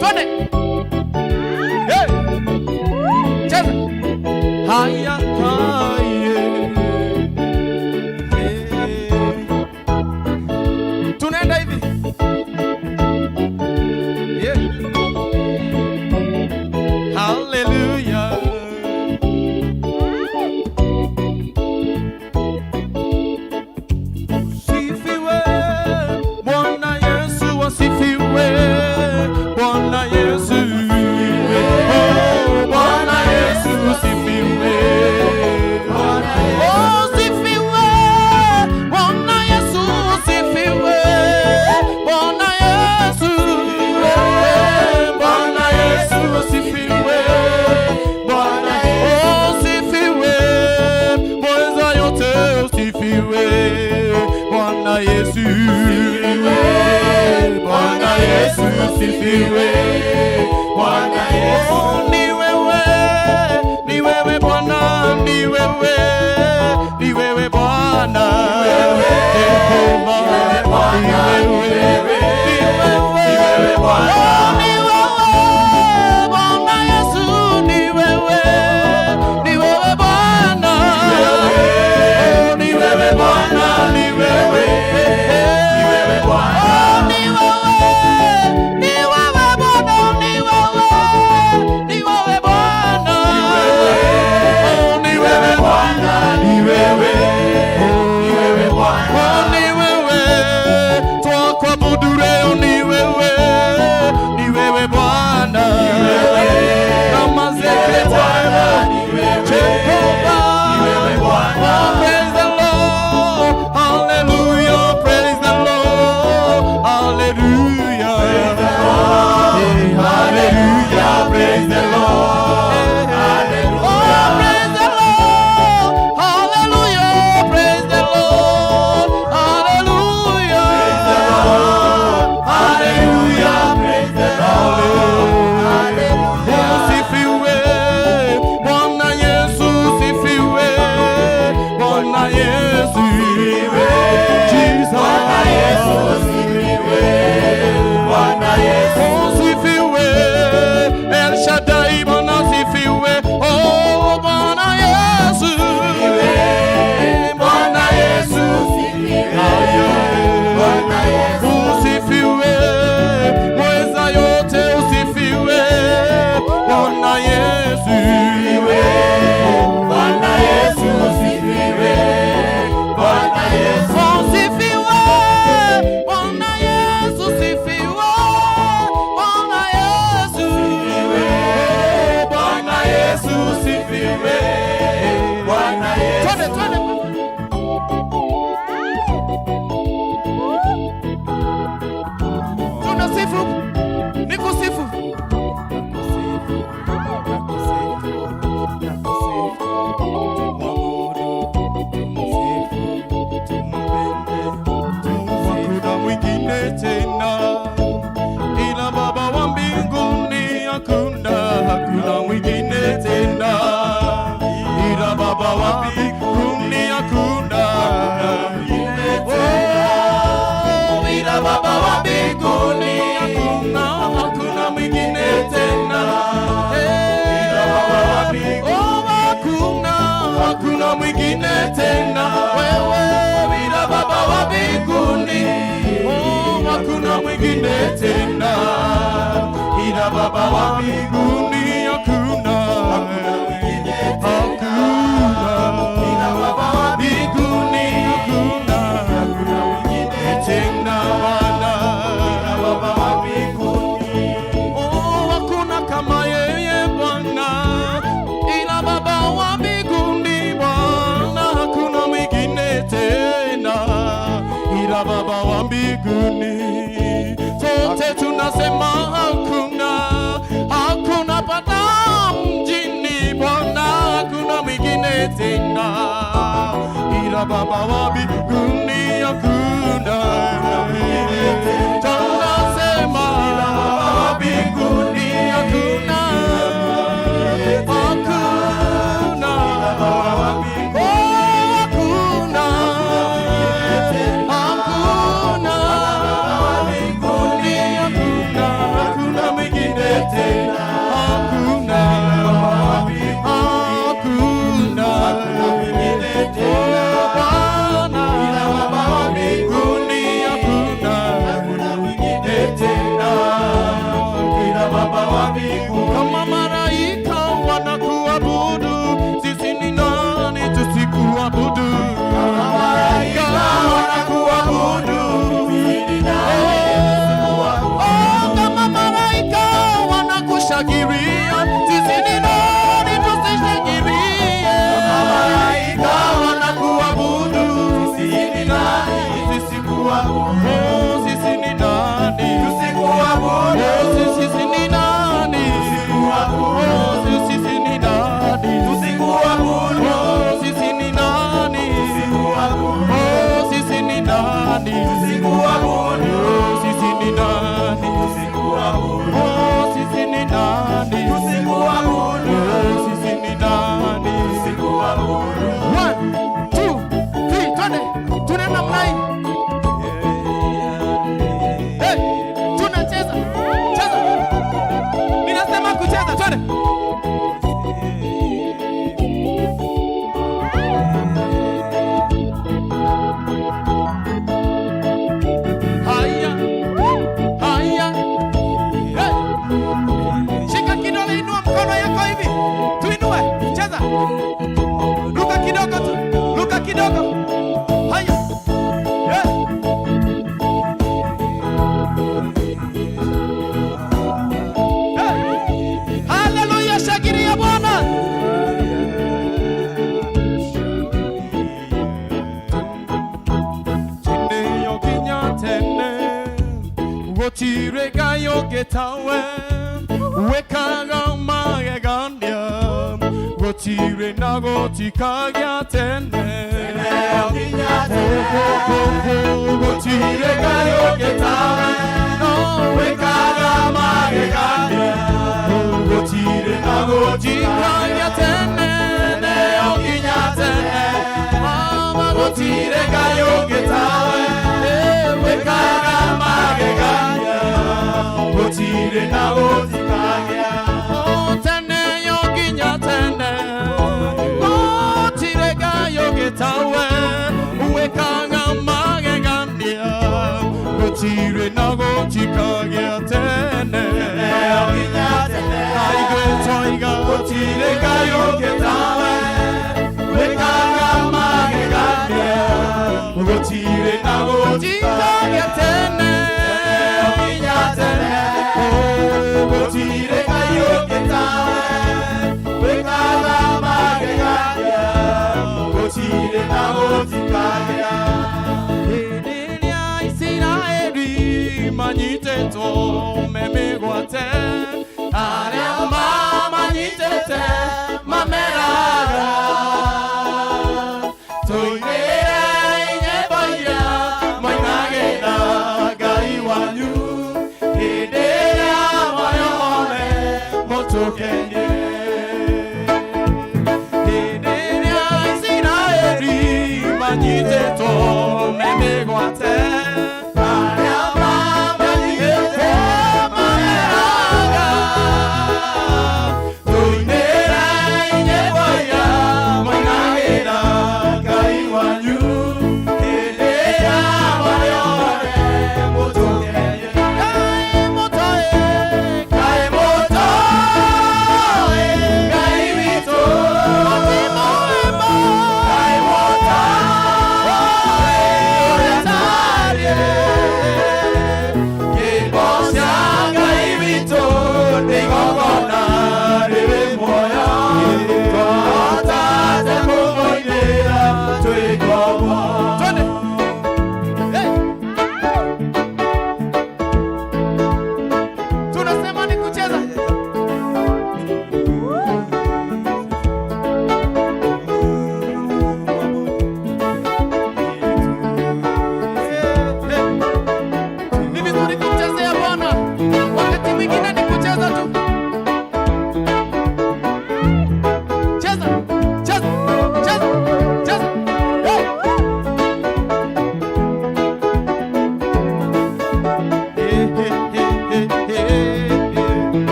Twende. Hey. Cheza. Haya, haya. Hey. Tunaenda hivi. Yeah. Hallelujah. Sifiwe Bwana Yesu, asifiwe Bwana Yesu. Oh, Bwana Yesu asifiwe. Oh, sifiwe Bwana Yesu, asifiwe Bwana Yesu. Bwana Yesu asifiwe. Bwana, oh, sifiwe mweza yote, usifiwe Bwana Yesu. Bwana Yesu asifiwe. Bwana Yesu, ni wewe, ni wewe Bwana, ni wewe, ni wewe Bwana, Jehova, ni wewe, ni wewe Bwana, ni wewe Bwana Yesu, ni wewe, ni wewe Bwana, oh, ni wewe Bwana, ni wewe, ni wewe Bwana, oh, ni wewe, ni wewe Bwana, ni wewe, ni wewe Bwana, oh, ni wewe Bwana, ni wewe, ni wewe Bwana, oh, ni wewe twakuabudu leo, ni wewe, ni wewe Bwana, kama zeketana Jehova, oh, praise the Lord, hallelujah, praise the Lord, hallelujah, hallelujah, praise the Lord, oh, praise the Lord, hallelujah, praise the Lord, hallelujah, hallelujah, praise the Lord. Usifiwe Bwana Yesu, sifiwe Bwana Yesu, Jesus. Bwana Yesu, sifiwe Bwana Yesu, sifiwe El Shaddai, Bwana sifiwe, oh Bwana Yesu, Bwana Yesu, Bwana Yesu, usifiwe mweza yote, usifiwe Bwana Yesu, Bwana Yesu, usifiwe Bwana Yesu, usifiwe Bwana Yesu, sifiwe Bwana Yesu, Bwana Yesu, sifiwe Bwana Yesu. Twende, twende. Tunasifu, nikusifu. Nakusifu, nakusifu, nakusifu, tumwabudu, tumsifu, tumpende, tumsifu. Hakuna mwingine tena ila Baba wa mbinguni, hakuna, hakuna mwingine tena ila Baba wa mbinguni, hakuna, oh, ila Baba wa mbinguni, hakuna, hakuna mwingine tena ila Baba wa mbinguni, oh, hakuna, hakuna mwingine tena wewe ila Baba wa mbinguni, oh, hakuna mwingine tena ila Baba wa mbinguni, hakuna, hakuna ila Baba wa mbinguni, hakuna, hakuna mwingine tena Bwana ila Baba wa mbinguni. Oh, hakuna kama yeye Bwana ila Baba wa mbinguni Bwana, hakuna mwingine tena ila Baba wa mbinguni. Sote tunasema hakuna, hakuna Bwana mjini Bwana, hakuna mwingine tena ila Baba wa mbinguni, hakuna. Tunasema ila Baba wa mbinguni, hakuna, hakuna, oh, hakuna, hakuna, hakuna, hakuna mwingine. kushangilia, sisi ni nani tusishangilie? Malaika wanakuabudu, sisi ni nani tusikuabudu? Oh, sisi ni nani? Tusikuabudu. Oh, sisi ni nani? Tusikuabudu. Oh, sisi ni nani? Tusikuabudu. Oh, sisi ni nani? Tusikuabudu. Oh, sisi ni nani? Tusikuabudu. Oh, sisi ni nani? Tusikuabudu. Oh, sisi ni nani? Tusikuabudu. Oh, sisi ni nani? Tusikuabudu. One, two, three, twende. Tuna namna hii. Hey, tunacheza. Cheza. Ninasema kucheza, twende. Haya. Haya. Hey. Shika kidole, inua mkono yako hivi. Tuinue. Cheza. Ruka kidogo tu. Ruka kidogo. Haya. Hey. Hey. Haleluya, shangilia Bwana. Tene yo nginya tene gũtirĩ Ngai ũngĩ tawe wĩkaga magegania gũtirĩ na gũtikagĩa tene. Nginya tene. Gũtirĩ Ngai ũngĩ tawe, no wĩkaga magegania gũtirĩ na gũtikagĩa tene o nginya tene. Mama, gũtirĩ Ngai ũngĩ tawe wĩkaga magegania gũtirĩ na gũtikagĩa. Oh, tene yo nginya tene gũtirĩ Ngai ũngĩ tawe wĩkaga magegania gũtirĩ na gũtikagĩa tene. Nginya tene. Na ithuĩ twoiga Gũtirĩ Ngai ũngĩ tawe wĩkaga magegania gũtirĩ na gũtikagĩa tene. Nginya tene. Gũtirĩ Ngai ũngĩ tawe wĩkaga magegania gũtirĩ na gũtikagĩa. Hĩndĩ ĩrĩa Isiraeli manyitĩtwo me mĩgwate, arĩa mamanyitĩte mameraga, tũinĩre nyĩmbo iria moinagĩra Ngai wanyu hĩndĩ ĩrĩa mwayohore mũtũkenie. Hĩndĩ ĩrĩa Isiraeli manyitĩtwo me mĩgwate, arĩa mamanyitĩte mameraga,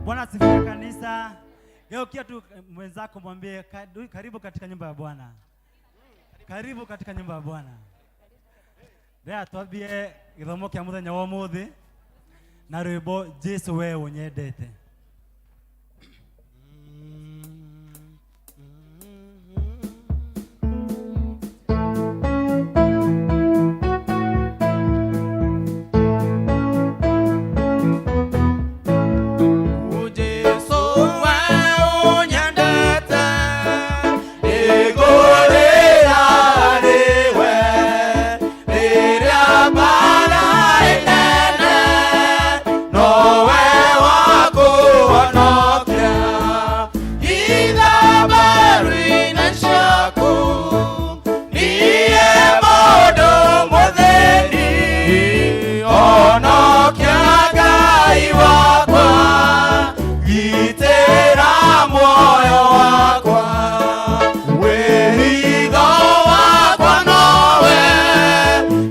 Bwana asifiwe kanisa. Geukia tu mwenzako mwambie karibu katika nyumba ya Bwana. Karibu katika nyumba ya Bwana. Rĩa twambie gĩthomo kĩa mũthenya wa ũmũthĩ na rwĩmbo Jesu we ũnyendete. Jesu we ũnyendete, nĩngũrĩra nĩwe, rĩrĩa mbara ĩnene, nowe wa kũhonokia. Ithambaru-inĩ ciaku, niĩ mũndũ mũthĩni, honokia Ngai wakwa, gitĩra muoyo wakwa, wĩhitho wakwa nowe,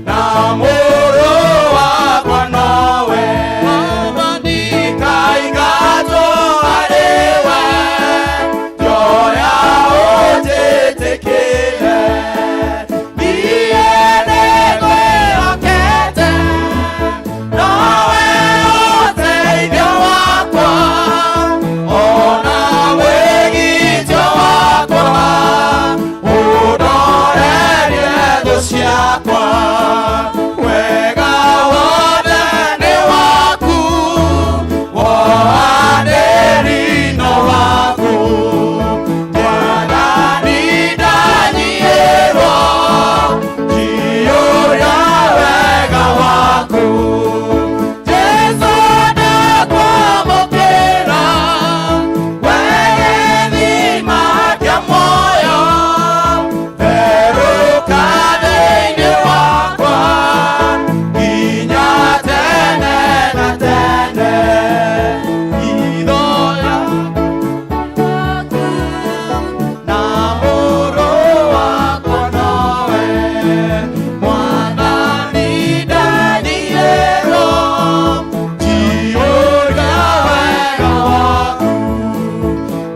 na mũrũ wakwa nowe, ndikaingatwo harĩ we, njoya ũnjĩtĩkĩre, niĩ nĩngwĩhokete, nowe ũteithio wakwa, ona wĩgitio wakwa, ũndorerie thũ ciakwa, wega wothe nĩ waku, wohanĩri no waku, Mwathani ndanyihĩrwo, njiyũria wega waku. Jesu ndakwamũkĩra, we gĩthima kĩa muoyo, therũka thĩinĩ wakwa, nginya tene na tene. Hitho na mũrũ wakwa nowe, Mwathani ndanyihĩrwo, njiyũria wega waku.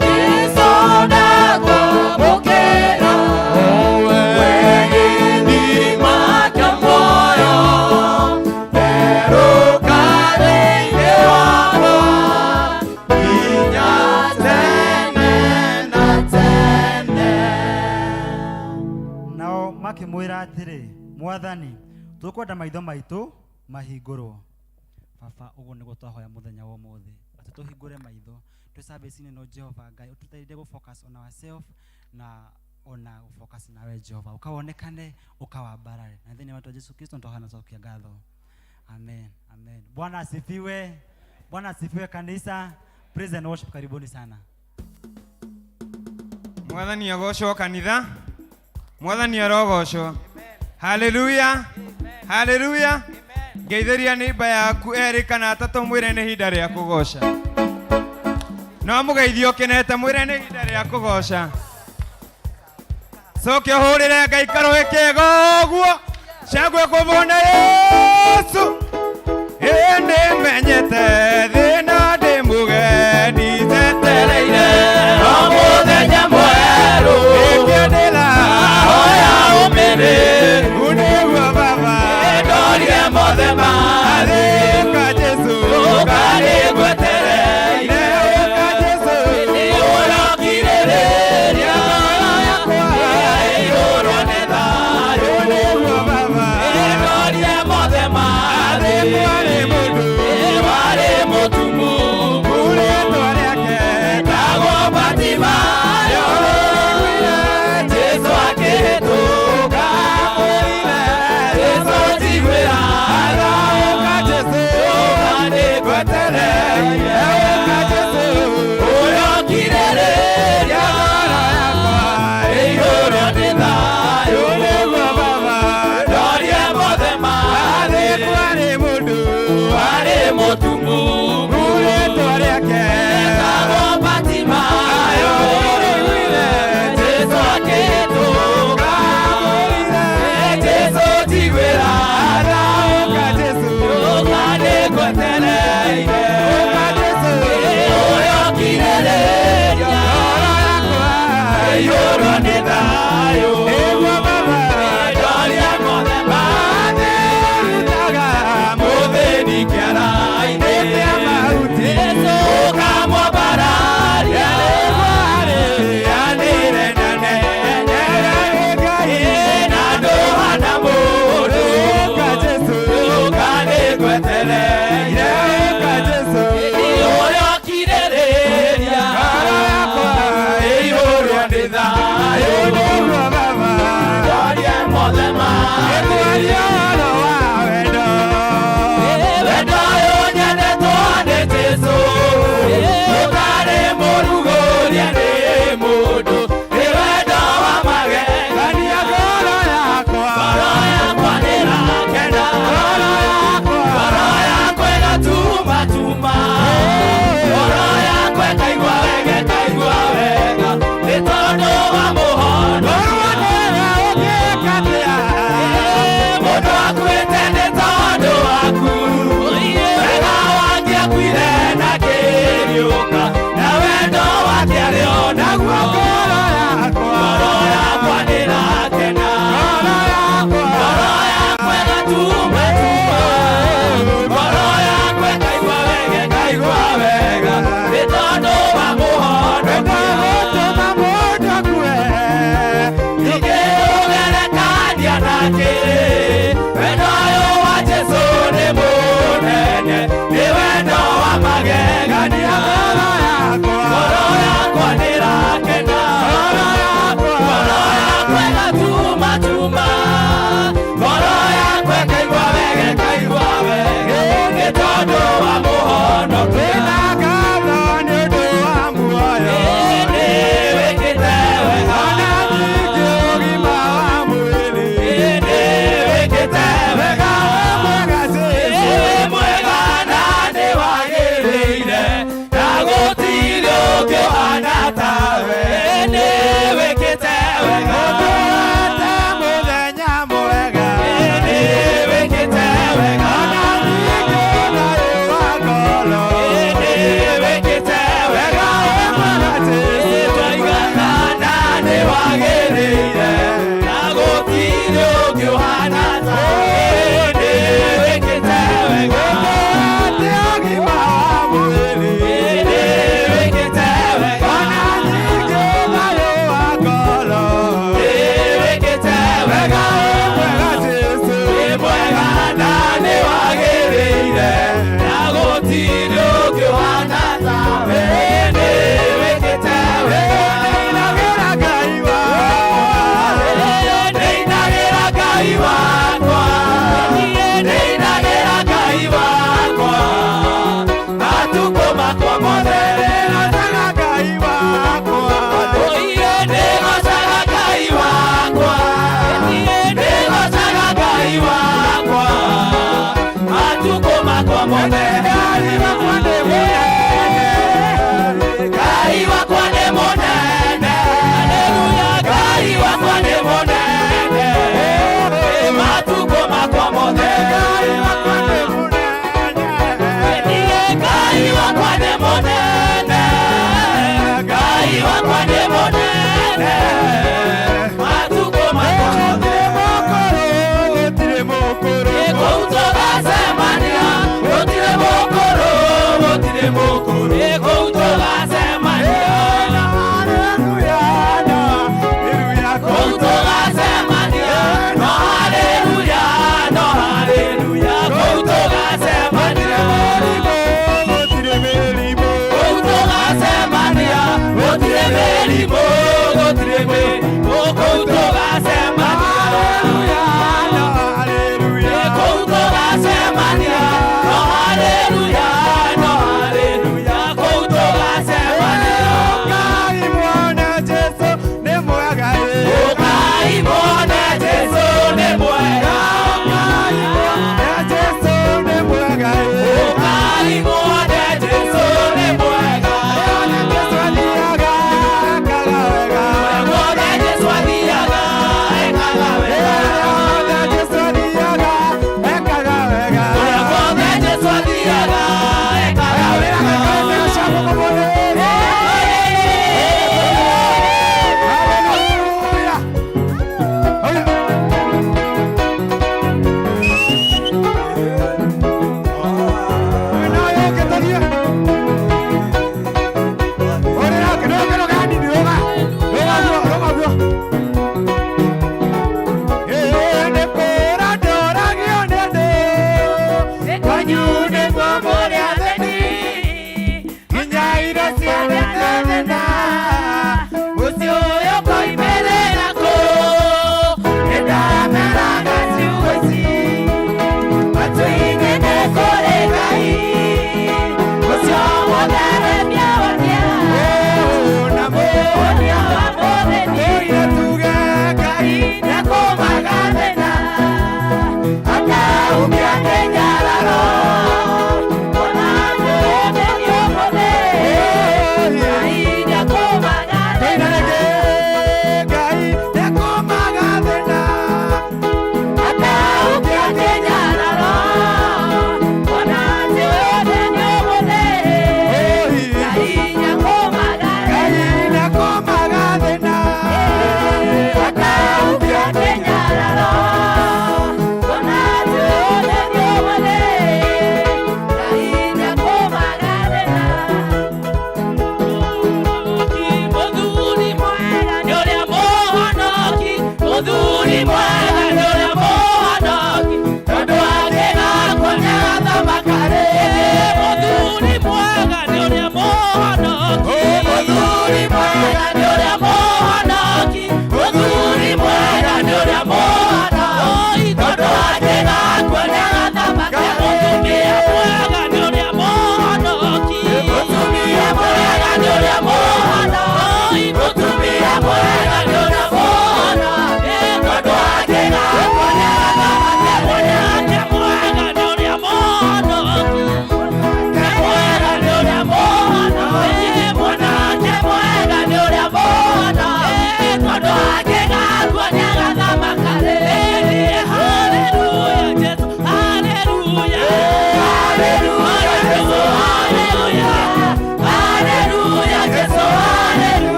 Jesu ndakwamũkĩra, we gĩthima kĩa muoyo, therũka thĩinĩ wakwa, nginya tene na tene. Nao makĩmwĩra atĩrĩ, Mwathani, tũkwenda maitho maitũ mahingũrwo. Baba, ũguo nĩguo twahoya mũthenya wa ũmũthĩ, atĩ tũhingũre maitho twĩ service-inĩ no Jehova Ngai ũtũteithie gũ focus on ourselves na ona gũ focus nawe Jehova, ukawonekane ukawambarare, na thĩinĩ wa Jesu Kristo twahoya na twacokia ngatho. Amen, amen. Bwana asifiwe. Bwana asifiwe kanisa. Praise and worship, karibuni sana. Mwathani agocwo kanitha, Mwathani arogocwo. Haleluya, haleluya. Ngeithĩria nĩmba yaku erĩ kana atatũ, mwĩre nĩ ihinda rĩa kũgoca. No mũgeithio ũkenete, mwĩre nĩ ihinda rĩa kũgoca. Coke ũhũrĩre Ngai karũĩ kega ũguo, cangwe kũmũna Yesu. Ĩ nĩmenyete thĩna ndĩ mũgendi njetereire O mũthenya mwerũ, ĩkĩndĩra hoya ũmĩrĩru, nĩguo Baba ndorie mothe mathĩ, Ũka Jesu, ũka nĩngwetereire, ũka Jesu, nĩũrokirĩrĩria, ĩiyũrwo nĩ thayũ, nĩguo Baba ndorie mothe mathĩ, warĩ mũndũ warĩ mũtu. Ngai wakwa nĩ mũnene. Ngai wakwa nĩ mũnene. Haleluya, Ngai wakwa nĩ mũnene. Matukũ makwa mothe. Ngai wakwa nĩ mũnene. Niĩ Ngai wakwa nĩ mũnene. Ngai wakwa nĩ mũnene. Matukũ makwa mothe. Gũtirĩ mũkũrũ, gũtirĩ mũkũrũ. Kũu tũgacemania, gũtirĩ mũkũrũ, gũtirĩ mũkũrũ. Kũu tũgacemania. Haleluya, haleluya, Kũu tũgacemania, no haleluya, no haleluya. Kũu tũgacemania. Gũtirĩ mĩrimũ. Kũu tũgacemania, gũtirĩ mĩrimũ, gũtirĩ mĩrimũ. Kũu tũgacemania. Haleluya. Kũu tũgacemania, no haleluya, no haleluya. Kũu tũgacemania. Ngai mwana Jesu nĩ mwega ĩ. Ũkai muone Jesũ nĩ mwega. Ngai mwana Jesu nĩ mwega ĩ. Ũkai muone Jesũ nĩ mwega. Jesu athiaga ekaga wega. Muone Jesũ athiaga ekaga wega. Ona Jesu athiaga ekaga wega. Muone Jesũ athiaga ekaga wega. Haleluya.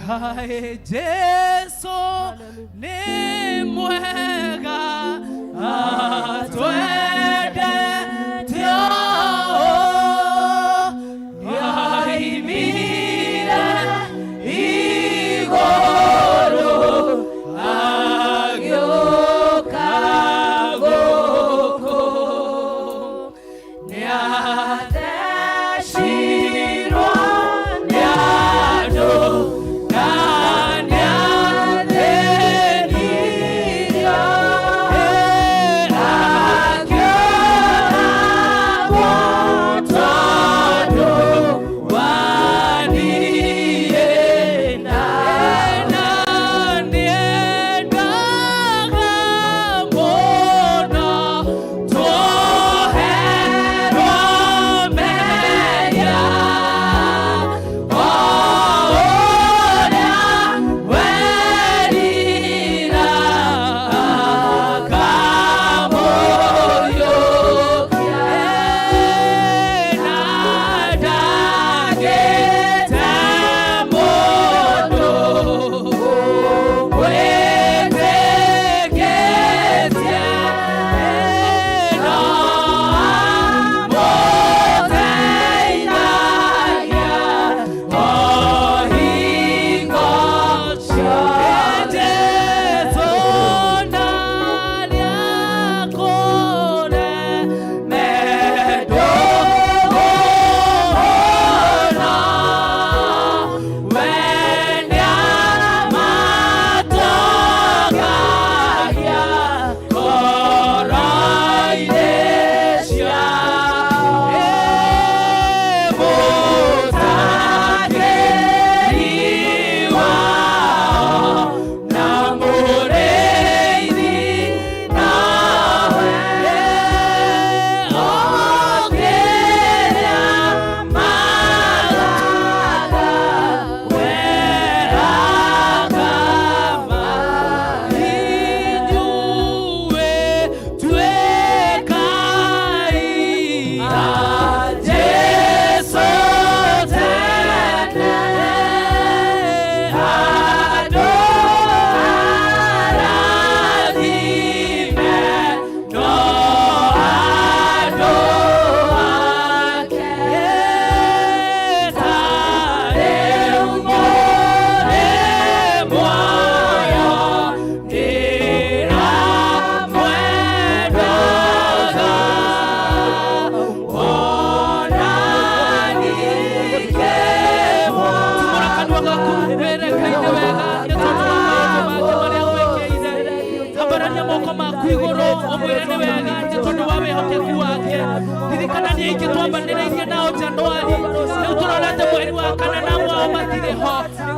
Kaĩ Jesu nĩ mwega atwendete ũũ, nĩaimire igũrũ agĩũka gũkũ. Nĩathecirwo nĩ andũ na nĩathĩnirio, akĩũragwo tondũ wa niĩ, na nĩendaga mũno tuoherwo mehia o ũrĩa werira akamũriũkia, na ndangĩte mũndũ ũmwĩtĩkĩtie, no amũteithagia o hingo ciothe. Jesu ndarĩakũre mendũgũna, we nĩamatongagia ngoro-inĩ ciao. Mũtangĩri wao na mũrĩithi nawe, ũkĩrĩa magaga we akama. Inyuĩ tuĩkai a Jesũ tene, andũ arathime no andũ ake. Ta rĩu mũrĩ muoyo ndĩramwendaga, ona ningĩmwo. Tumũra kanua gaku wĩre Ngai nĩ wega nĩ tondũ wa maũndũ make marĩa gwĩkĩire. Ambararia moko maku igũrũ ũmwĩre nĩ wega nĩ tondũ wa wĩhokeku wake. Ririkana nĩ aingĩ twambanĩrĩirie nao Januari, rĩu tũrorete mweri wa kana na mwao matirĩ ho,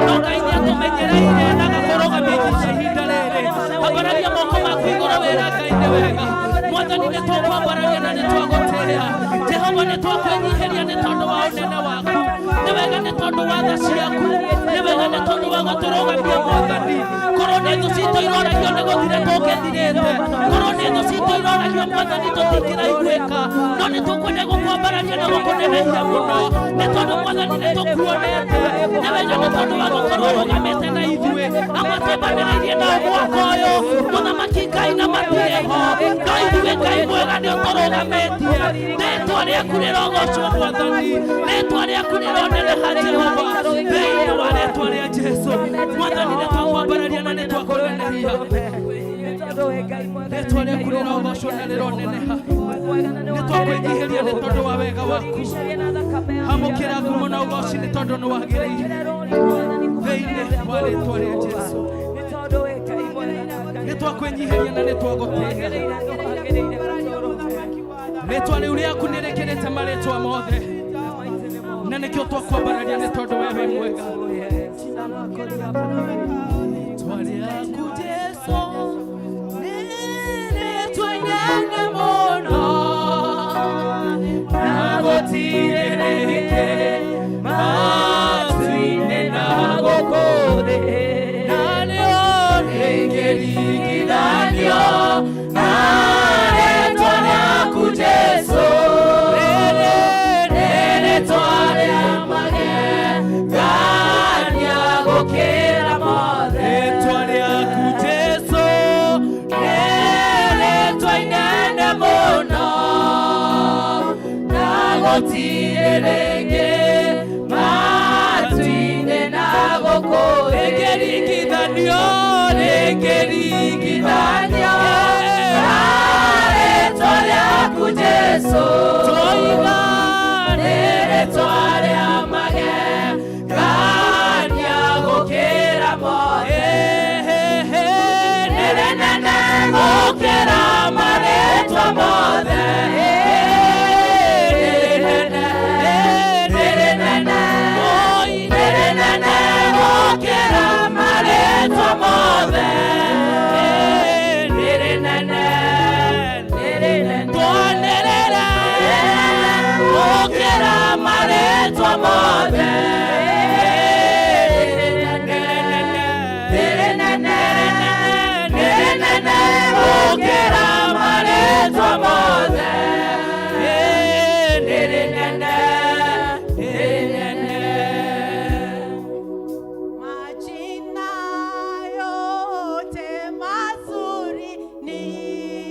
no Ngai nĩ atũmenyereire na agakũrũgamia ihinda rĩrĩ. Ambararia moko maku igũrũ wĩre Ngai nĩ wega. Mwathani nĩ twakwambararia na nĩ twagũtĩĩa. Jehova nĩ twakwĩnyiihĩria nĩ tondũ wa ũnene waku. Nĩ wega nĩ tondũ wa tha ciaku. Nĩ wega nĩ tondũ wa gũtũrũgamia Mwathani. Korwo nĩ thũ citũ iroragio nĩ gũthira tũngĩthirĩte. Korwo nĩ thũ citũ iroragio Mwathani tũtingĩraiguĩka. No nĩ tũkwenda gũkwambararia na gũkũnenehia mũno. Nĩ tondũ Mwathani nĩ tũkuonete. Nĩ wega nĩ tondũ wa gũkorwo ũrũgamĩte na ithuĩ. Amwe twambanĩrĩirie nao mwaka ũyũ. Mũthamaki Ngai na matirĩ ho. No ithuĩ Ngai mwega nĩ ũtũrũgamĩtie. Rĩtwa rĩaku rĩrogocwo Mwathani. Rĩtwa rĩaku rĩroneneha Jehova. Thĩinĩ wa rĩtwa rĩa Jesu. Mwathani nĩ twakwambararia na nĩ twakũnenehia. Rĩtwa rĩaku rĩrogocwo na rĩroneneha. Nĩ twakwĩnyihĩria nĩ tondũ wa wega waku. Amũkĩra ngumo na ũgoci nĩ tondũ nĩ wagĩrĩire. Thĩinĩ wa rĩtwa rĩa Jesu. Nĩ twakwĩnyihĩria na nĩ twagũtĩĩa. Rĩtwa rĩu rĩaku nĩ rĩkĩrĩte marĩtwa mothe, na nĩkĩo twakwambararia nĩ tondũ we wĩ mwega. Rĩtwa rĩaku Jesu nĩ rĩtwa inene mũno, na gũtirĩ rĩngĩ matu-inĩ na gũkũ thĩ, na nĩo rĩngĩringithanio na rĩtwa rĩaku Jesu. Rĩrĩ nĩ rĩtwa rĩa magegania. Gũkĩra mothe. Rĩtwa rĩaku Jesu Nĩ rĩtwa inene mũno na gũtirĩ rĩngĩ matu-inĩ na gũkũ thĩ. Rĩngĩringithanio Rĩngĩringithanio na rĩtwa rĩaku Jesu. Toiga Nĩ rĩtwa rĩa magegania gũkĩra mothe. Nĩ rĩnene gũkĩra marĩtwa mothe. Nĩ rĩnene, nĩ rĩnene, nĩ rĩnene gũkĩra marĩtwa mothe. Nĩ rĩnene, nĩ rĩnene, Twanĩrĩra gũkĩra marĩtwa mothe. Nĩ rĩnene, nĩ rĩnene, nĩ rĩnene gũkĩra marĩtwa mothe. Nĩ rĩnene, nĩ rĩnene. Majina yote mazuri ni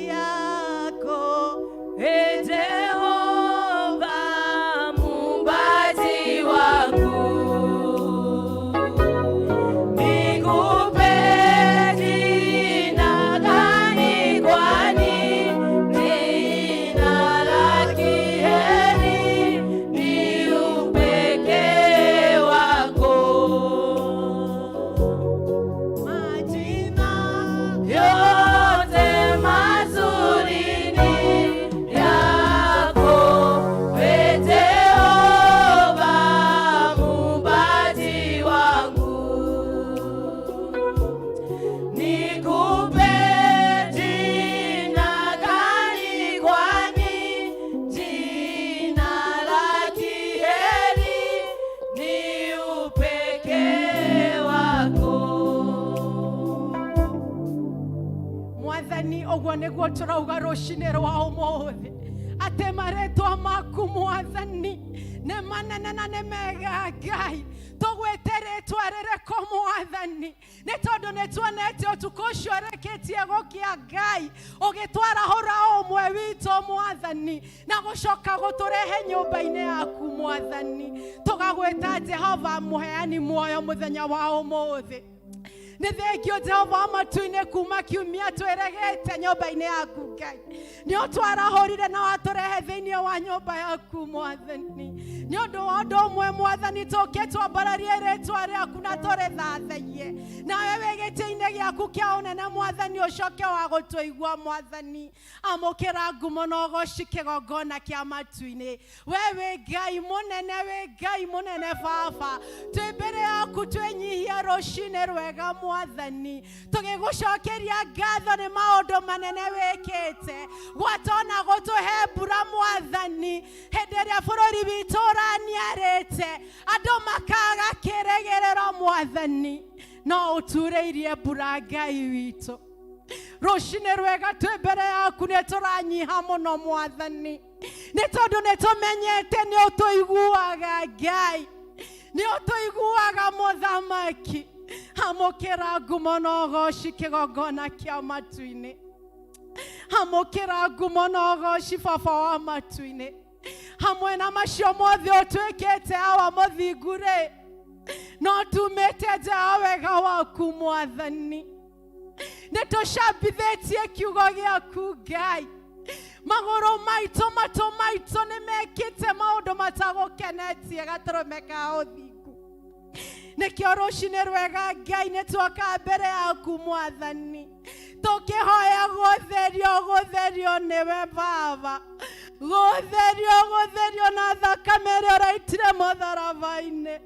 yako. Ee Jehova muumbaji wangu, nikupe jina gani kwani jina la kiheri ni upekee wako. Majina Yote mazuri ni yako, Ee Jehova muumbaji wangu. Nikupe jina gani kwani jina la kiheri ni upekee wako. Mwathani ũguo nĩguo tũrauga rũcinĩ rwa ũmũthĩ atĩ marĩtwa maku Mwathani nĩ manene na nĩ mega Ngai tũgwĩte rĩtwa rĩrĩkũ Mwathani nĩ tondũ nĩ tuonete ũtukũ ũcio ũrĩkĩtie gũkĩa Ngai ũgĩtwarahũra ũmwe witũ Mwathani na gũcoka gũtũrehe nyũmba-inĩ yaku Mwathani tũgagwĩta Jehova mũheani muoyo mũthenya wa ũmũthĩ nĩ thengio Jehova wa matu-inĩ kuma kiumia twĩregete nyũmba-inĩ yaku Ngai nĩ ũtwarahũrire na watũrehe thĩinĩ wa nyũmba yaku Mwathani nĩ ũndũ wa ũndũ ũmwe Mwathani tũke twambararie rĩtwa rĩaku na tũrĩthathaiye nawe wĩ gĩtĩ-inĩ gĩaku kĩa ũnene Mwathani ũcoke wa gũtũigua Mwathani amũkĩra ngumo na ũgoci kĩgongona kĩa matu-inĩ we wĩ Ngai mũnene wĩ Ngai mũnene baba twĩ mbere yaku twĩnyihia rũcinĩ rwega Mwathani tũgĩgũcokeria ngatho nĩ maũndũ manene wĩkĩte gwatona gũtũhe mbura Mwathani hĩndĩ ĩrĩa bũrũri witũ ũraniarĩte andũ makaga kĩrĩgĩrĩro Mwathani no ũturĩirie mbura Ngai witũ rũcinĩ rwega twĩ mbere yaku nĩ tũranyiha mũno Mwathani nĩ tondũ nĩ tũmenyete nĩ ũtũiguaga Ngai nĩ ũtũiguaga mũthamaki amũkĩra ngumo na ũgoci kĩgongona kĩa matu-inĩ amũkĩra ngumo na ũgoci baba wa matu-inĩ hamwe na macio mothe ũtuĩkĩte awa mũthingu rĩ no tumĩte nja ya wega waku Mwathani nĩ tũcambithĩtie kiugo gĩaku Ngai magũrũ maitũ matũ maitũ nĩ mekĩte maũndũ matagũkenetie gatũrũme ka ũthingu nĩkĩo rũcinĩ rwega Ngai nĩ tuoka mbere yaku Mwathani tũkĩhoya gũtherio gũtherio nĩwe Baba gũtherio gũtherio na thakame ĩrĩa ũraitire mũtharaba-inĩ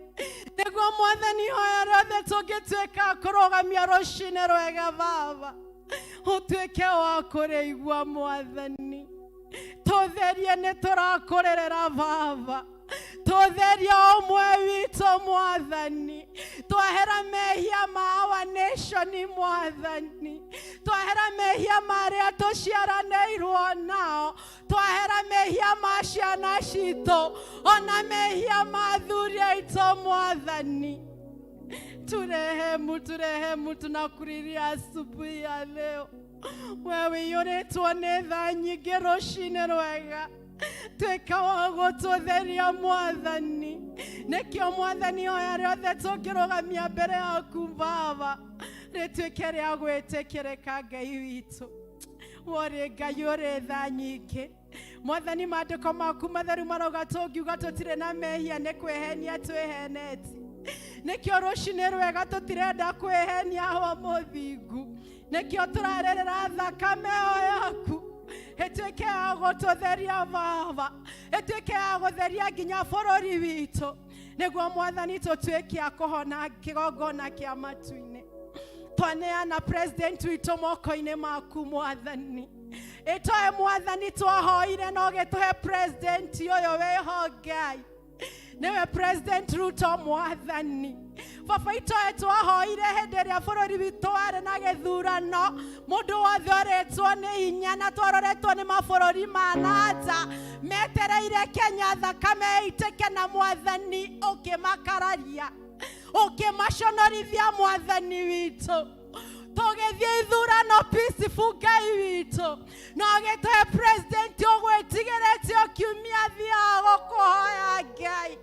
nĩguo Mwathani hoya rĩothe tũngĩtuĩka a kũrũgamia rũcinĩ rwega Baba ũtuĩke wa kũrĩigua Mwathani tũtherie nĩ tũrakũrĩrĩra Baba tũtherie ũmwe witũ Mwathani twahera mehia ma our nation Mwathani twahera mehia marĩa tũciaranĩirwo nao twahera mehia ma ciana citũ ona mehia ma athuri aitũ Mwathani Turehemu, turehemu, tunakulilia asubuhi ya leo. Wewe ũiyũrĩtwo nĩ tha nyingĩ rũcinĩ rwega, tuĩka wa gũtũtheria Mwathani. Nĩkĩo Mwathani hoya rĩothe tũngĩrũgamia mbere yaku Baba, rĩtuĩke rĩa gwĩtĩkĩrĩka Ngai witũ. Ũrĩ Ngai ũrĩ tha nyingĩ. Mwathani, maandĩko maku matheru marauga tũngiuga tũtirĩ na mehia nĩ kwĩhenia twĩhenetie. Nĩkĩo rũcinĩ rwega tũtirenda kwĩhenia wa mũthingu, nĩkĩo tũrarĩrĩra thakame ĩyo yaku ĩtuĩke ya gũtũtheria Baba, ĩtuĩke ya gũtheria nginya bũrũri witũ, nĩguo Mwathani tũtuĩke a kũhona kĩgongona kĩa matu-inĩ. Twaneana president witũ moko-inĩ maku Mwathani. Ĩtoe Mwathani, twahoire na ũgĩtũhe president ũyũ wĩho Ngai, nĩwe President Ruto Mwathani. Baba, itoe twahoire hĩndĩ ĩrĩa bũrũri witũ warĩ na gĩthurano, mũndũ wothe orĩtwo nĩ hinya na twaroretwo nĩ mabũrũri ma na nja metereire Kenya thakame ĩitĩke, na Mwathani ũkĩmakararia, ũkĩmaconorithia Mwathani witũ. Tũgĩthiĩ ithurano peaceful Ngai witũ, na ũgĩtũhe president ũgwĩtigĩrĩte o kiumia thiaga gũkũhoya Ngai.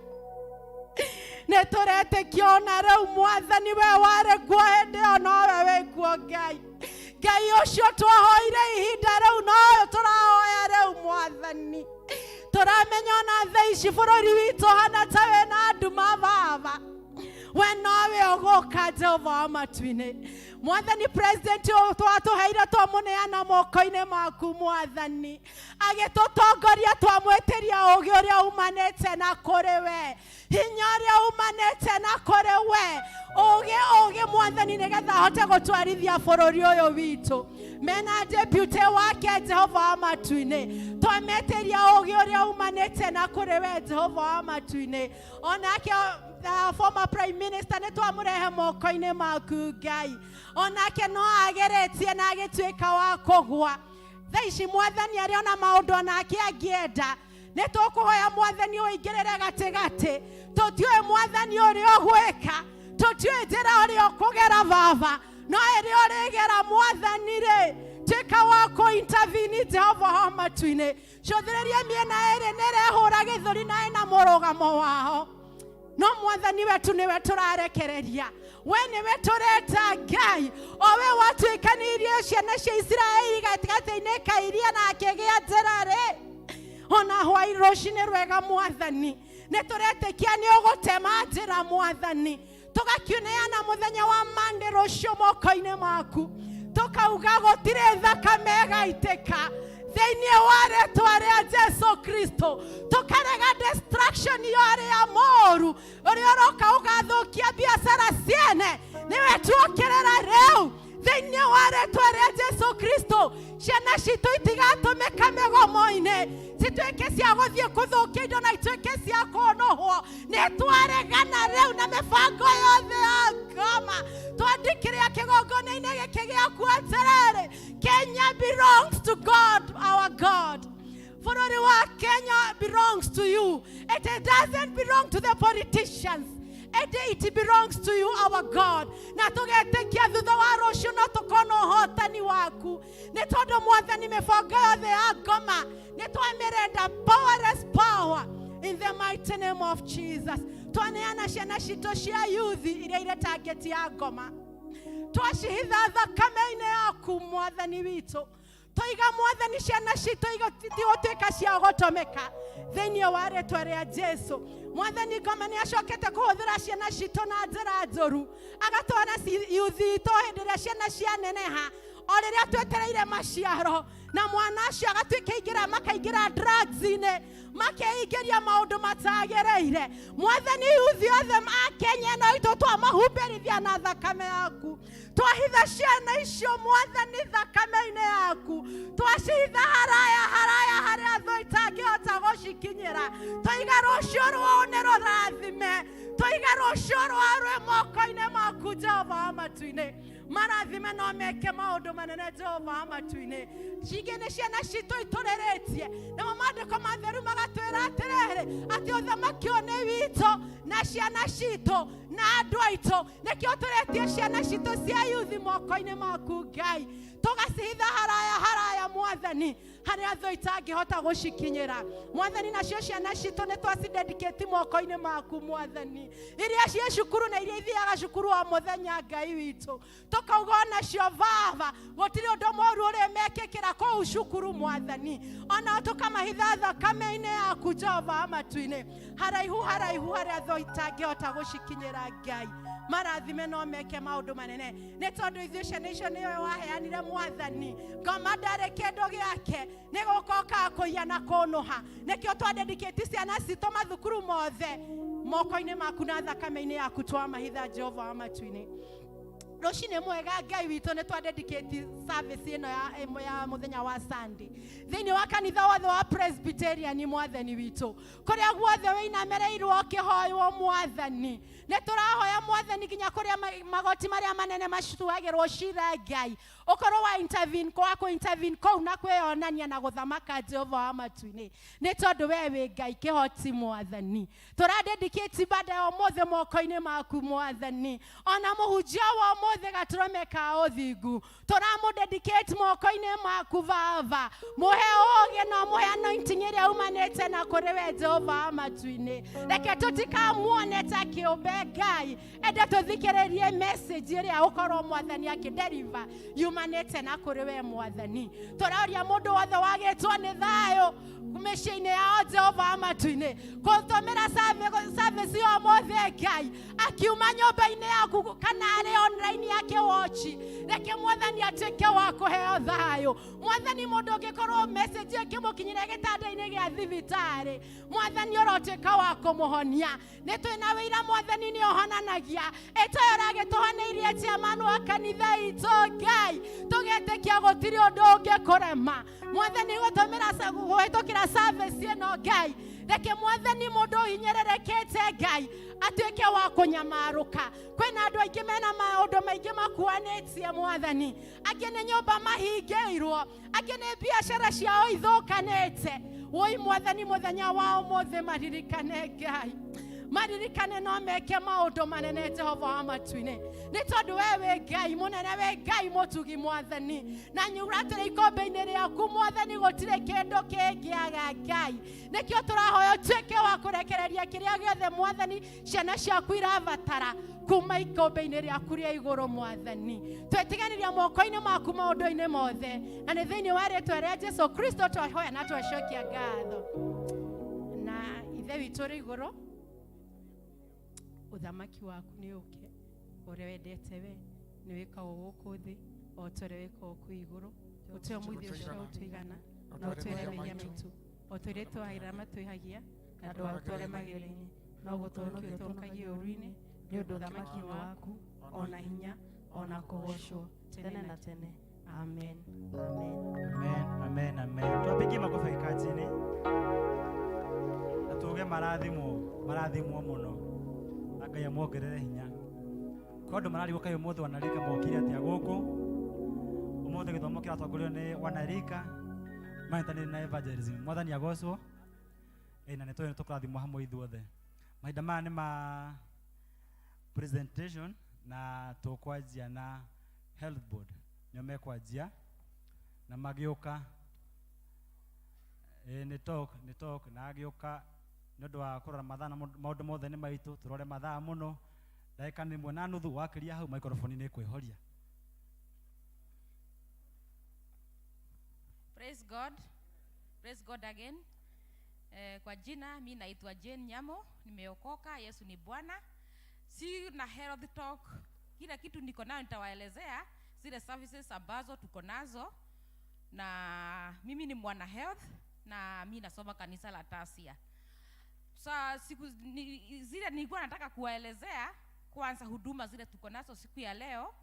Nĩ tũretĩkia ona rĩu Mwathani, we warĩ kuo hĩndĩ ĩyo nowe wĩ kuo Ngai. Ngai ũcio twahoire ihinda rĩu noyo tũrahoya rĩu Mwathani. Tũramenya ona thaa ici bũrũri witũ hana ta wĩna nduma Baba, we nowe ũgũka Jehova wa matu-inĩ. Mwathani, president ũyũ twatũheire twamũneana moko-inĩ maku Mwathani, agĩtũtongoria twamwĩtĩria ũũgĩ ũrĩa umanĩte na kũrĩ we, hinya ũrĩa umanĩte na kũrĩ we, ũũgĩ ũũgĩ Mwathani, nĩgetha ahote gũtwarithia bũrũri ũyũ witũ mena deputy wake Jehova wa matu-inĩ. Twametĩria ũũgĩ ũrĩa umanĩte na kũrĩ we Jehova wa matu-inĩ. Onake former prime minister nĩ twamũrehe moko-inĩ maku Ngai, onake no ageretie na agĩtuĩka wa kũgwa. Thaa ici Mwathani arĩ ona maũndũ onake angĩenda, nĩ tũkũhoya Mwathani ũingĩrĩre gatĩgatĩ. Tũtiũĩ Mwathani ũrĩa ũgwĩka, tũtiũĩ njĩra ũrĩa ũkũgera Baba, no ĩrĩa ũrĩgera Mwathani rĩ, tuĩka wa kũ intervene Jehova wa matu-inĩ. Cũthĩrĩria mĩena ĩrĩ nĩ ĩrehũra gĩthũri na ĩna mũrũgamo wao, no Mwathani wetu nĩwe tũrarekereria, we nĩwe tũreta Ngai, o we watuĩkanirie ciana cia Isiraeli gatagatĩ-inĩ ka iria na akĩgĩa njĩra rĩ. Ona hwai rũcinĩ rwega Mwathani, nĩ tũretĩkia nĩ ũgũtema njĩra Mwathani. Tũgakiuneana mũthenya wa Monday rũciũ moko-inĩ maku, tũkauga gũtirĩ thakame ĩgaitĩka thĩinĩ wa rĩtwa rĩa Jesu Kristo. Tũkarega destruction ya ũrĩa mũũru ũrĩa ũroka ũgathũkia biacara ciene, nĩwe tuokĩrĩra rĩu thĩinĩ wa rĩtwa rĩa Jesu Kristo. Ciana citũ itigatũmĩka mĩgomo-inĩ cituĩke cia gũthiĩ kũthũkia indo na ituĩke cia kũnũhwo. Nĩ twaregana rĩu na mĩbango yothe ya ngoma. Twandĩkĩrĩa kĩgongona-inĩ gĩkĩ gĩaku atĩrĩrĩ, Kenya belongs to God our God. Bũrũri wa Kenya belongs to you. It doesn't belong to the politicians. It belongs to you our God. Na tũgetĩkia thutha wa rũciũ no tũkona ũhotani waku, nĩ tondũ Mwathani mĩbango yothe ya ngoma nĩ twamĩrenda powerless power in the mighty name of Jesus. Twaneana ciana citũ cia youth iria irĩ target ya ngoma, twacihitha thakame-inĩ yaku Mwathani witũ. Toiga Mwathani ciana citũ itigũtuĩka cia gũtũmĩka thĩinĩ wa rĩtwa rĩa Jesu. Mwathani, ngoma nĩ acokete kũhũthĩra ciana citũ na njĩra njũru, agatwara youth itũ hĩndĩ ĩrĩa ciana cianeneha, o rĩrĩa twetereire maciaro, na mwana ũcio agatuĩka aingĩra, makaingĩra drugs-inĩ, makeingĩria maũndũ matagĩrĩire. Mwathani, youth othe a Kenya ĩno itũ twamahumbĩrithia na thakame yaku. Twahitha ciana icio Mwathani thakame-inĩ yaku, twacihitha haraya haraya harĩa thũ itangĩhota gũcikinyĩra. Twaiga rũciũ rwao nĩ rũrathime, twaiga rũciũ rwao rwĩ moko-inĩ maku Jehova wa matu-inĩ. Marathime no meke maũndũ manene Jehova wa matu-inĩ. Cingĩ nĩ ciana citũ itũrĩrĩtie, namo maandĩko matheru magatwĩra atĩrĩrĩ, atĩ ũthamaki ũyũ nĩ witũ na ciana citũ na andũ aitũ. maitũ. Nĩkĩo tũretie ciana citũ cia yuthi moko-inĩ maku Ngai, tũgacihitha haraya haraya Mwathani, harĩa thũ itangĩhota gũcikinyĩra Mwathani. Nacio ciana citũ nĩ twacidedicate moko-inĩ maku Mwathani, iria ciĩ cukuru na iria ithiaga cukuru o mũthenya Ngai witũ, tũkauga onacio Baba gũtirĩ ũndũ mũru ũrĩ mekĩkĩra kũu cukuru Mwathani, onao tũkamahitha thakame-inĩ yaku Jehova wa matu-inĩ, haraihu haraihu harĩa thũ itangĩhota gũcikinyĩra Ngai. Marathime no meke maũndũ manene, nĩ tondũ ithuĩ ciana icio nĩwe waheanire Mwathani. Ngoma ndarĩ kĩndũ gĩake, nĩ gũka kũiya na kũnũha. Nĩkĩo twadedicate ciana citũ mathukuru mothe moko-inĩ maku na thakame-inĩ yaku twamahitha Jehova wa matu-inĩ. Rũcinĩ mwega Ngai witũ, nĩ twadedicate service ĩno ya mũthenya wa Sunday thĩinĩ wa kanitha wothe wa Presbyterian Mwathani witũ, kũrĩa guothe wĩinamĩrĩirwo ũkĩhoywo Mwathani. Nĩ tũrahoya Mwathani nginya kũrĩa magoti marĩa manene macuagĩrwo cira Ngai, ũkorwo wa intervene kwa kũ intervene kũu na kwĩyonania na gũthamaka Jehova wa matu-inĩ, nĩ tondũ we wĩ Ngai kĩhoti Mwathani. Tũradedicate ibada ya ũmũthĩ moko-inĩ maku Mwathani, ona mũhunjia wa ũmũthĩ gatũrũme ka ũthingu tũramũdedicate moko-inĩ maku Baba, mũhe ũũgĩ na mũhe anointing ĩrĩa umanĩte na kũrĩ we Jehova wa matu-inĩ. Reke tũtikamuone ta kĩũmbe Ngai, ende tũthikĩrĩrie message ĩrĩa ũkorwo Mwathani akĩdeliver yumanĩte na kũrĩ we Mwathani. Tũraũria mũndũ wothe wagĩtwo nĩ thayũ mĩciĩ-inĩ yao Jehova wa matu-inĩ, gũtũmĩra service ya ũmũthĩ Ngai, akiuma nyũmba-inĩ yaku kana arĩ online akĩwochi, reke Mwathani atuĩke wa kũheo thayũ Mwathani. Mũndũ ũngĩkorwo message ĩkĩmũkinyĩra gĩtanda-inĩ gĩa thibitarĩ Mwathani, ũrotuĩka wa kũmũhonia. Nĩ twĩna wĩira Mwathani nĩ ũhonanagia, ĩtoyo ũragĩtũhoneirie chairman wa kanitha itũ Ngai, tũgetĩkia gũtirĩ ũndũ ũngĩkũrema Mwathani. Gũtũmĩra kũhĩtũkĩra service ĩno Ngai, reke Mwathani mũndũ ũhinyĩrĩrĩkĩte Ngai atuĩke wa kũnyamarũka. Kwĩna andũ aingĩ mena maũndũ maingĩ makuanĩtie Mwathani, angĩ nĩ nyũmba mahingĩirwo, angĩ nĩ biacara ciao ithũkanĩte. Woi Mwathani, mũthenya wa ũmũthĩ maririkane Ngai, maririkane no meke maũndũ manene Jehova wa matu-inĩ, nĩ tondũ we wĩ Ngai mũnene, wĩ Ngai mũtugi Mwathani, na nyura tũrĩ ikombe-inĩ rĩaku Mwathani, gũtirĩ kĩndũ kĩngĩaga Ngai. Nĩkĩo tũrahoya ũtuĩke wa kũrekereria kĩrĩa gĩothe Mwathani ciana ciaku irabatara kuma ikombe-inĩ rĩaku rĩa igũrũ Mwathani. Twetiganĩria moko-inĩ maku maũndũ-inĩ mothe, na nĩ thĩinĩ wa rĩtwa rĩa Jesu Kristo twahoya na twacokia ngatho. Na Ithe witũ ũrĩ igũrũ, ũthamaki waku nĩ ũke, ũrĩa wendete we nĩ wĩkagwo gũkũ thĩ o ta ũrĩa wĩkagwo kũu igũrũ. Ũtũhe ũmũthĩ ũcio ũtũigana, na ũtwĩre mehia maitũ o ta ũrĩa twahĩra matwĩhagia, na ndũgatware magerio-inĩ, no gũtũhonokia ũtũhonokagie ũũru-inĩ, nĩ ũndũ ũthamaki nĩ waku, ona hinya, ona kũgocwo tene na tene. Amen, amen. Amen, amen, amen. Tuwapigie makofi wakikaa chini na tuuge marathimwo, marathimwo mũno na Ngai amuongerere hinya. Kwa andũ mararigwo kaĩ ũmũthĩ wanarika mokire atĩa gũkũ, ũmũthĩ gĩthomo kĩratongorio nĩ wanarika manyitanĩire na evangelism. Mwathani agocwo. Ĩ, na nĩ tũĩ nĩ tũkũrathimwo hamwe ithuothe. Mahinda maya nĩ ma presentation na tũkwanjia na health board, nĩo mekwanjia na magĩũka. Ĩ, nĩ talk na agĩũka nĩ ũndũ wa kũrora mathaa na maũndũ mothe nĩ maitũ, tũrore mathaa mũno, ndagĩka nĩ 1.5, wakĩria hau microphone nĩ ĩkwĩhoria. Praise God. Praise God again. Kwa jina mi naitwa Jane Nyamo, nimeokoka, Yesu ni Bwana. Si na health talk, kila kitu niko nayo nitawaelezea zile services ambazo tuko nazo, na mimi ni mwana health na mi nasoma kanisa la Tasia. Sa siku zile nilikuwa nataka kuwaelezea kwanza huduma zile tuko nazo siku ya leo.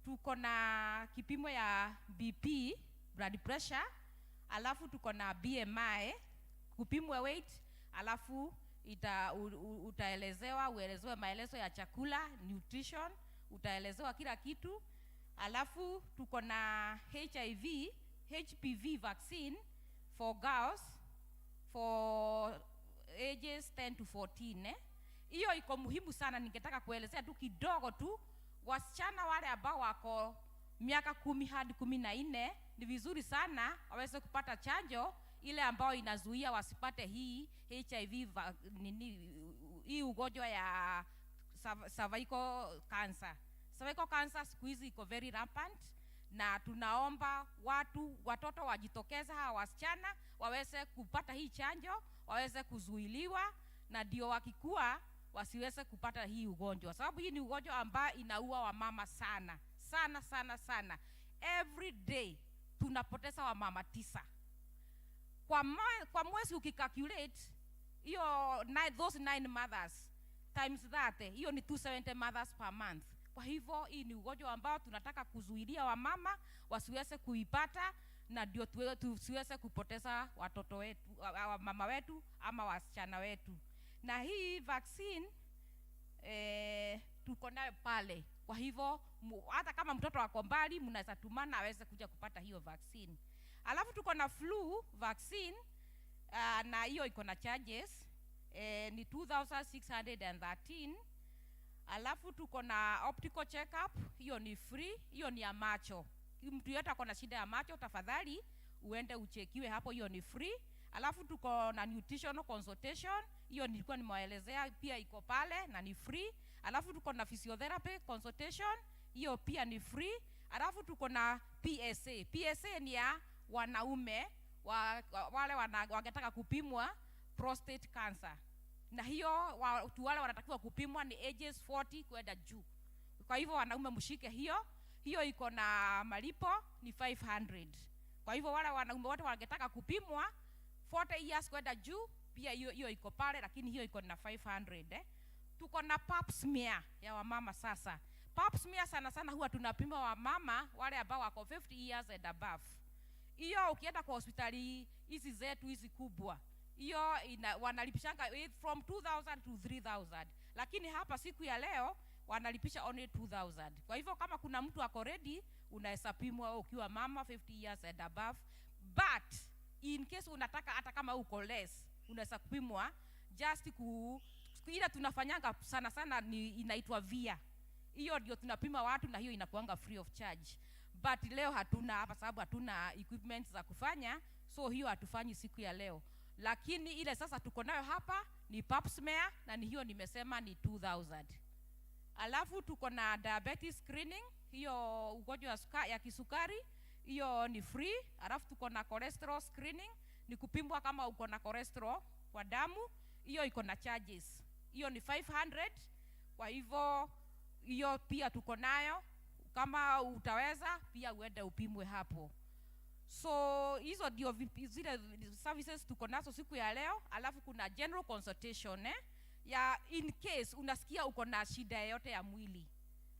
Tuko na kipimo ya BP, blood pressure, alafu tuko na BMI, kupimwa weight, alafu utaelezewa, uelezewe maelezo ya chakula, nutrition, utaelezewa kila kitu. Alafu tuko na HIV, HPV vaccine for girls for ages 10 to 14, eh? Hiyo iko muhimu sana, ningetaka kuelezea tu kidogo tu. Wasichana wale ambao wako miaka 10 hadi 14 ni vizuri sana waweze kupata chanjo ile ambayo inazuia wasipate hii HIV nini, hii ugonjwa ya cervical cancer. Cervical cancer siku hizi iko very rampant, na tunaomba watoto wajitokeze, hawa wasichana waweze kupata hii chanjo, waweze kuzuiliwa, na ndio wakikua wasiweze kupata hii ugonjwa, sababu hii ni ugonjwa ambayo inaua wamama sana sana sana sana. Every day tunapoteza wamama 9 kwa mwezi. Ukicalculate hiyo those 9 mothers times that, hiyo ni 270 mothers per month. Kwa hivyo hii ni ugonjwa ambao tunataka kuzuilia wamama wasiweze kuipata, na ndio tusiweze kupoteza watoto wetu, mama wetu ama wasichana wetu. Na hii vaccine tuko nayo pale. Kwa hivyo hata kama mtoto ako mbali, mnaweza tumana aweze kuja kupata hiyo vaccine. Alafu tuko na flu vaccine, na hiyo iko na charges, ni 2613. Alafu tuko na optical check-up, hiyo ni free, hiyo ni ya macho. Mtu yote ako na shida ya macho, tafadhali uende uchekiwe hapo, hiyo ni free. Alafu tuko na nutritional consultation, hiyo nilikuwa nimewaelezea, pia iko pale na ni free. Alafu tuko na physiotherapy consultation, hiyo pia ni free. Alafu tuko na PSA. PSA ni ya wanaume wale wangetaka kupimwa prostate cancer. Na hiyo watu wale wanatakiwa kupimwa ni ages 40 kwenda juu. Kwa hivyo wanaume mshike hiyo, hiyo iko na malipo ni 500. Kwa hivyo wale wanaume wote wangetaka kupimwa 40 years kwenda juu, pia hiyo iko pale, lakini hiyo iko na 500. Tuko na pap smear ya wamama sasa. Pap smear sana sana huwa tunapima wamama wale ambao wako 50 years and above. Hiyo ukienda kwa hospitali hizi zetu hizi kubwa, hiyo wanalipishanga from 2000 to 3000. Lakini hapa siku ya leo wanalipisha only 2000. Kwa hivyo kama kuna mtu ako ready, unaweza pimwa ukiwa mama 50 years and above. But in case unataka hata kama uko less, unaweza kupimwa just ku ile tunafanyanga sana sana ni inaitwa VIA. Hiyo ndio tunapima watu na hiyo inakuanga free of charge. But leo hatuna hapa sababu hatuna equipment za kufanya, so hiyo hatufanyi siku ya leo. Lakini ile sasa tuko nayo hapa ni pap smear, na ni hiyo nimesema ni 2000. Alafu tuko na diabetes screening, hiyo ugonjwa ya kisukari, hiyo ni free. Alafu tuko na cholesterol screening, ni kupimwa kama uko na cholesterol kwa damu, hiyo iko na charges. Hiyo ni 500. Kwa hivyo hiyo pia tuko nayo, kama utaweza pia uende upimwe hapo. So hizo ndio zile services tuko nazo siku ya leo. Alafu kuna general consultation, ya in case unasikia uko na shida yoyote ya mwili.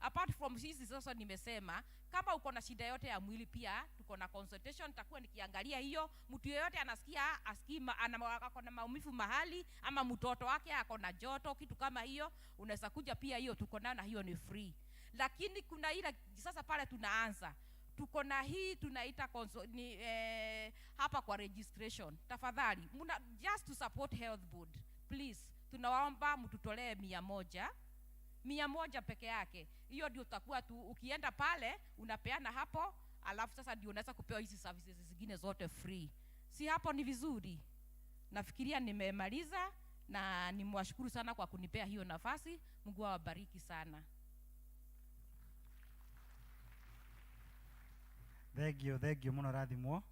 Apart from hizi sasa nimesema, kama uko na shida yote ya mwili pia tuko na consultation. Nitakuwa nikiangalia hiyo. Mtu yeyote anasikia ako na maumivu mahali, ama mtoto wake ako na joto, kitu kama hiyo, unaweza kuja pia, hiyo tuko nayo na hiyo ni free. Lakini kuna ile sasa pale tunaanza, tuko na hii tunaita ni hapa kwa registration. Tafadhali just to support health board, please tunawaomba mtutolee mia moja. Mia moja peke yake. Hiyo ndio utakuwa tu ukienda pale unapeana hapo, alafu sasa ndio unaweza kupewa hizi services zingine zote free. Si hapo ni vizuri? Nafikiria nimemaliza na nimwashukuru sana kwa kunipea hiyo nafasi. Mungu awabariki sana. Thank you, thank you muno rathimwo.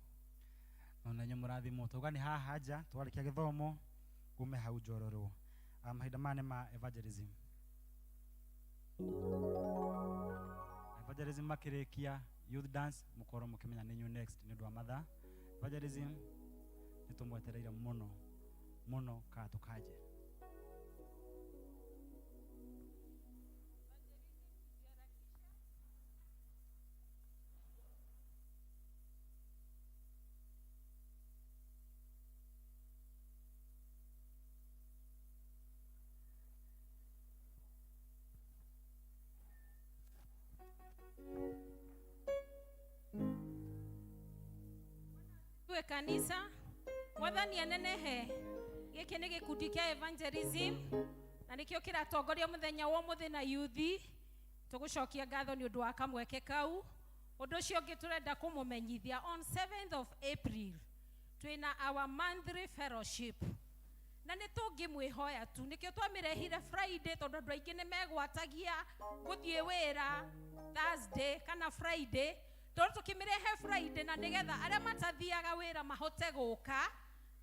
Na nyo mũrathimwo. Tuga nĩ haha nja twarikia gĩthomo ume hau njororwo. Mahinda maya nĩ ma evangelism. Evangelism makĩrĩkia youth dance mũkorwo mũkĩmenya nĩ new next nĩ ũndũ wa mathaa. Evangelism nĩ tũmwetereire mũno mũno kana tũkanje. Tuwe kanisa mwathani anenehe. Gĩkĩ nĩ gĩkundi kĩa evangelism. Na nĩkĩo kĩratongoria mũthenya wa ũmũthĩ na yuthi. Tũgũcokia ngatho nĩ ũndũ wa kamweke kau. Ũndũ ũcio ũngĩ tũrenda kũmũmenyithia, on 7th of April twĩna our monthly fellowship, na nĩ tũngĩmwĩhoya tu. Nĩkĩo twamĩrehire Friday, tondũ andũ aingĩ nĩ megwatagia gũthiĩ wĩra Thursday kana Friday. Tondũ tũkĩmĩrehe Friday na nĩgetha arĩa matathiaga wĩra mahote gũka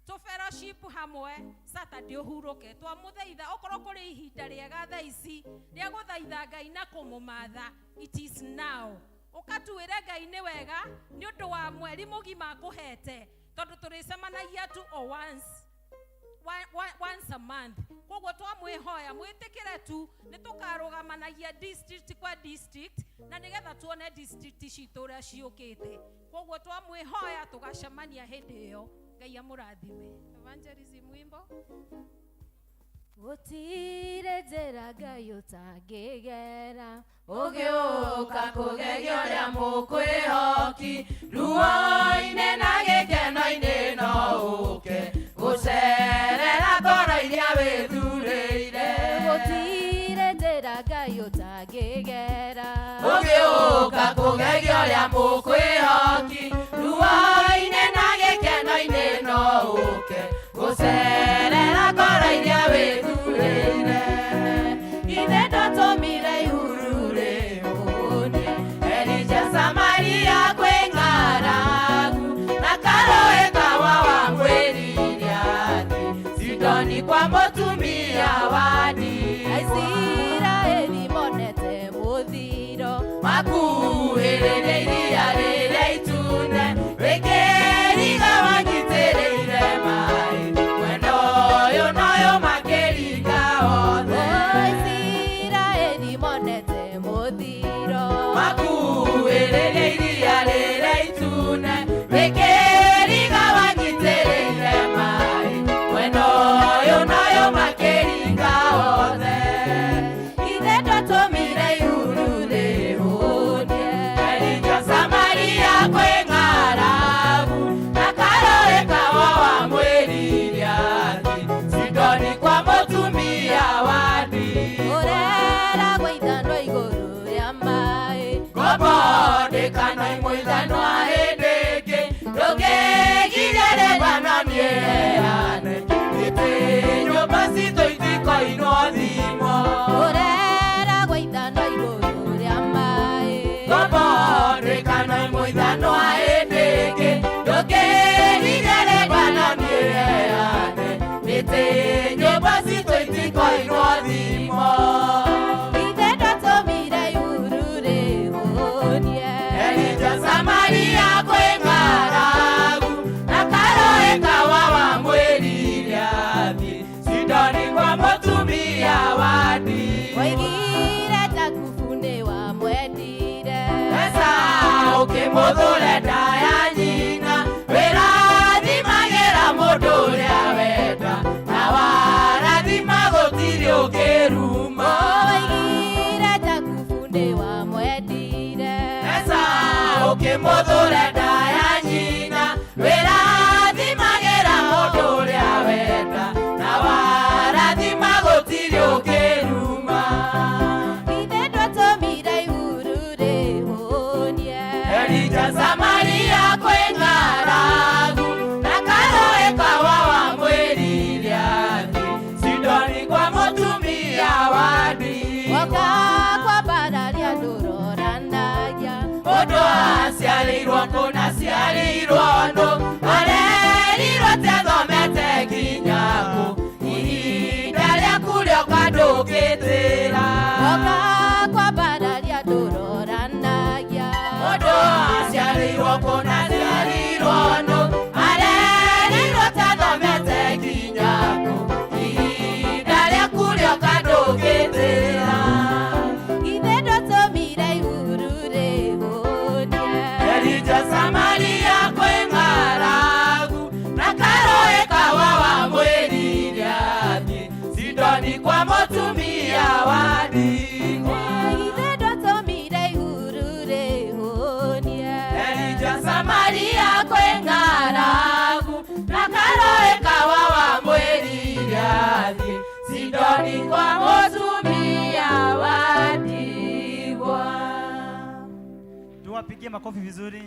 tũ fellowship hamwe, Saturday ũhurũke. Twamũthaitha, okorwo kũrĩ ihinda rĩega thaa ici rĩa gũthaitha Ngai na kũmũmatha, it is now. Ũkatuĩre Ngai nĩ wega nĩ ũndũ wa mweri mũgima akũhete, tondũ tũrĩcemanagia tu o once, once a month. Koguo twamwĩhoya mwĩtĩkĩre tu nĩ tũkarũgamanagia district kwa district, na nĩgetha tuone district citũ ũrĩa ciũkĩte. Koguo twamwĩhoya tũgacemania hĩndĩ ĩyo. Ngai amũrathime. Evangelism wimbo. Gũtirĩ njĩra Ngai ũtangĩgera. Ũgĩũka kũgeria ũrĩa mũkwĩhoki, ruo-inĩ na gĩkeno-inĩ, no ũke gũcerera ngoro iria wĩthurĩire. Gũtirĩ njĩra Ngai ũtangĩgera. Ũgĩũka kũgeria ũrĩa mũkwĩhoki, ruo-inĩ na gĩkeno-inĩ, no ũke gũcerera ngoro iria wĩthurĩire. Ithe ndatũmire ihuru rĩhũnie Elija Samaria kwĩ ng'aragu, na karũĩ kawa wa mwĩrire atĩ Sidoni kwa mũtumia wa ndigwa. Aisiraeli monete mũthiro, makuhĩrĩria iria rĩrĩa itune, wĩkĩriga wanyitĩrĩire maĩ, mwena ũyũ noyũ makĩringa othe. Aisiraeli monete mũthiro, makuhĩrĩria iria rĩrĩa itune, wĩkĩriga wanyitĩrĩire maĩ, mwena ũyũ noyũ makĩringa othe. Ithe ndatũmire ihuru rĩhũnie Elija Samaria kwĩ ng'aragu, na karũĩ kawa wa mwĩrire atĩ Sidoni kwa mũtumia wa ndigwa. Ũreragwo ithanwa igũrũ rĩa maĩ, Ngombo ndĩkana imũithanwa hĩndĩ ĩngĩ, ndũngĩgiria rĩthana niĩheane, ĩtĩ nyũmba citũ itikoinwo thimo. Ũreragwo ithanwa igũrũ rĩa maĩ, Ngombo ndĩkana imũithanwa hĩndĩ ĩngĩ, ndũngĩgiria rĩthana niĩheane, ĩtĩ nyũmba citũ itikoinwo thimo. Ithe ndatũmire ihuru rĩhũnie Elija Samaria kwĩ ng'aragu, na karũĩ kawa wa mwĩrire athiĩ Sidoni kwa mũtumia wa ndigwa. Woigire Jakubu nĩ wamwendire, Esau ũkĩmũthũre nda ya nyina, wĩrathimagĩra mũndũ ũrĩa wenda, na warathima gũtirĩ ũkĩruma. Woigire Jakubu nĩ wamwendire, Esau ũkĩmũthũre nda ya nyina, wĩrathimagĩra mũndũ ũrĩa wenda, na warathima gũtirĩ ũkĩruma. Ithe ndatũmire ihuru rĩhũnie Elija Samaria kwĩ ng'aragu, na karũĩ kawa wa mwĩrire athiĩ Sidoni kwa mũtumia wa ndigwa. Woka kwambararia ndũroranagia, Mũndũ aciarĩirwo kũna ciarĩirwo nũ, arerirwo atĩ athomete nginya kũ, ihinda rĩaku rĩoka ndũngĩtĩra. Woka kwambararia ndũroranagia, Mũndũ aciarĩirwo kũna ciarĩirwo nũ, arerirwo atĩ athomete nginya kũ, ihinda rĩaku rĩoka ndũngĩtĩra. Ithe ndatũmire ihuru rĩhũnie Tuwapigie makofi vizuri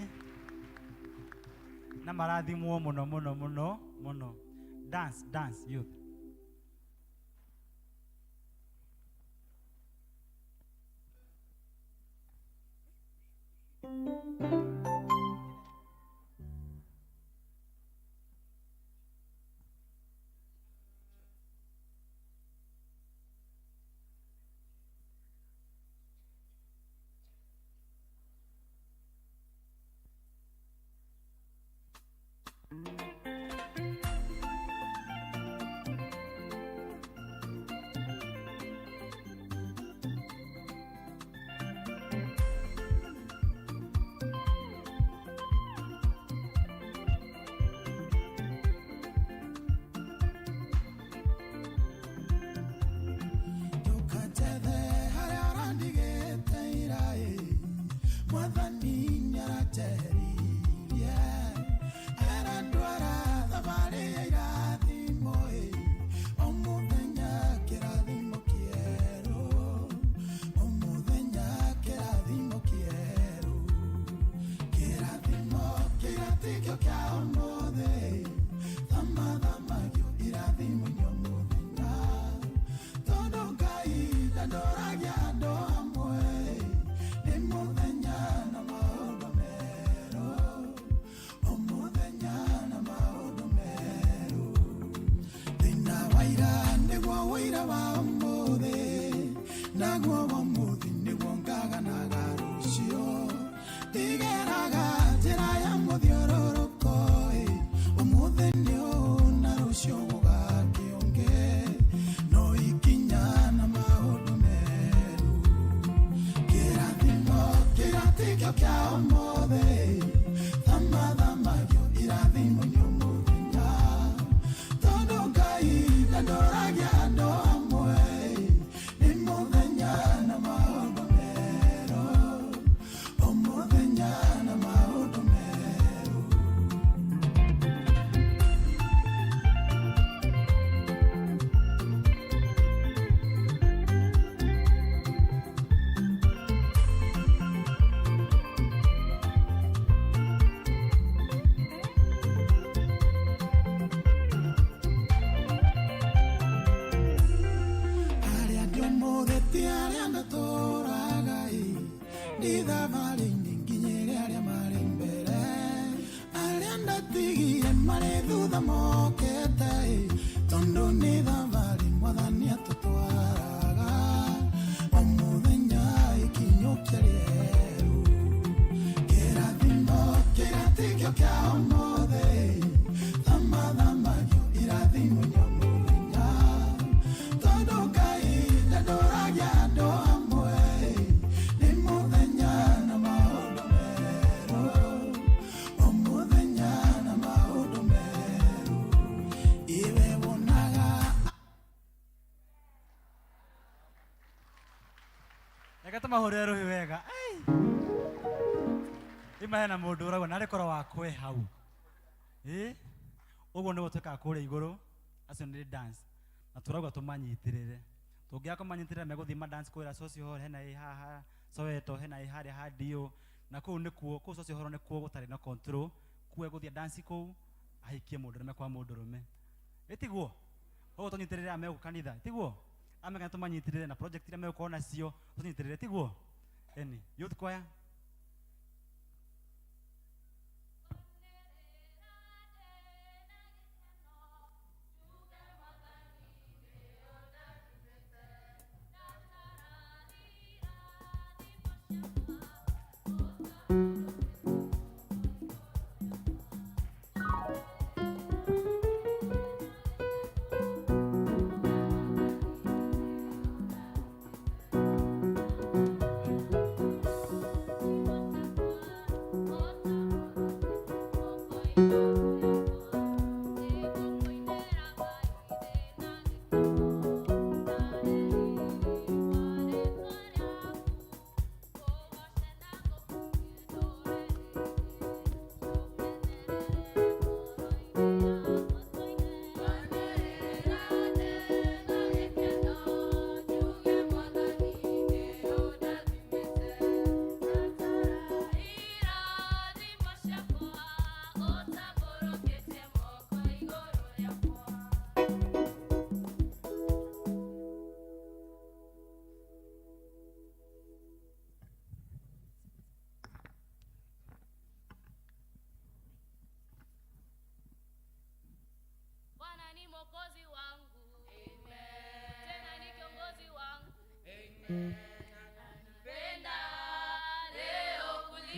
na marathimwo muno muno muno muno. Dance, dance youth. Ndukanjethe harĩa ũrandigĩte ira ĩ, Mwathani nĩaranjeheririe. Arandwara thabarĩ ya irathimo ĩ, o mũthenya kĩrathimo kĩerũ, o mũthenya kĩrathimo kĩerũ. Kĩrathimo kĩratikio kĩa ũmũthĩ, thamathamagio irathimo-inĩ o mũthenya. Tondũ Ngai ndandoragia andũ amwe, nĩ mũthenya na maũndũ merũ, o mũthenya na maũndũ merũ. Thĩna wa ira nĩguo ũira wa ũmũthĩ, naguo wa ũmũthĩ nĩguo ngaganaga rũciũ. Ndigeraga njĩra ya mũthiũrũrũko ĩ, ũmũthĩ nĩ ũũ na rũciũ gũgakĩũngĩ, no ikinya na maũndũ merũ. Kĩrathimo kĩratikio kĩa ũmũthĩ, thamathamagio irathimo-inĩ o mũthenya. Tondũ Ngai ndandoragia andũ amwe, nĩ mũthenya na maũndũ merũ, o mũthenya na maũndũ merũ. Arĩa ndĩ ũmũthĩ ti arĩa ndatũraga ĩ, ndĩ thabarĩ-inĩ nginyĩre arĩa marĩ mbere. Arĩa ndatigire marĩ thutha mokĩte ĩ, tondũ nĩ thabarĩ Mwathani atũtwaraga. O mũthenya ikinyũkia rĩerũ, kĩrathimo kĩratikio kĩa ũmũthĩ, thamathamagio irathimo-inĩ o mũthenya. Tondũ Ngai ndandoragia andũ amwe, nĩ mũthenya na maũndũ merũ, o mũthenya na maũndũ merũ. Iwe wonaga Reke tũmahũrĩre rũhĩ wega. Ai! Ima hena mũndũ ũrauga narĩ korwo wakwe hau. Ĩ? Ũguo nĩguo twĩkaga kũrĩa igũrũ, acio nĩ dance. Na tũrauga tũmanyitĩrĩre. Tũngĩaga kũmanyitĩrĩra megũthiĩ ma dance kũrĩa social hall, hena ĩ haha Soweto, hena ĩ harĩa Hadio. Na kũu nĩkuo, kũu social hall nĩkuo gũtarĩ na control. Kuo egũthiĩ dance kũu, ahikie mũndũrũme kwa mũndũrũme. Ĩ tiguo? Koguo tũnyitĩrĩre aya megũka kanitha, tiguo? Aya mekana tũmanyitĩrĩre na project iria megũkorwo nacio, tũnyitĩrĩre, tiguo? Eni, youth choir.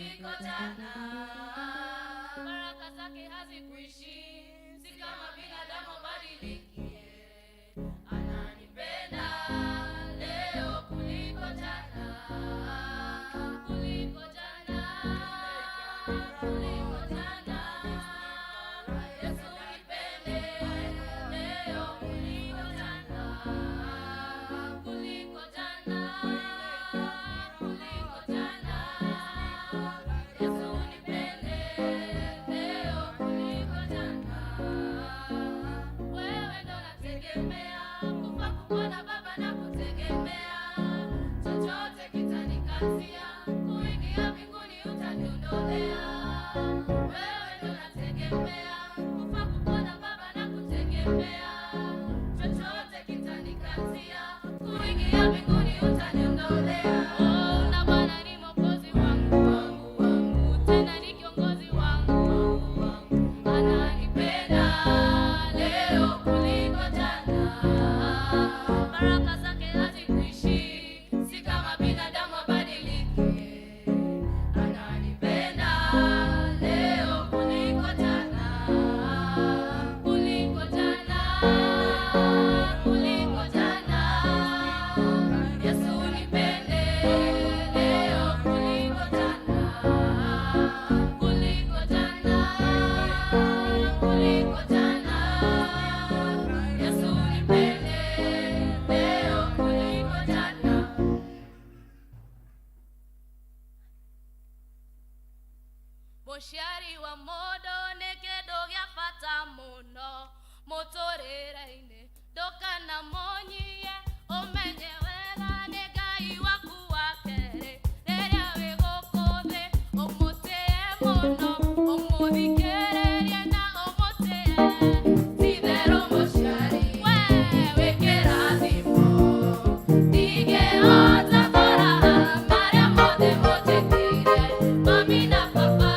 kuliko jana. Baraka zake hazikuishi, si kama binadamu badilikie. Ananipenda leo kuliko jana, kuliko jana, kuliko jana. Yesu nipende leo kuliko jana, kuliko jana, kuliko jana. Yesu nipende leo kuliko jana. Wewe ndo nategemea, kufa kupona Baba na kutegemea. Chochote kitanikatia, kuingia mbinguni utaniondolea. Wewe ndo nategemea, kufa kupona Baba na kutegemea. Chochote kitanikatia, kuingia mbinguni utaniondolea. Oh, na Bwana ni Mwokozi wangu, wangu, wangu, tena ni kiongozi wangu, wangu, wangu. Ananipenda leo kuliko jana. Baraka zake hazikuishi, si kama binadamu abadilike. Ananipenda leo kuliko jana, kuliko jana, kuliko jana. Yesu nipende leo kuliko jana, kuliko jana, kuliko jana. Yesu nipende leo kuliko jana. Mũciari wa mũndũ nĩ kĩndũ gĩa bata mũno mũtũrĩre-inĩ, ndũkanamũnyie, ũmenye wega nĩ Ngai waku wa kerĩ. Rĩrĩa wĩ gũkũ thĩ ũmũtĩe mũno, ũmũthikĩrĩrie na ũmũtĩe. Ti-itherũ mũciari we wĩ kĩrathimo, ndingĩhota kũraha marĩa mothe mũnjĩkĩire. Mami na baba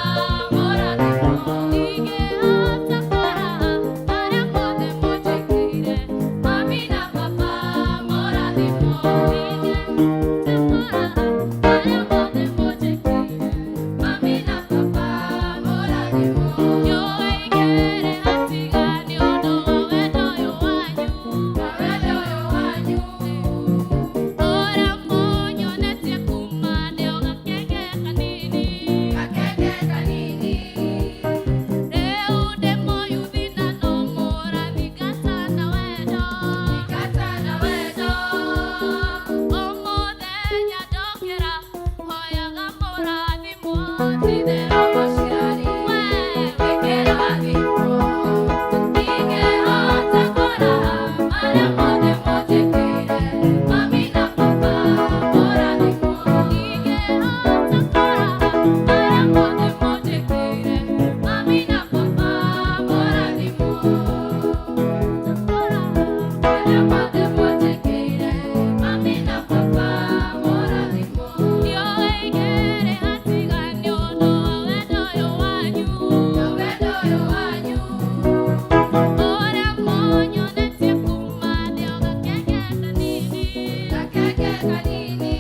mũrathimwo, ndingĩhota kũraha marĩa mothe mũnjĩkĩire. Mami na baba mũrathimwo, ndingĩhota kũraha marĩa mothe mũnjĩkĩire. Mami na baba mũrathimwo, nĩũigĩre hatia nĩ ũndũ wa wendo ũyũ wanyu, wa wendo ũyũ wanyu. Ũrĩa mũnyonetie kuma ndĩ o gakenge kanini, gakenge kanini. Rĩu ndĩ mũyuthi na no mũrathingata na wendo, thingata na wendo. O mũthenya ndokĩra hoyaga mũrathimwo, ti-itherũ mũciari we wĩ kĩrathimo. Ndingĩhota kũraha marĩa mothe mũnjĩkĩire. Mami na baba mũrathimwo, ndingĩhota kũraha marĩa mothe mũnjĩkĩire. Mami na baba mũrathimwo, marĩa mothe mũnjĩkĩire. Mami na baba mũrathimwo, nĩũigĩre hatia nĩ ũndũ wa wendo ũyũ wanyu, wa wendo ũyũ wanyu. Ũrĩa mũnyonetie kuma ndĩ o gakenge kanini, gakenge kanini.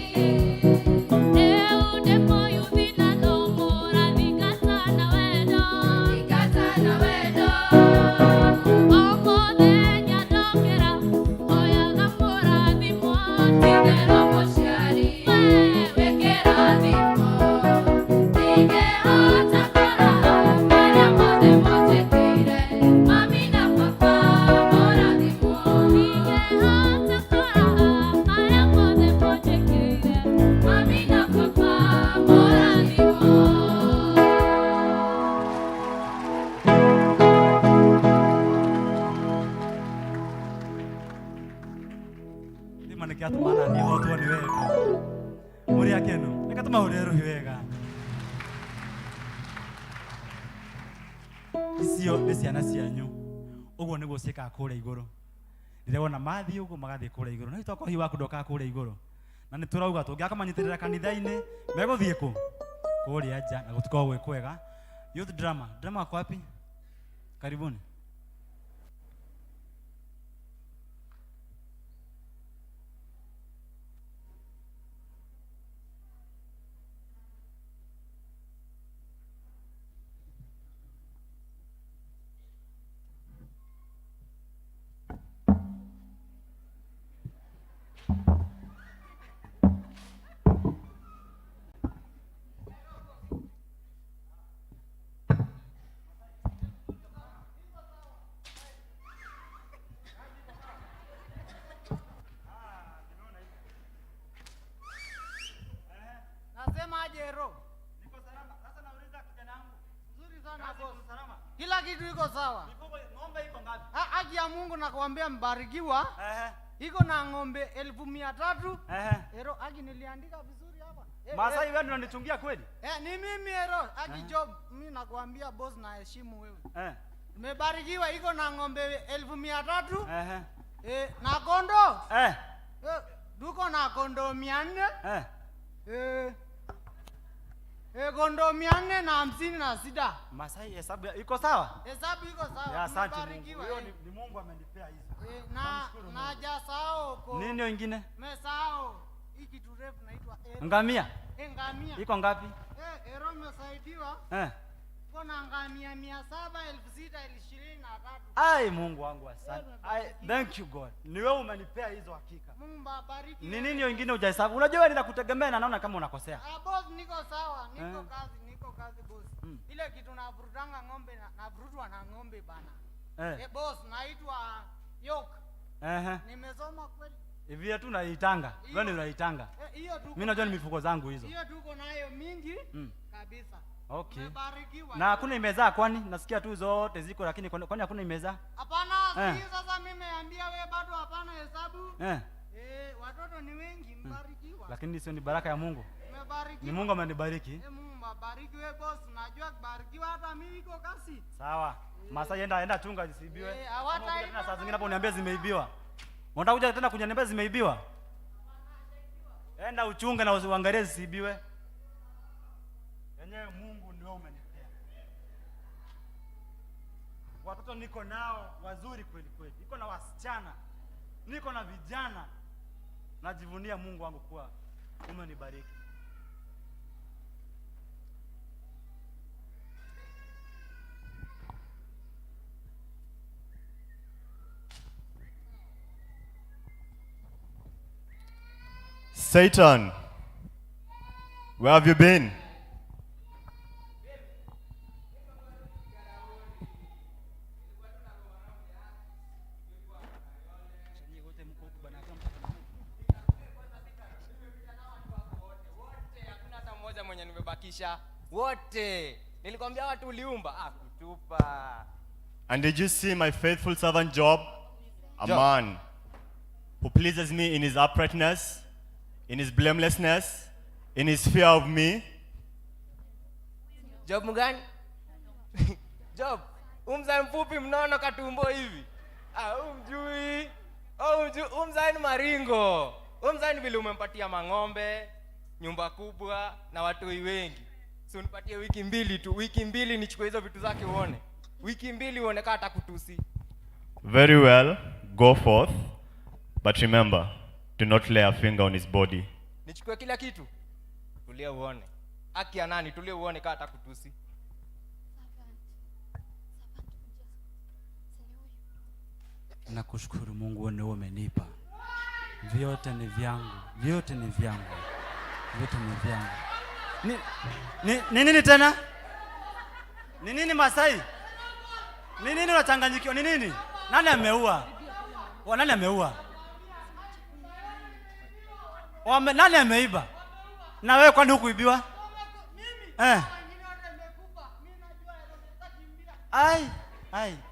Rĩu ndĩ mũyuthi na no mũrathingata na wendo, thingata na wendo. O mũthenya ndokĩra hoyaga mũrathimwo, ti-itherũ mũciari we wĩ kĩrathimo. Ndingĩhota kũraha marĩa mothe mũnjĩkĩire. Mami na baba mũrathimwo, ndingĩhota kũraha marĩa mothe mũnjĩkĩire. Mami na baba mũrathimwo. Thima nä kä atå mana niä hotwo nä wendo må rä akenu reke tå mahå rä rå hi wega icio nä ciana cianyu å guo nä guo ciäkaga kå rä a igå rå rä rä a wona mathiä å guo magathiä kå rä a igå rå no itoka hihi waku ndokaga kå rä a igå rå na nä tå rauga tå ngä akamanyitä rä ra kanitha-inä megå thiä kå kå rä a nja na gå tikoragwo gwä kwega. Youth drama, drama wako wapi? Karibuni. Kila kitu iko sawa. Ng'ombe iko ngapi? Haki ya Mungu nakwambia mbarikiwa. Iko na ng'ombe 300,000. Ero haki niliandika vizuri hapa. Masai wewe ndio unanichungia kweli? Ni mimi ero. Haki Job, mimi nakwambia boss naheshimu wewe. Nimebarikiwa iko na ng'ombe 300,000. Na kondoo. Tuko na kondoo 400. Kondoo 456. Masai hesabu iko sawa? Hesabu iko sawa. Ya, asante Mungu. Hiyo ni Mungu amenipea hizo. Na jasao ko. Nini hiyo ingine? Mesao. Hii kitu refu naitwa ero. Ngamia. Ngamia. Iko ngapi? Ero mesaidiwa. Kuna ngamia 700,623. Ai Mungu wangu asante. Ai, thank you God. Ni wewe umenipea hizo hakika. Mungu abariki. Ni nini hiyo ingine hujahesabu? Unajua wewe ninakutegemea na naona kama unakosea. Boss niko sawa, niko kazi, niko kazi boss. Ile kitu navurutanga ng'ombe navurutwa na ng'ombe bana. Boss naitwa Yok. Nimesoma kweli. Hivi tu unaitanga. Wewe ndio unaitanga. Hiyo tu. Mimi najua ni mifuko zangu hizo. Hiyo tuko nayo mingi kabisa. Okay. Umebarikiwa. Na hakuna imezaa kwani? Nasikia tu zote ziko lakini kwani hakuna imezaa? Hapana, si sasa mimi nimeambia wewe bado hapana hesabu. Watoto ni wengi, mbarikiwa. Lakini sio ni baraka ya Mungu. Umebarikiwa. Ni Mungu amenibariki. Mungu abariki wewe boss, najua kubarikiwa hata mimi iko kasi. Sawa. Masai enda chunga zisiibiwe. Hawataiba. Tena saa zingine hapo uniambie zimeibiwa. Unataka kuja tena kuniambia zimeibiwa? Enda uchunge na uangalie zisiibiwe. Yenyewe Mungu ndio umenipea. Watoto niko nao wazuri kweli kweli. Niko na wasichana. Niko na vijana. Najivunia Mungu wangu kuwa umenibariki. Satan, where have you been? Mwenye nimebakisha wote nilikwambia watu uliumba kutupa. And did you see my faithful servant Job, a man who pleases me in his uprightness, in his blamelessness, in his fear of me? Job mgani? Job umzai mfupi mnono katumbo hivi. Umjui. Umzai ni maringo. Umzai ni vile umempatia mang'ombe, nyumba kubwa na watu wengi. Si unipatie wiki mbili tu, wiki mbili nichukue hizo vitu zake uone. Wiki mbili uone kama atakutusi. Very well, go forth, but remember, do not lay a finger on his body. Nichukue kila kitu. Tulia uone. Haki ya nani? Tulia uone kama atakutusi. Nakushukuru Mungu wewe umenipa. Vyote ni vyangu, vyote ni vyangu. Vyote ni vyangu. Ni nini tena? Ni nini Masai? Ni nini unachanganyikiwa? Ni nini? Nani ameua? Nani ameua? Nani ameiba? Na wewe kwani hukuibiwa? Ai, ai, ai,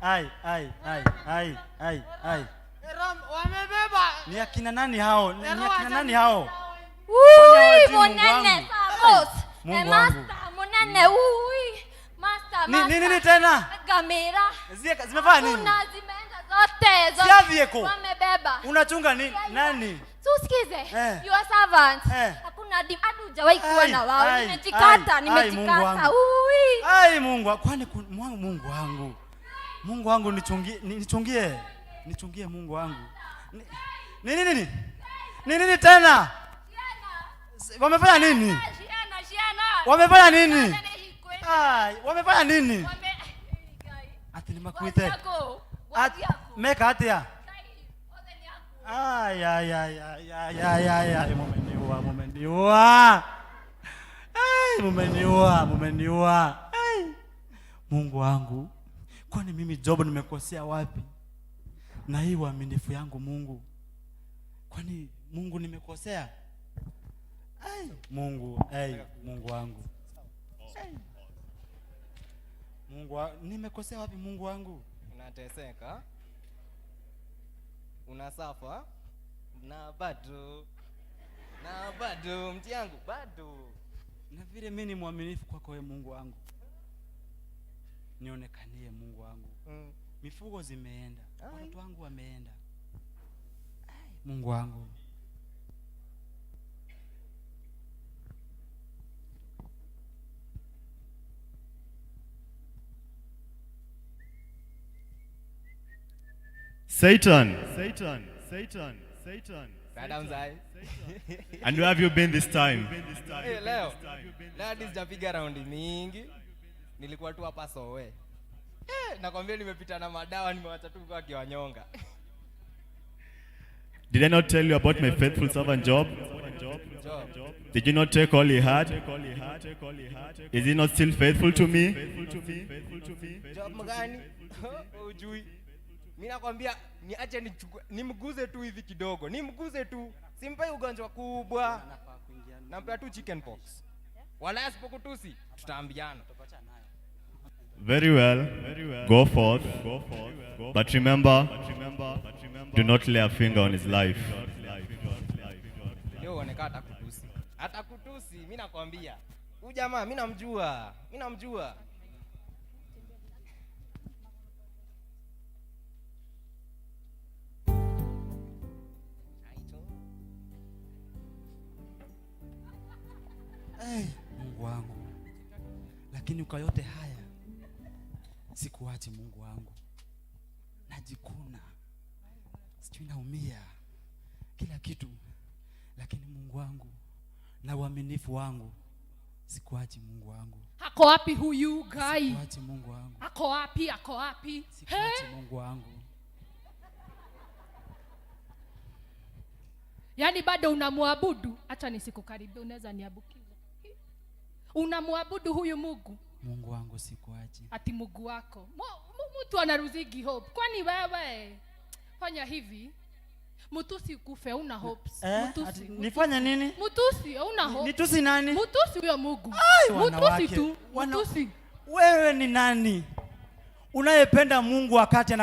ai, ai, ai, ai, ai. Wamebeba. Ni akina nani hao? Ni akina nani hao? Ui, monene boss. Mungu wangu. Master, monene, ui. Master, master. Ni nini tena? Kamera. Zimefanya nini? Kuna zimeenda zote, zote. Siavieko. Wamebeba. Unachunga nini? Nani? Tusikize. Your servant. Hakuna hadi hujawahi kuwa na wao. Nimejikata, nimejikata. Ui. Ai Mungu, kwani Mungu wangu. Mungu wangu nichungie, nichungie. Nichungie Mungu wangu. Ni nini? Ni nini tena? Wamefanya nini? Wamefanya nini? Ai, wamefanya nini? Ati nimakuite. Meka atia. Ai ai ai ai ai ai ai ai, mumeniua, mumeniua. Ai, mumeniua, mumeniua. Ai. Mungu wangu, kwani mimi Job nimekosea wapi? Na hii uaminifu yangu Mungu. Kwani Mungu nimekosea? Ai, Mungu, ai, Mungu wangu. Ai. Mungu nimekosea wapi Mungu wangu? Unateseka, unasafa na bado, na bado mti yangu bado. Na vile mimi ni mwaminifu kwako wewe Mungu wangu, nionekanie Mungu wangu. Mifugo zimeenda, watoto wangu wameenda. Ai, Mungu wangu. Satan, Satan, Satan, Satan. Dada mzai. And where have you been this time? Eh, leo leo hadi sijapiga raundi mingi, nilikuwa tu hapa Sowe. Nakwambia nimepita na madawa, nimewacha tu kwa kiwanyonga. Did I not tell you about my faithful servant Job? Job. Did you not take all he had? Is he not still faithful to me? Job mgani? Ujui. Mimi nakwambia niache nichukue, nimguze tu hivi kidogo, nimguze tu, simpai ugonjwa kubwa, nampea tu chicken pox. Wala asipokutusi tutaambiana. Very well, go forth, but remember, do not lay a finger on his life. Leo uonekana atakutusi, atakutusi. Mimi nakwambia huyu jamaa mimi namjua, mimi namjua. Hey, Mungu wangu, lakini kwa yote haya sikuachi Mungu wangu. Najikuna, sijui naumia kila kitu, lakini Mungu wangu na uaminifu wangu sikuachi Mungu wangu. Ako wapi huyu guy? Sikuachi Mungu wangu. Ako wapi? Ako wapi? Sikuachi Mungu wangu. Yaani bado unamwabudu? Acha nisikukaribie, unaweza niabukiza. Unamwabudu huyu Mungu? Mungu wangu sikuachi. Ati Mungu wako. Mtu anaruzigi hope. Kwani wewe fanya hivi, mtusi kufe, una hopes. Mtusi, Ati mtusi. nifanye nini? Mtusi, una hope. Nitusi nani? Mtusi huyo Mungu. Ai, Mtusi wanawake. tu, mtusi. Wewe ni nani unayependa Mungu wakati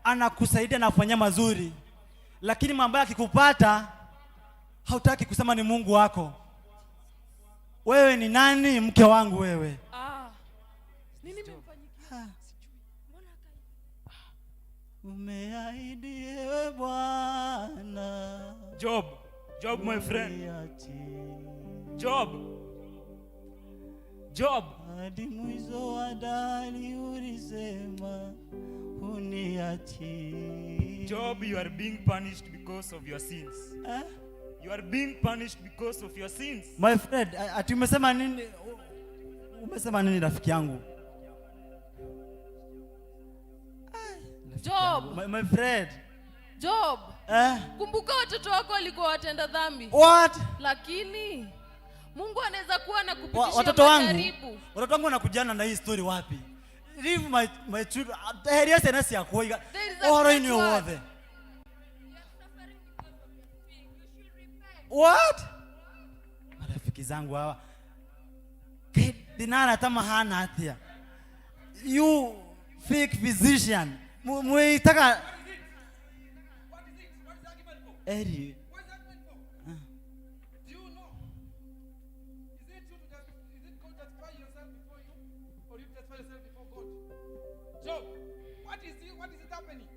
anakusaidia na kufanyia mazuri, lakini mambo yakikupata hautaki kusema ni Mungu wako? Wewe ni nani mke wangu wewe? Nini imemfanyikia? Umeahidi ewe Bwana. Job, Job my friend. Job. Job. Hadi mwisho wa dali ulisema huniachi. Job, you are being punished because of your sins. You are being punished because of your sins. My friend, ati umesema nini? Umesema nini rafiki yangu? Job. My friend. Job. Kumbuka watoto wako walikuwa watenda dhambi. What? Lakini Mungu anaweza kuwa anakupitishia Watoto wangu. majaribu. Watoto wangu wanakujana na hii story wapi? Leave my children. Heri senesi ya kuiga. There is a Oro great ini word. wothe. What? Marafiki zangu hawa. Dinara tama hana atia. You fake physician. Muitaka Eri. Do you know? Is it you to just, is it God justify yourself before you, or you justify yourself before God? Job, what is it happening?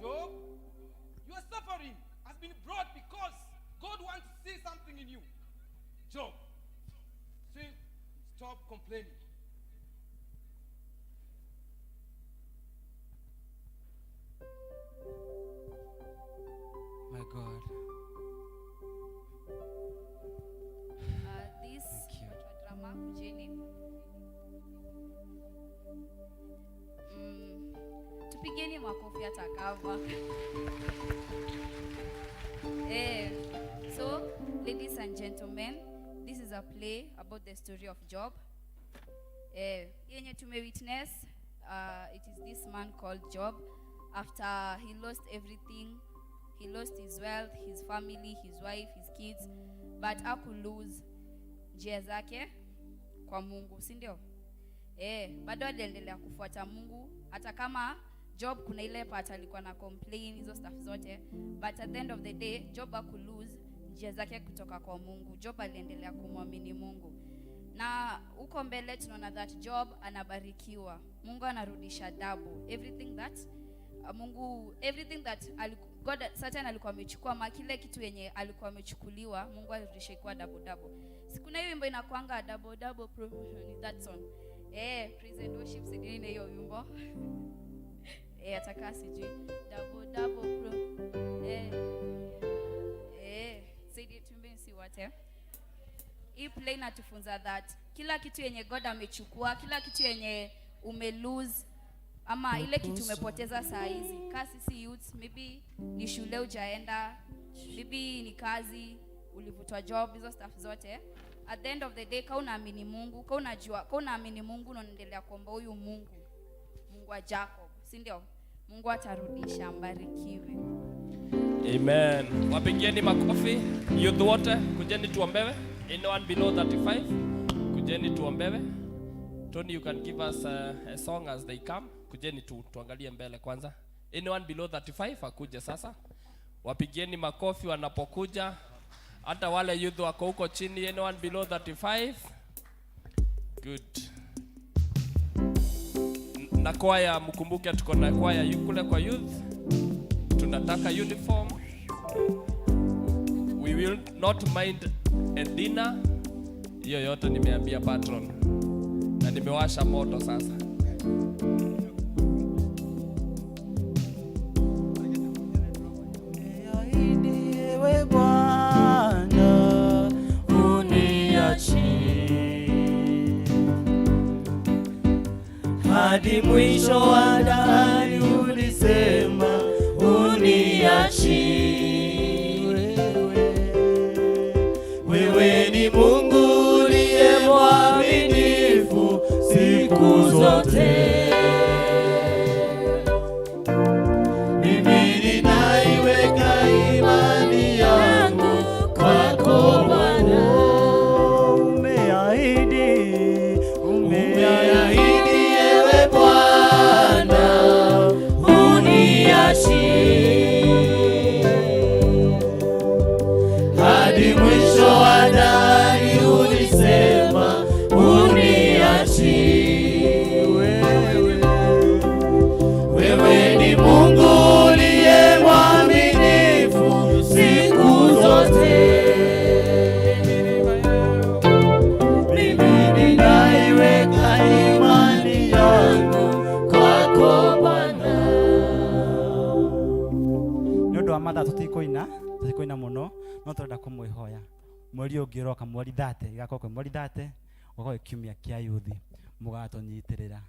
Job, your suffering has been brought because God wants to see something in you. Job, see, stop complaining. My God. This drama kujeni. Tupigeni makofi hata kama. So ladies and gentlemen, this is a play about the story of Job. Yenye tume witness, it is this man called Job. After he lost everything, he lost his wealth, his family, his wife, his kids, but haku lose njia zake kwa Mungu, si ndio? Eh, bado aliendelea kufuata Mungu hata kama Job kuna ile part alikuwa na complain hizo stuff zote, but at the end of the day Job hakulose njia zake kutoka kwa Mungu. Job aliendelea kumwamini Mungu, na huko mbele tunaona that Job anabarikiwa, Mungu anarudisha double everything that Mungu everything that God Satan alikuwa amechukua, ma kile kitu yenye alikuwa amechukuliwa, Mungu alirudisha ikuwa double double. Si kuna hiyo wimbo inakuanga double double promotion, that song. Eh, praise and worship, sijui ni hiyo wimbo. Eh, atakaa sijui double double pro. Eh. Eh, sidi tuimbe si wote. Hii play inatufunza that kila kitu yenye God amechukua, kila kitu yenye ume lose ama ile kitu umepoteza saa hizi, ka sisi youths, maybe ni shule hujaenda, maybe ni kazi ulivutwa job, hizo stuff zote, at the end of the day, ka unaamini Mungu, ka unajua, ka unaamini Mungu na unaendelea kuomba huyu Mungu, Mungu wa Jacob, si ndio? Mungu atarudisha. Mbarikiwe. Amen. Wapigieni makofi youth wote, kujeni tuombewe. Anyone below 35, kujeni tuombewe. Tony, you can give us a song as they come. Kujeni tu, tuangalie mbele kwanza. Anyone below 35 akuje sasa. Wapigieni makofi wanapokuja. Hata wale youth wako huko chini, anyone below 35? Good. Na kwaya, mkumbuke tuko na kwaya kule kwa youth. Tunataka uniform. We will not mind a dinner. Hiyo yote nimeambia patron. Na nimewasha moto sasa. Ewe Bwana uniachi hadi mwisho wa dahari, ulisema uniachi. Wewe ni Mungu uliye mwaminifu siku zote. Mimi ninaiweka imani yangu kwako Bwana. Umeahidi, umeahidi ewe Bwana, uniachi hadi mwisho wa dahari, ulisema uniachi. Wewe ni Mungu uliye mwaminifu siku zote. Mimi ninaiweka imani yangu kwako Bwana. Nĩ ũndũ wa mathaa tũtikũina mũno, no tũrenda kũmwĩhoya mweri ũngĩ ũroka, mweri 30, ĩgakorwo kwĩ mweri 30, gũgakorwo kiumia kĩa yuthi, mũgatũnyitĩrĩra.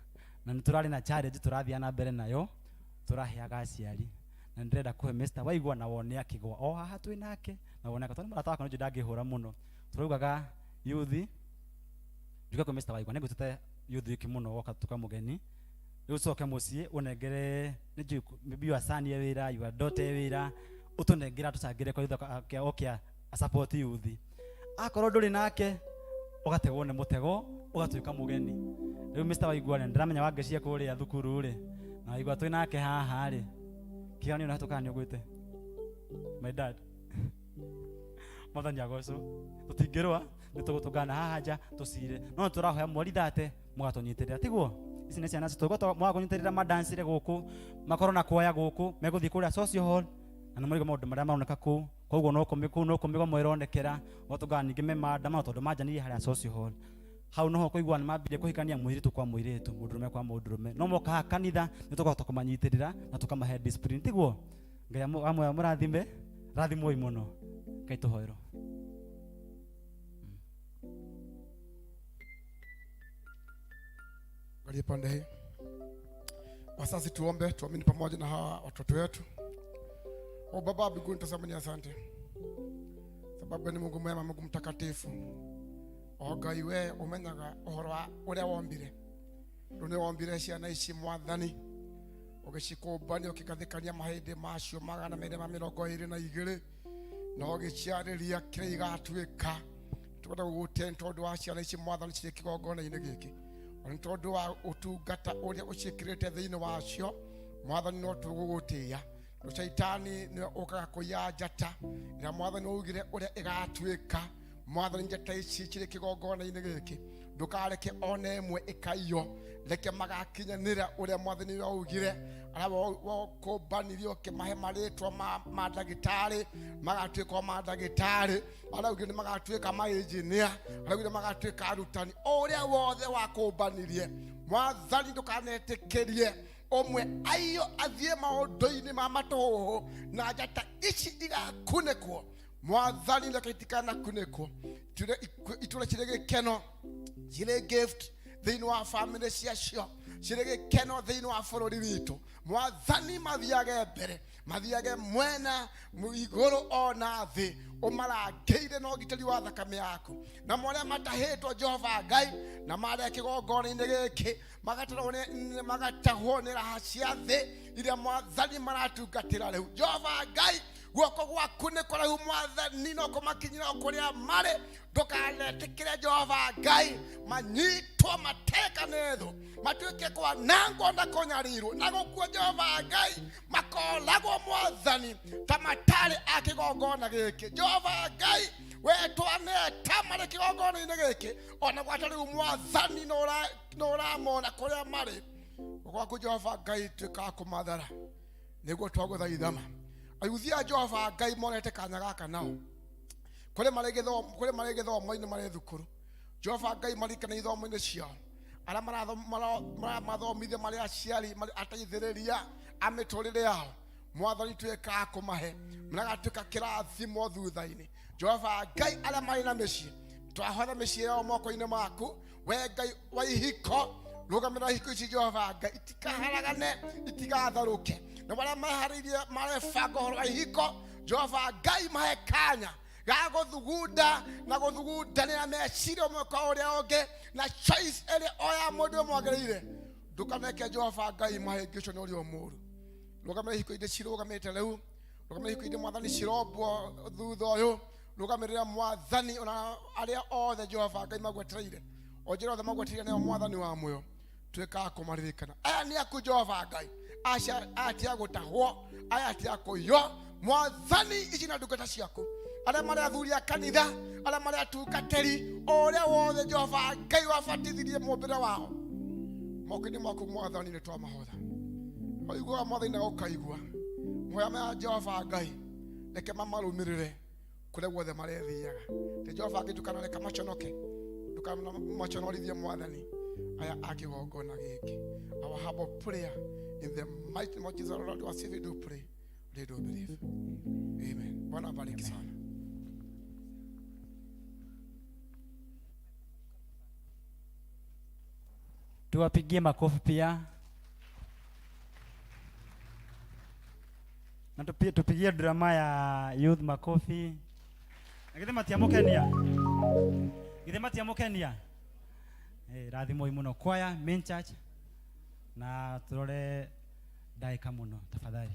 Na nĩ tũrarĩ na challenge tũrathiĩ na mbere nayo, tũraheaga aciari, na nĩ ndĩrenda kũhe Mr. Waigua na wone akĩgwa o haha twĩ nake na wone, tondũ mũrata wakwa nĩ ndangĩhũra mũno. Tũraugaga yuthi njuke kwĩ Mr. Waigua, nĩngwĩtĩte youth wiki mũno, woka tuka mũgeni, rĩu ũcoke mũciĩ ũnengere, nĩ njũĩ maybe your son e wĩra, your daughter e wĩra, ũtũnengere atũcangĩre kwa youth oke a support youth. Akorwo ndũrĩ nake, ũgategwo nĩ mũtego, ũgatuĩka mũgeni. Rĩu Mr. Waigua rĩ, ndĩramenya wangecia kũrĩa thukuru rĩ, na Waigua twĩ nake haha rĩ, kĩgeranio nĩ nĩ ũgwĩte my dad. Mwathani agocwo. Tũtingĩrũa, nĩ tũgũtũngana haha nja tũcire, no nĩ tũrahoya mweri 30 mũgatũnyitĩrĩra, tiguo? Ici nĩ ciana citũ, mwaga kũnyitĩrĩra madancire gũkũ, makorwo na kwaya gũkũ, megũthiĩ kũrĩa social hall na nĩ mũrĩgo maũndũ marĩa maroneka kũu. Koguo no kũu no kũmĩgomo ĩronekera, ũgatũngana ningĩ me maandamano, tondũ manjanirie harĩa social hall hau noho kũigua nĩ mambirie kũhikania mũirĩtu kwa mũirĩtu, mũndũrũme kwa mũndũrũme. No moka haha kanitha nĩ tũkũhota kũmanyitĩrĩra na tũkamahe discipline, tiguo? Ngai amwe amũrathime, rathimwoi mũno. Ngai tũhoerwo. Angalia pande hii. Wasasi tuombe, tuamini pamoja na hawa watoto wetu. O Baba mbinguni, tunasema ni asante. Sababu ni Mungu mwema, Mungu mtakatifu. O Ngai, we umenyaga ũhoro wa ũrĩa wombire. Rĩu nĩ wombire ciana ici Mwathani, ũgĩcikũmbania, ũkĩgathĩkania mahĩndĩ macio 222, na ũgĩciarĩria kĩrĩa igatuĩka. Tũkwenda gũgũtĩa nĩ tondũ wa ciana ici Mwathani cirĩ kĩgongona-inĩ gĩkĩ. Ona nĩ tondũ wa ũtungata ũrĩa ũciĩkĩrĩte thĩinĩ wacio, Mwathani no tũgũgũtĩĩa. Tondũ Shaitani nĩwe ũkaga kũiya njata ĩrĩa Mwathani waugire ũrĩa ĩgatuĩka. Mwathani, njata ici cirĩ kĩgongona-inĩ gĩkĩ, ndũkareke ona ĩmwe ĩkaiywo. Reke magakinyanĩra ũrĩa Mwathani waugire. Arĩa wakũmbanirie ũkĩmahe marĩtwa ma ndagĩtarĩ, magatuĩka o ma ndagĩtarĩ. Arĩa augire nĩ magatuĩka ma engineer, arĩa augire magatuĩka arutani. O ũrĩa wothe wakũmbanirie, Mwathani, ndũkanetĩkĩrie ũmwe aiyo athiĩ maũndũ-inĩ ma matũhũhũ, na njata ici igakunĩkwo. Mwathani, reke itikanakunĩkwo, itũre cirĩ gĩkeno, cirĩ gift thĩinĩ wa famĩlĩ ciacio, cirĩ gĩkeno thĩinĩ wa bũrũri witũ. Mwathani, mathiage mbere, mathiage mwena igũrũ ona thĩ, ũmarangĩire na ũgitĩri wa thakame yaku. Na marĩa matahĩtwo, Jehova Ngai, na marĩa kĩgongona-inĩ gĩkĩ magatahwo nĩ raha cia thĩ iria Mwathani maratungatĩra rĩu, Jehova Ngai, guoko gwaku nĩ kũraihu. Mwathani, no kũmakinyĩra o kũrĩa marĩ. Ndũkanetĩkĩre, Jehova Ngai, manyitwo mateka nĩ thũ, matuĩke kwanangwo na kũnyarirwo na gũkua. Jehova Ngai, makoragwo, Mwathani, ta matarĩ a kĩgongona gĩkĩ. Jehova Ngai, we twaneta marĩ kĩgongona-inĩ gĩkĩ, ona gwata rĩu, Mwathani, no ũramona kũrĩa marĩ. Gwaku, Jehova Ngai, tuĩka wa kũmathara nĩguo twagũthaithama. Ayuthi a Jehova Ngai monete kanya gaka nao kũrĩ marĩ gĩthomo, kũrĩ marĩ gĩthomo-inĩ, marĩ thukuru, Jehova Ngai, marikana ithomo-inĩ ciao, arĩa maramathomithia, marĩ aciari, marĩ ateithĩrĩria a mĩtũrĩre yao. Mwathani, tuĩka a kũmahe magatuĩka kĩrathimo thutha-inĩ. Jehova Ngai, arĩa marĩ na mĩciĩ, twahotha mĩciĩ yao moko-inĩ maku. We Ngai wa ihiko, rũgamĩrĩra ihiko ici, Jehova Ngai, itikaharagane, itigatharũke. Na marĩa meharĩirie, marebanga ũhoro wa ihiko, Jehova Ngai, mahe kanya ga gũthugunda na gũthugundanĩra meciria ũmwe kwa ũrĩa ũngĩ, na choice ĩrĩa o ya mũndũ ĩmwagĩrĩire. Ndũkaneke, Jehova Ngai, mahĩngĩcwo nĩ ũrĩa mũũru. Rũgamĩrĩra ihiko iria cirũgamĩte rĩu, rũgamĩrĩra ihiko iria, Mwathani, cirombwo thutha ũyũ. Rũgamĩrĩra, Mwathani, ona arĩa othe, Jehova Ngai, magwetereire, o njĩra othe magwetereire nĩo. Mwathani wa muoyo, tuĩka a kũmaririkana. Aya nĩ aku, Jehova Ngai, acia aya ti a gũtahwo, aya ti a kũiywo. Mwathani, ici na ndungata ciaku, arĩa marĩ athuri a kanitha, arĩa marĩ atungatĩri, o ũrĩa wothe, Jehova Ngai, wabatithirie mũmbĩre wao, moko-inĩ maku, Mwathani, nĩ twamahotha. Ũiguaga, Mwathani, na ũkaigua mahoya maya. Jehova Ngai, reke mamarũmĩrĩre kũrĩa guothe marethiaga. Te Jehova Ngai, ndũkanareka maconoke, ndũkanamaconorithie, Mwathani, aya a kĩgongona gĩkĩ. Our humble prayer in the mighty name of Jesus our Lord our Savior do pray, they do believe. Amen. Bwana abariki sana. Tuwapigie makofi pia na tupigie drama ya youth makofi. Na githĩ matiamũkenia? Githĩ matiamũkenia? Eh, rathimoi mũno kwaya main church, na turore ndagĩka mũno tafadhali.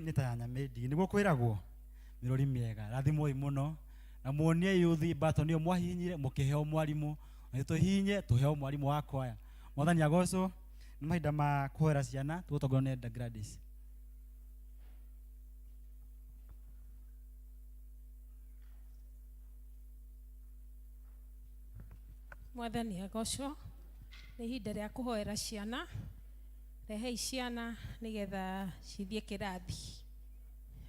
Nĩ ta ya Nyamĩndigi nĩguo kwĩragwo mĩrori mĩega. Rathimwoi mũno na muonie yuthi mbato nĩyo mwahihinyire mũkĩheo mwarimũ, na tũhihinye tũheo mwarimũ wa kwaya. Mwathani agocwo. Nĩ mahinda ma kũhoera ciana, tũgũtongorio nĩ Elder Gladys. Mwathani agocwo. Nĩ ihinda rĩa kũhoera ciana. Rehei ciana nĩgetha cithiĩ kĩrathi.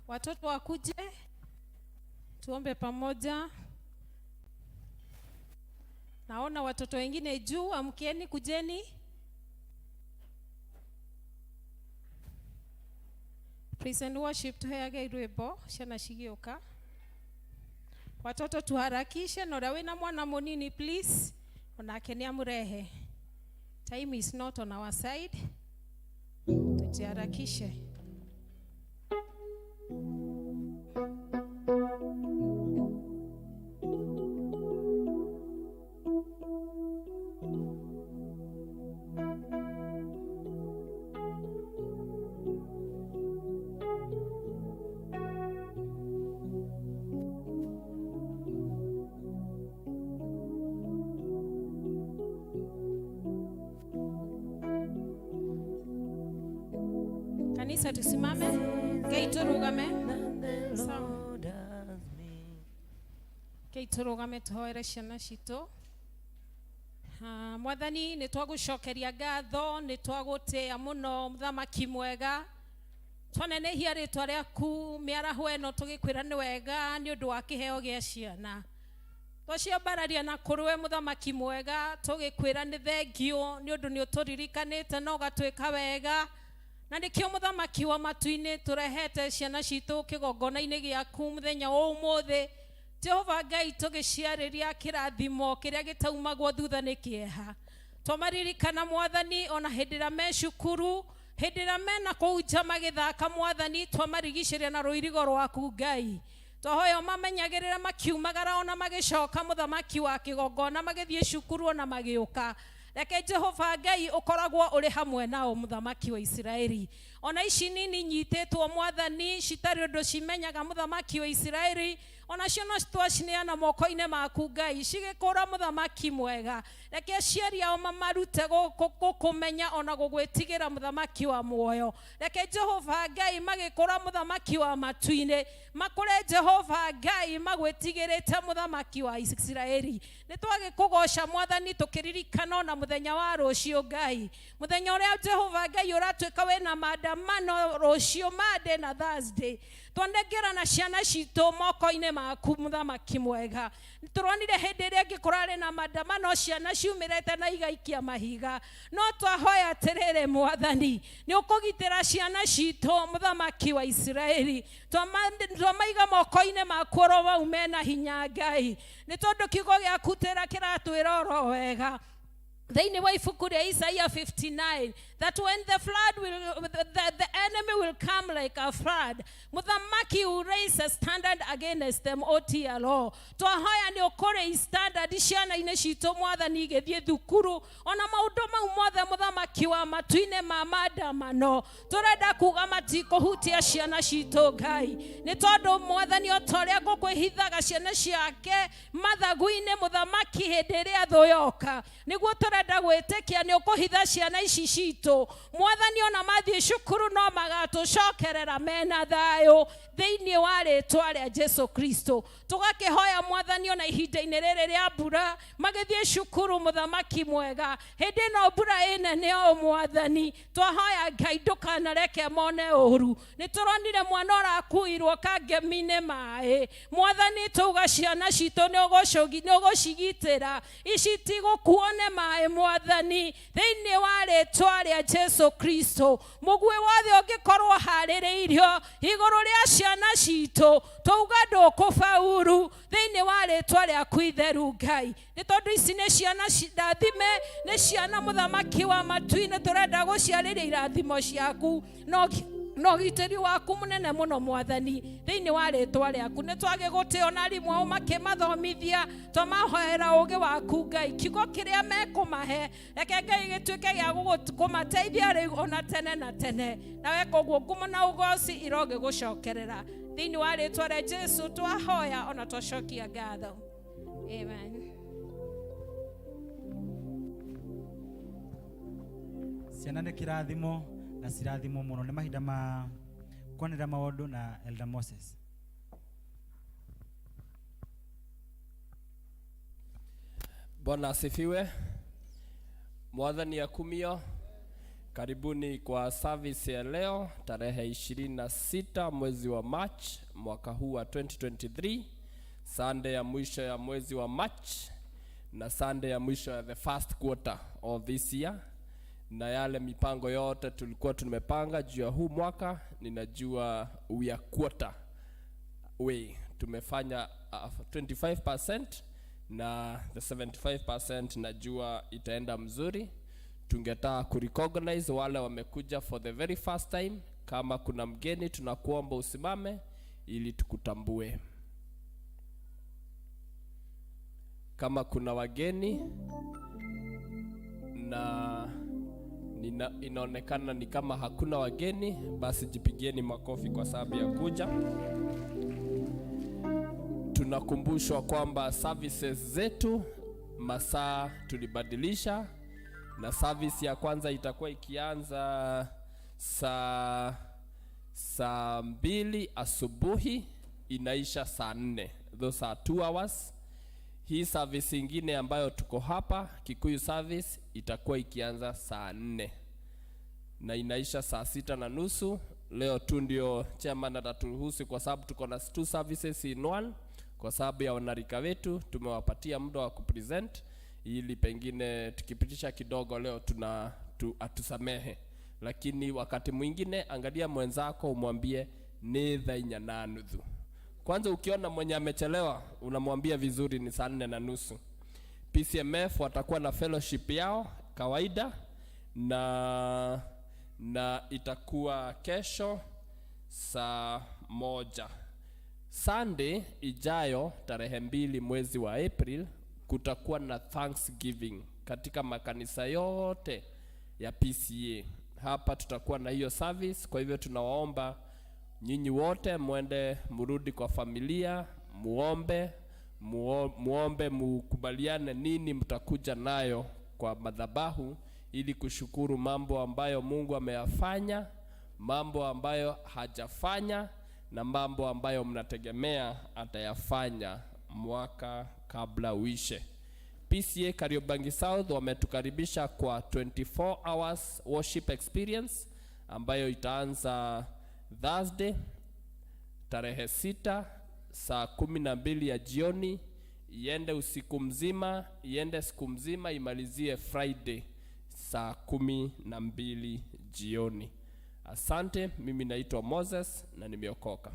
Watoto wakuje tuombe pamoja. Naona watoto wengine juu, amkeni, kujeni. Praise and worship, tuheage rwĩmbo ciana cigĩũka. Watoto tuharakishe, na ũrĩa wĩna mwana mũnini please, onake nĩ amũrehe. Time is not on our side, tujiharakishe. Kanisa tusimame, Ngai turugame. Sawa. Ngai turugame tuhoere ciana citũ. Ah, Mwathani nĩ twagũcokeria ngatho, nĩ twagũtĩĩa mũno mũthamaki mwega. Twanenehia rĩtwa rĩaku mĩaraho ĩno tũgĩkwĩra nĩ wega nĩ ũndũ wa kĩheo gĩa ciana. Twaciambararia na kũrĩwe mũthamaki mwega tũgĩkwĩra nĩ thengiũ nĩ ũndũ nĩ ũtũririkanĩte na ũgatwĩka wega. Na nĩkĩo mũthamaki wa matu-inĩ tũrehete ciana citũ kĩgongona-inĩ gĩaku mũthenya wa ũmũthĩ. Jehova Ngai tũgĩciarĩria kĩrathimo kĩrĩa gĩtaumagwo thutha nĩ kĩeha. Twamaririkana Mwathani ona hĩndĩ ĩrĩa me cukuru, hĩndĩ ĩrĩa mena kũu nja magĩthaka Mwathani, twamarigicĩria na rũirigo rwaku Ngai. Twahoya ũmamenyagĩrĩre makiumagara ona magĩcoka mũthamaki wa kĩgongona, magĩthiĩ cukuru ona magĩũka. Reke Jehova Ngai ũkoragwo ũrĩ hamwe nao mũthamaki wa Isiraeli. Ona ici nini nyitĩtwo Mwathani citarĩ ũndũ cimenyaga mũthamaki wa Isiraeli, onacio no twacineana moko-inĩ maku Ngai, cigĩkũra mũthamaki mwega. Reke aciari ao mamarute gũkũmenya ona gũgwĩtigĩra mũthamaki wa muoyo. Reke Jehova Ngai magĩkũra mũthamaki wa matu-inĩ, makũre Jehova Ngai magwĩtigĩrĩte mũthamaki wa Isiraeli. Nĩ twagĩkũgoca Mwathani tũkĩririkana ona mũthenya wa rũciũ Ngai, mũthenya ũrĩa Jehova Ngai ũratuĩka wĩna maandamano rũciũ Monday na Thursday. Twanengerana ciana citũ moko-inĩ maku mũthamaki mwega. Tũronire hĩndĩ ĩrĩa ĩngĩ kũrarĩ na maandamano ciana ciumĩrĩte na igaikia mahiga, no twahoya atĩrĩrĩ Mwathani nĩ ũkũgitĩra ciana citũ mũthamaki wa Isiraeli. Twamaiga moko-inĩ maku oro mau mena hinya Ngai, nĩ tondũ kiugo gĩaku tĩra kĩratwĩra oro wega thĩinĩ wa ibuku rĩa Isaiah 59 that when the flood will, the enemy will come like a flood, mũthamaki will raise a standard against them. OTLO twahoya nĩ ũkũraise standard ciana-inĩ citũ Mwathani igĩthiĩ thukuru ona maũndũ mau mothe mũthamaki wa matu-inĩ ma maandamano tũrenda kuga matikũhutia ciana citũ Ngai, nĩ tondũ Mwathani o ta ũrĩa ngũkwĩhithaga ciana ciake mathagu-inĩ mũthamaki hĩndĩ ĩrĩa thũ yoka, nĩguo tũrenda gwĩtĩkia nĩ ũkũhitha ciana ici citũ Mwathani, ona mathiĩ cukuru no magatũcokerera mena thayũ thĩinĩ wa rĩtwa rĩa Jesu Kristo. Tũgakĩhoya Mwathani ona ihinda-inĩ rĩrĩ rĩa mbura magĩthiĩ cukuru mũthamaki mwega, hĩndĩ ĩno mbura ĩnene o Mwathani twahoya Ngai ndũkanareke mone ũru. Nĩ tũronire mwana ũrakuirwo kangemi-inĩ maĩ Mwathani, tuga ciana citũ nĩ ũgũcigitĩra ici tigũkuo nĩ maĩ Mwathani thĩinĩ wa rĩtwa rĩa Jesu Kristo. Mũguĩ wothe ũngĩkorwo harĩrĩirio igũrũ rĩa ciana citũ twauga ndũkũbauru thĩinĩ wa rĩtwa rĩaku itheru Ngai, nĩ tondũ ici nĩ ciana ndathime, nĩ ciana mũthamaki wa matu-inĩ tũrenda gũciarĩria irathimo ciaku. No Na ũgitĩri waku mũnene mũno mwathani thĩinĩ wa rĩtwa rĩaku. Nĩ twagĩgũtĩo na arimũ ao makĩmathomithia, twamahoera ũgĩ waku Ngai, kiugo kĩrĩa mekũmahe reke Ngai gĩtuĩke gĩa kũmateithia rĩu ona tene na tene, na weka ũguo ngumo na ũgoci irogĩgũcokerera thĩinĩ wa rĩtwa rĩa Jesu twahoya ona twacokia ngatho. Amen. Ciana nĩ kĩrathimo na cirathimo mũno. Nĩ mahinda ma kwanĩrĩra maũndũ na Elder Moses. Bwana asifiwe. Mwathani akumio. Karibuni kwa service ya leo tarehe 26 mwezi wa March mwaka huu wa 2023, Sunday ya mwisho ya mwezi wa March na Sunday ya mwisho ya the first quarter of this year. Na yale mipango yote tulikuwa tumepanga juu ya huu mwaka, ninajua we are quarter way, tumefanya 25% na the 75% najua itaenda mzuri. Tungetaka kurecognize wale wamekuja for the very first time. Kama kuna mgeni, tunakuomba usimame ili tukutambue. Kama kuna wageni na inaonekana ni kama hakuna wageni, basi jipigieni makofi kwa sababu ya kuja. Tunakumbushwa kwamba services zetu masaa tulibadilisha, na service ya kwanza itakuwa ikianza saa 2 asubuhi, inaisha saa 4. Those are 2 hours. Hii service ingine ambayo tuko hapa Kikuyu service itakuwa ikianza saa 4 na inaisha saa 6:30. Leo tu ndio chairman ataturuhusu kwa sababu tuko na 2 services in one. Kwa sababu ya wanarika wetu tumewapatia muda wa kupresent, ili pengine tukipitisha kidogo leo atusamehe. Lakini wakati mwingine angalia mwenzako umwambie ni thaa inya na nuthu. Kwanza ukiona mwenye amechelewa unamwambia vizuri ni saa 4:30. PCMF watakuwa na fellowship yao kawaida, na itakuwa kesho saa 1. Sunday ijayo tarehe 2 mwezi wa April kutakuwa na Thanksgiving katika makanisa yote ya PCA. Hapa tutakuwa na hiyo service, kwa hivyo tunawaomba nyinyi wote mwende murudi kwa familia, muombe, mukubaliane nini mtakuja nayo kwa madhabahu ili kushukuru mambo ambayo Mungu ameyafanya, mambo ambayo hajafanya na mambo ambayo mnategemea atayafanya mwaka kabla uishe. PCA Kariobangi South wametukaribisha kwa 24 hours worship experience ambayo itaanza Thursday tarehe 6 saa 12 ya jioni, iende usiku mzima, iende siku mzima, imalizie Friday saa 12 jioni. Asante, mimi naitwa Moses na nimeokoka.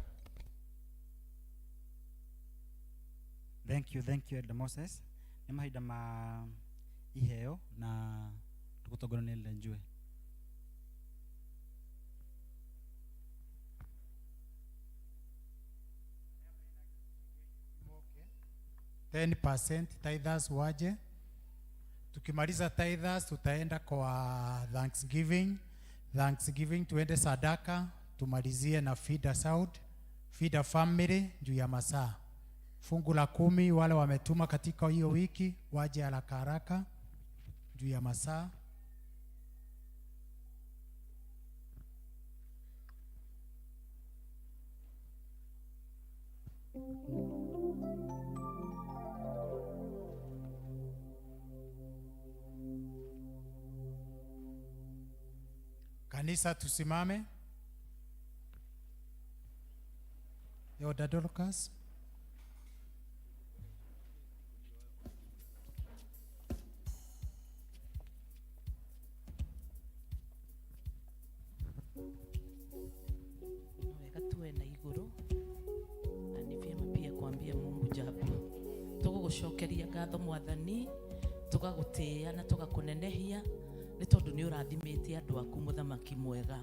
Thank you, thank you Elder Moses. Nĩ mahinda ma iheo na tũgũtongorio nĩ Elder Njue. 10% tithers waje. Tukimaliza tithers tutaenda kwa Thanksgiving. Thanksgiving tuende sadaka, tumalizie na feeder South, feeder family juu ya masaa. Fungu la 10 wale wametuma katika hiyo wiki waje haraka haraka juu ya masaa. Kanisa tusimame. Elder Dorcas. Wega tuwe na iguru na ni vyema pia kuambia Mungu jambo. Tugugucokeria ngatho Mwathani, tugagutia na tugakunenehia ni tondu ni urathimite andu aku muthamaki mwega.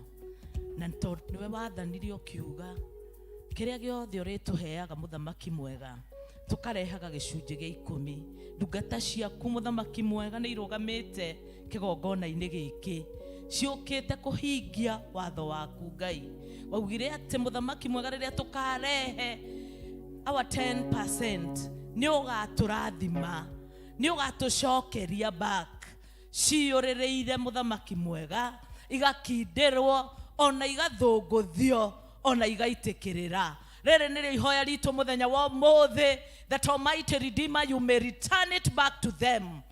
Na tondũ nĩwe wathanire ũkiuga kĩrĩa gĩothe ũrĩtũheaga mũthamaki mwega tũkarehaga gĩcunjĩ gĩa ikũmi. Ndungata ciaku mũthamaki mwega nĩ irũgamĩte kĩgongona-inĩ gĩkĩ ciũkĩte kũhingia watho waku Ngai. Waugire atĩ mũthamaki mwega rĩrĩa tũkarehe our 10% nĩ ũgatũrathima, nĩ ũgatũcokeria back ciyũrĩrĩire mũthamaki mwega, igakindĩrwo ona igathũngũthio ona igaitĩkĩrĩra. Rĩrĩ nĩrĩo ihoya ritũ mũthenya wa ũmũthĩ, that Almighty Redeemer, you may return it back to them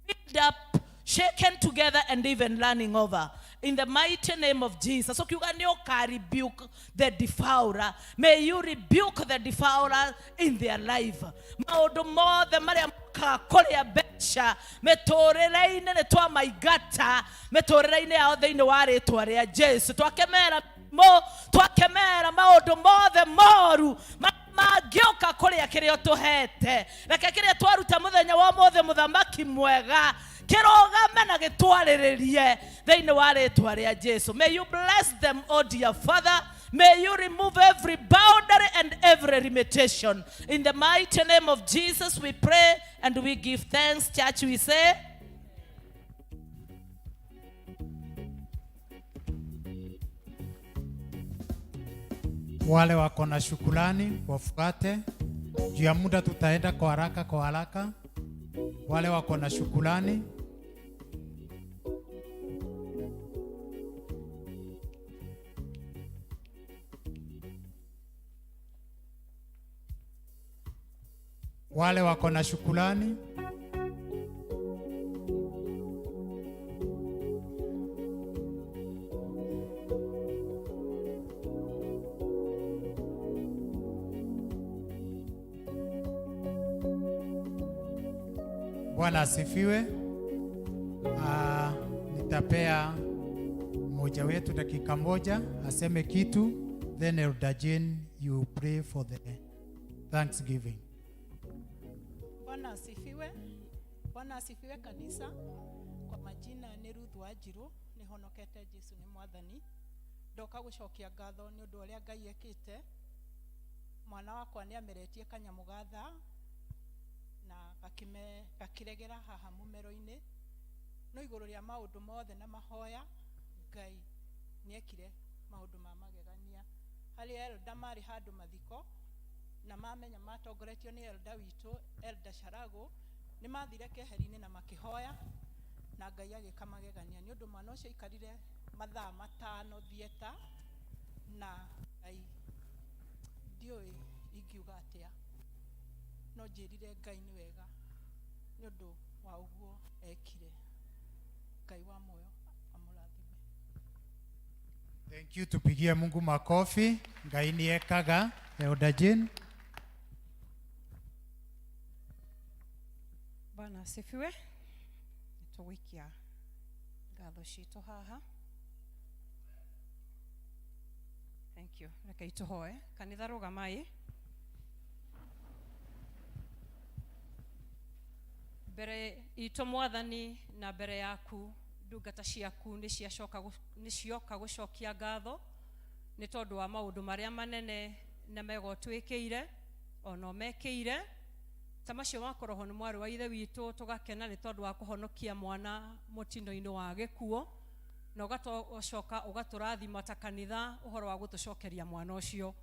filled up, shaken together and even running over, in the mighty name of Jesus. Ukiuga nĩ ũka rebuke the devourer, may you rebuke the devourer in their life. Maũndũ mothe marĩa mokaga kũrĩa mbeca mĩtũrĩre-inĩ nĩ twamaingata mĩtũrĩre-inĩ yao thĩinĩ wa rĩtwa rĩa Jesu. Twakemera mo twakemera maũndũ mothe moru mangĩũka kũrĩa kĩrĩa ũtũhete. Reke kĩrĩa twaruta mũthenya wa ũmũthĩ mũthamaki mwega kĩrũgame na gĩtwarĩrĩrie thĩinĩ wa rĩtwa rĩa Jesu. May you bless them, oh dear Father. May you remove every boundary and every limitation. In the mighty name of Jesus we pray and we give thanks. Church, we say Wale wako na shukrani wafuate. Juu ya muda tutaenda kwa haraka kwa haraka. Wale wako na shukrani. Wale wako na shukrani. Bwana asifiwe. Nitapea mmoja wetu dakika moja aseme kitu, then Elder Jane, you pray for the thanksgiving. Bwana asifiwe. Bwana asifiwe kanisa. Kwa majina nĩ Ruth Wanjiru, nĩhonokete Jesu nĩ mwathani. Ndoka gũcokia ngatho nĩ ũndũ ũrĩa Ngai ekĩte. Mwana wakwa nĩ ameretie kanyamũ ga thaa na gakĩregera haha mũmero-inĩ. No igũrũ rĩa maũndũ mothe na mahoya, Ngai nĩekire maũndũ ma magegania. Harĩ elder marĩ handũ mathiko na mamenya matongoretio nĩ elder witũ, Elder Sharago, nĩ mathire keheri-inĩ na makĩhoya na Ngai agĩka magegania. Nĩ ũndũ mwana ũcio aikarire mathaa 5 theatre na Ngai ndiũĩ ingiuga atĩa, no njĩrire Ngai nĩ wega nĩ ũndũ wa ũguo ekire. Ngai wa muoyo amũrathime. Thank you. Tupigie Mungu makofi. Ngai nĩ ekaga. Elder Jane. Bwana asifiwe. Nĩtũgũikia ngatho citũ haha. Thank you. Reke itũhoe. Kanitha rũgamai. Mbere itũ mwathani na mbere yaku ndungata ciaku nĩcioka gũcokia ngatho nĩ tondũ wa maũndũ marĩa manene na mega ũtwĩkĩire ona ũmekĩire ta macio makorwo nĩ mwarĩ wa ithe witũ, tũgakena nĩ tondũ wa kũhonokia mwana mũtino-inĩ wa gĩkuũ, na ũgacoka ũgatũrathima ta kanitha ũhoro wa gũtũcokeria mwana ũcio.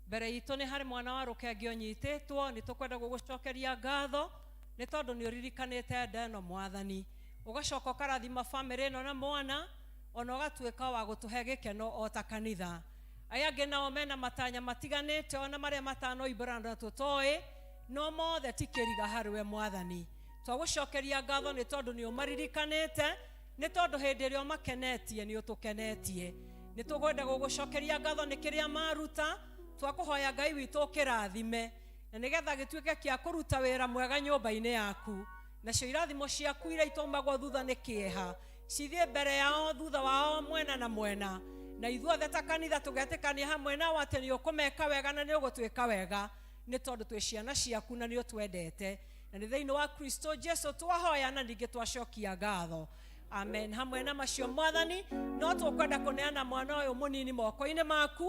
Mbere itũ nĩ harĩ mwana wa rũkenge ũnyitĩtwo, nĩ tũkwenda gũgũcokeria ngatho nĩ tondũ nĩ ũririkanĩte nda ĩno mwathani, ũgacoka ũkarathima bamĩrĩ ĩno na mwana, ona ũgatuĩka wa gũtũhe gĩkeno o ta kanitha. Aya angĩ nao mena matanya matiganĩte ona marĩa matanoimbũra na tũtoĩ, no mothe ti kĩriga harĩ we mwathani. Twagũcokeria ngatho nĩ tondũ nĩ ũmaririkanĩte, nĩ tondũ hĩndĩ ĩrĩa ũmakenetie nĩ ũtũkenetie. Nĩ tũkwenda gũgũcokeria ngatho nĩ kĩrĩa maruta, twakũhoya Ngai witũ ũkĩrathime, na nĩgetha gĩtuĩke kĩa kũruta wĩra mwega nyũmba-inĩ yaku. Nacio irathimo ciaku iria itaumagwo thutha nĩ kĩeha cithiĩ mbere yao thutha wao mwena na mwena, na ithuothe ta kanitha tũgetĩkania hamwe nao atĩ nĩ ũkũmeka wega na nĩ ũgũtwĩka wega, nĩ tondũ twĩ ciana ciaku na nĩ ũtwendete. Na nĩ thĩinĩ wa Kristo Jesu twahoya na ningĩ twacokia ngatho. Amen. Hamwe na macio mwathani no tũkwenda kũneana mwana ũyũ mũnini moko-inĩ maku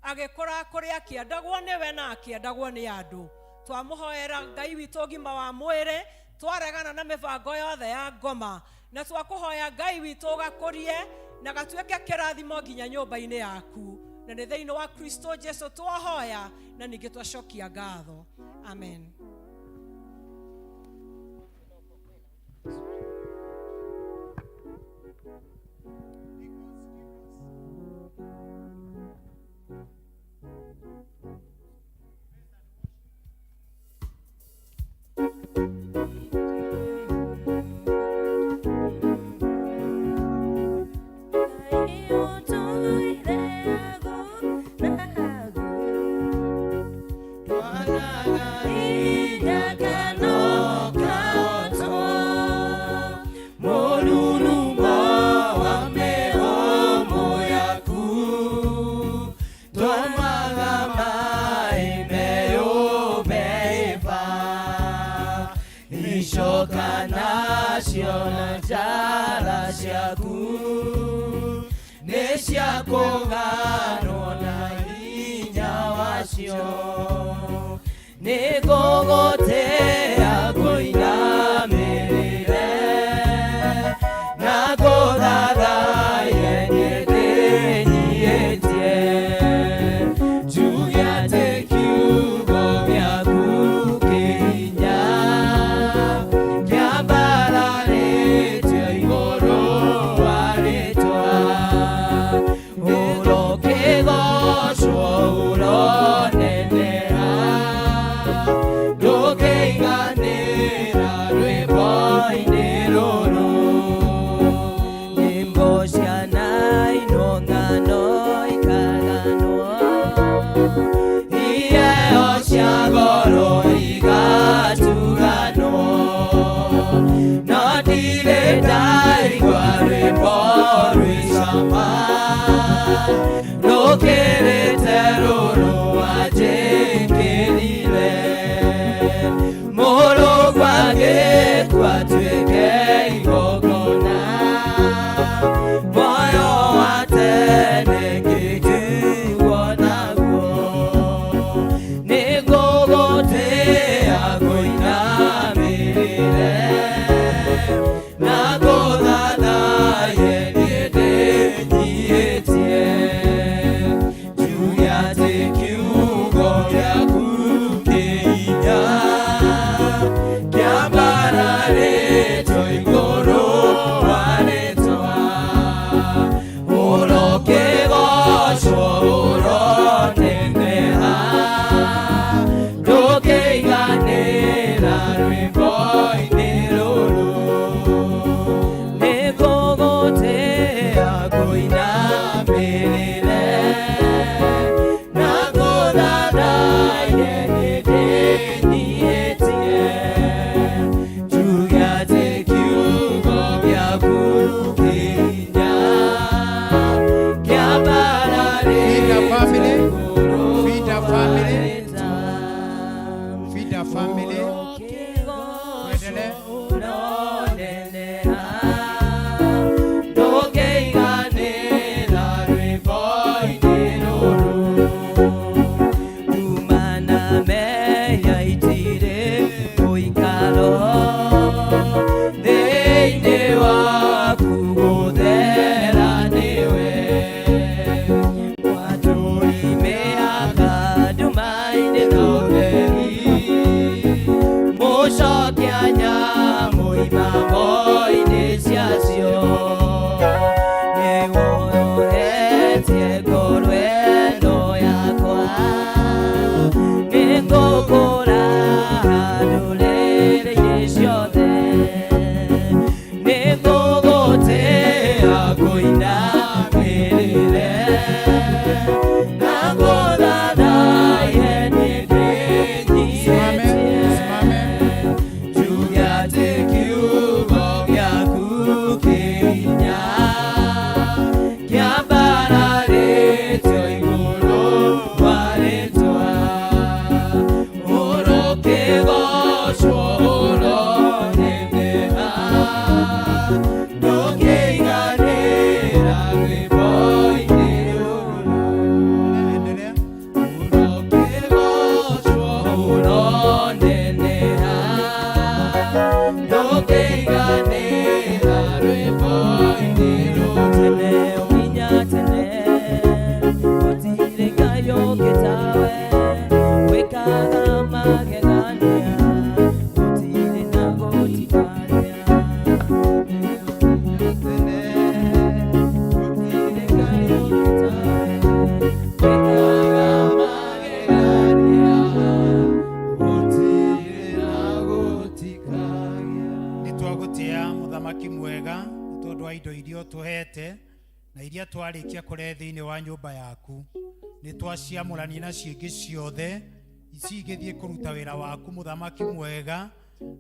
agĩkũra kũrĩa akĩendagwo nĩwe na akĩendagwo nĩ andũ. Twamũhoera Ngai witũ ũgima wa mwĩrĩ, twaregana na mĩbango yothe ya ngoma, na twakũhoya Ngai witũ ũgakũrie na gatuĩke kĩrathimo nginya nyũmba-inĩ yaku, na nĩ thĩinĩ wa Kristo Jesu twahoya na ningĩ twacokia ngatho. Amen. Simame, simame. Mwega nĩ tondũ wa indo iria ũtũhete na iria twarĩkia kũrehe thĩinĩ wa nyũmba yaku. Nĩ twaciamũrania na ciĩngĩ ciothe ici igĩthiĩ kũruta wĩra waku mũthamaki mwega,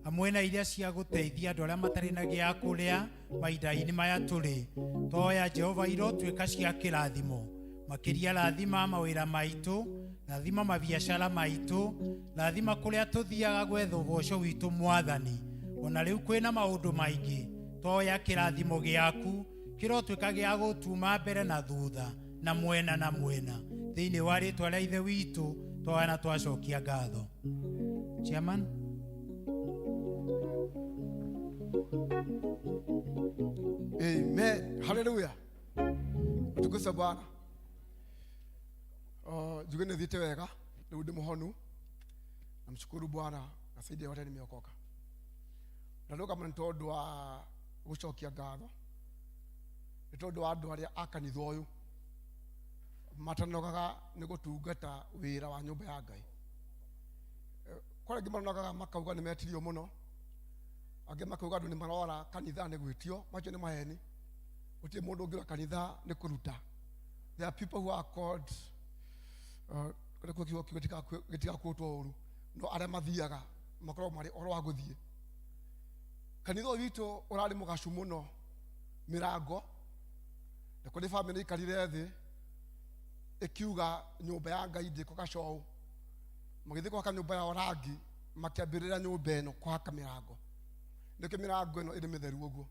hamwe na iria cia gũteithia andũ arĩa matarĩ na gĩa kũrĩa mahinda-inĩ maya tũrĩ. Twoya Jehova irotuĩka cia kĩrathimo, makĩria rathima mawĩra maitũ, rathima mabiacara maitũ, rathima kũrĩa tũthiaga gwetha ũboco witũ mwathani. Ona rĩu kwĩna maũndũ maingĩ, twoya kĩrathimo gĩaku kĩrotuĩka gĩa gũtuma mbere na thutha na mwena na mwena, thĩinĩ wa rĩtwa rĩa ithe witũ twoya na twacokia ngatho. Chairman. Amen. Haleluya. Utukuze Bwana. Njuge nĩ thiĩte wega, rĩu ndĩ mũhonu. Namshukuru Bwana na zaidi ya yote nimeokoka. Ndarũgama nĩ tondũ wa gũcokia ngatho, nĩ tondũ wa andũ arĩa a kanitha ũyũ matanogaga nĩ gũtungata wĩra wa nyũmba ya Ngai. Kwa angĩ manogaga makauga nĩ metirio mũno, angĩ makauga andũ nĩ marora kanitha nĩ gwĩtio, macio nĩ maheni. Gũtirĩ mũndũ ũngĩũra kanitha nĩ kũruta. There are people who are called, kũrĩa kiugo kiugo gĩtigakuĩtwo ũru, no arĩa mathiaga makoragwo marĩ ũhoro wa gũthiĩ. Kanitha ũyũ witũ ũrarĩ mũgacu mũno mĩrango, na kũrĩ bamĩrĩ ikarire thĩ ĩkiuga nyũmba ya Ngai ndĩkũ gacou, magĩthiĩ gwaka nyũmba yao rangi, makĩambĩrĩra nyũmba ĩno kũhaka mĩrango. Nĩkĩo mĩrango ĩno ĩrĩ mĩtheru ũguo.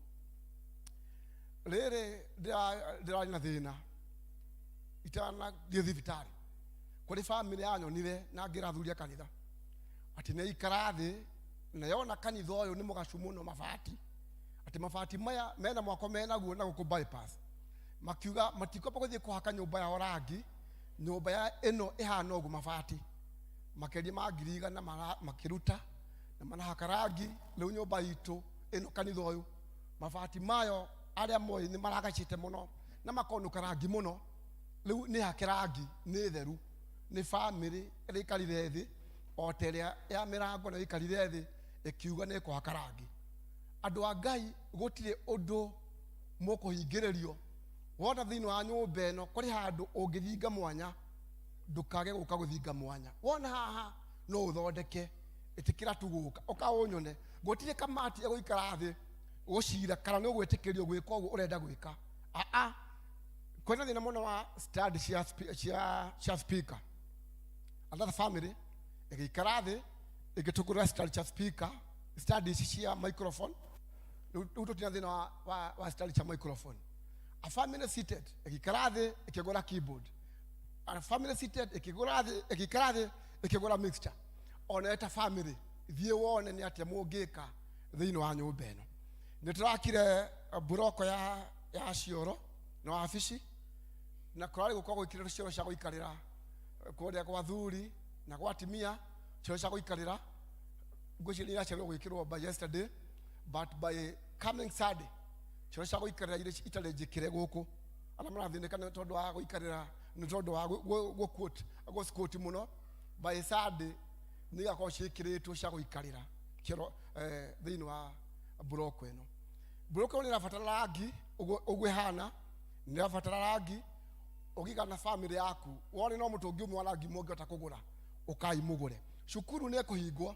Rĩrĩ ndĩrarĩ na thĩna itanathiĩ thibitarĩ, kũrĩ bamĩrĩ yanyonire na ngĩra athuri a kanitha atĩ nĩ aikara thĩ na yona kanitha ũyũ nĩ mũgacu mũno mabati, atĩ mabati maya mena mwako menaguo na gũkũ bypass, makiuga matikwamba gũthiĩ kũhaka nyũmba yao rangi, nyũmba ya ĩno ĩhana ũguo mabati makĩria ma 100,000 makĩruta na manahaka rangi. Rĩu nyũmba itũ ĩno kanitha ũyũ mabati mayo arĩa moĩ nĩ maragacĩte mũno na makonũka rangi mũno, rĩu nĩ hake rangi, nĩ theru. Nĩ bamĩrĩ ĩrĩa ĩikarire thĩ o ta ĩrĩa ya mĩrango nayo ĩikarire thĩ ĩkiuga nĩ ĩkũhaka rangi. Andũ a Ngai, gũtirĩ ũndũ mũkũhingĩrĩrio. Wona thĩinĩ wa nyũmba ĩno kũrĩ handũ ũngĩthinga mwanya, ndũkage gũka gũthinga mwanya. Wona haha no ũthondeke, ĩtĩkĩra tu gũka ũka ũnyone. Gũtirĩ kamati ĩgũikara thĩ gũcira kana nĩ ũgwĩtĩkĩrio gwĩka ũguo ũrenda gwĩka. Aa, kwĩna thĩna mũno wa stand cia speaker. Another family ĩgĩikara thĩ ĩgĩtũgũrĩra stand cia speaker, stand ici cia microphone. Rĩu tũtirĩ na thĩna wa stand cia microphone. A family seated ĩgĩikara thĩ ĩkĩgũra keyboard. A family seated ĩkĩgũra thĩ, ĩgĩikara thĩ ĩkĩgũra mixture. Ona ta family thiĩ wone nĩ atĩa mũngĩka thĩinĩ wa nyũmba ĩno. Nĩ tũrakire mburoko ya cioro na wabici, na kũrarĩ gũkorwo gwĩkĩrĩtwo cioro cia gũikarĩra kũrĩa gwa athuri na gwa atumia, cioro cia gũikarĩra. Ngwĩciria nĩ iracererwo gwĩkĩrwo by yesterday, but by coming Sunday cioro cia gũikarĩra iria itarĩ njĩkĩre gũkũ, arĩa marathĩnĩka nĩ tondũ wa gũikarĩra, nĩ tondũ wa gũ-squat mũno, by Sunday nĩ igakorwo ciĩkĩrĩtwo cia gũikarĩra kĩoro thĩinĩ wa mburoko ĩno. Mburoko ĩno nĩ ĩrabatara rangi ũguo ĩhana, nĩ ĩrabatara rangi. Ũngĩikara na family yaku wone no mũtũngi ũmwe wa rangi mũngĩhota kũgũra, ũkai mũgũre. Cukuru nĩ ĩkũhingwo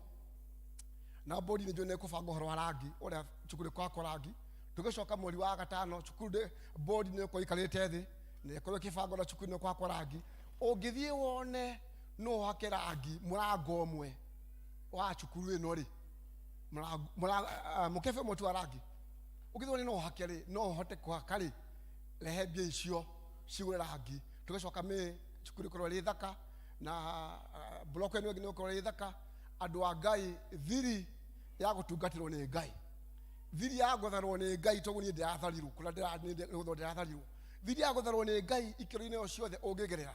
na bodi nĩ njũĩ nĩ ĩkũbanga ũhoro wa rangi ũrĩa cukuru ĩkũhakwo rangi. Tũgĩcoka mweri wa gatano cukuru bodi nĩ ĩgũkorwo ĩikarĩte thĩ na ĩkorwo ĩkĩbanga ũrĩa cukuru nĩ ĩkũhakwo rangi. Ũngĩthiĩ wone no ũhake rangi mũrango ũmwe wa cukuru ĩno rĩ, mũkebe ũmwe tu wa rangi, ũngĩthiĩ wone no ũhake rĩ, no ũhote kũhaka rĩ, rehe mbia icio cigũre rangi. Tũgĩcoka mĩ cukuru ĩkorwo ĩrĩ thaka na block ĩno ĩngĩ nĩ ĩgũkorwo ĩrĩ thaka. Andũ a Ngai, thiri ya gũtungatĩrwo nĩ Ngai, thiri ya gũtharwo nĩ Ngai, toguo niĩ ndĩratharirwo kũrĩa gũtharwo ndĩratharirwo, thiri ya gũtharwo nĩ Ngai ikĩro-inĩ o ciothe ũngĩgerera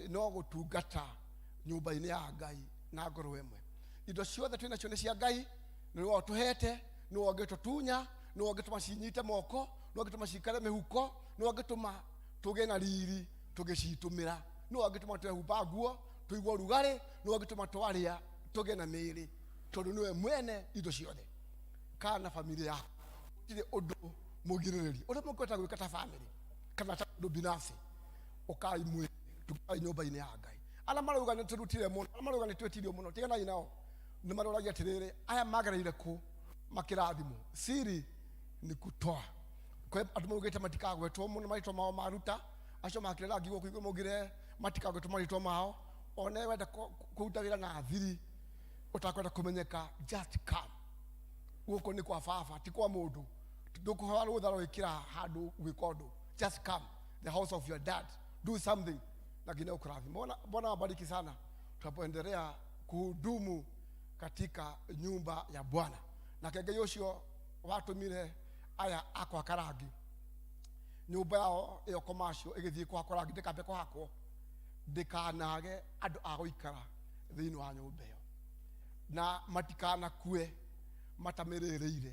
no gũtungata nyũmba-inĩ ya Ngai na ngoro ĩmwe. Indo ciothe twĩ nacio nĩ cia Ngai, nĩwe ũtũhete, nĩwe ũngĩtũtunya, nĩwe ũngĩtũma cinyite moko, nĩwe ũngĩtũma cikare mĩhuko, nĩwe ũngĩtũma tũgĩe na riri tũgĩcitũmĩra, nĩwe ũngĩtũma twehumba nguo tũigue ũrugarĩ, nĩwe ũngĩtũma twarĩa tũgĩe na mĩĩrĩ, tondũ nĩwe mwene indo ciothe. Kana na familia yaku Gũtirĩ ũndũ mũgirĩrĩrie ũrĩa mũkwenda gwĩka ta family kana ta mũndũ binafsi, ũkai mwĩ tukai nyũmba-inĩ ya Ngai. Arĩa marauga nĩ tũrutire mũno, arĩa marauga nĩ twĩtirio mũno, tiganai nao. Nĩ maroragia atĩrĩrĩ, aya magereire kũ makĩrathimwo? Siri ni kutoa. Kwĩ andũ maugĩte matikagwetwo mũno marĩtwa mao maruta, acio makire rangi gũkũ igũrũ maugire matikagwetwo marĩtwa mao. One wenda kũruta wĩra na thiri ũtakwenda kũmenyeka, just come. Gũkũ nĩ kwa baba, ti kwa mũndũ. Ndũkũhoya rũtha rwĩkĩra handũ gwĩka ũndũ. Just come, the house of your dad, do something na nginya ũkũrathima. Bwana wabariki sana tunapoendelea kuhudumu katika nyumba ya Bwana. Nake Ngai ũcio watũmire aya a kũhaka rangi nyũmba yao ĩyo commercial ĩgĩthiĩ kũhakwo rangi, ndĩkambe kũhakwo, ndĩkanage andũ a gũikara thĩinĩ wa nyũmba ĩyo, na matikanakue matamĩrĩrĩire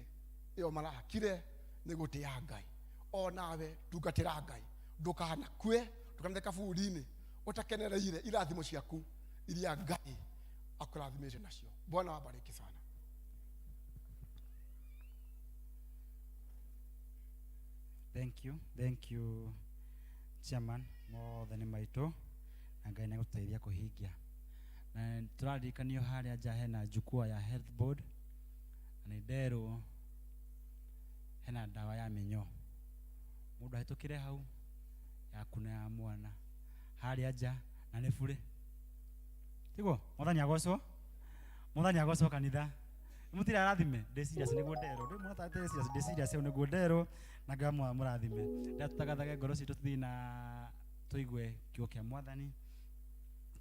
ĩyo marakire nĩ gũtĩa Ngai. O nawe tungatĩra Ngai, ndũkanakue, ndũkanathiĩ kaburi-inĩ ũtakenereire irathimo ciaku iria Ngai akũrathimĩte nacio. Bwana wabariki sana. Thank you, thank you chairman, mothe nĩ maitũ na Ngai nĩ agũtũteithia kũhingia. Na tũraririkanio harĩa nja hena jukwaa ya health board, na nĩ nderwo hena ndawa ya mĩnyoo, mũndũ ahĩtũkĩre hau yaku na ya mwana harĩa nja, na nĩ bure. Tiguo? Mwathani agocwo, Mwathani agocwo kanitha. Mũtirĩ arathime, ndĩ serious nĩguo nderwo. Ndĩ mũno tarĩ serious, ndĩ serious nĩguo nderwo, na Ngai amũrathime. Rĩrĩa tũtagathage ngoro citũ tũthiĩ na tũigue kiugo kĩa Mwathani,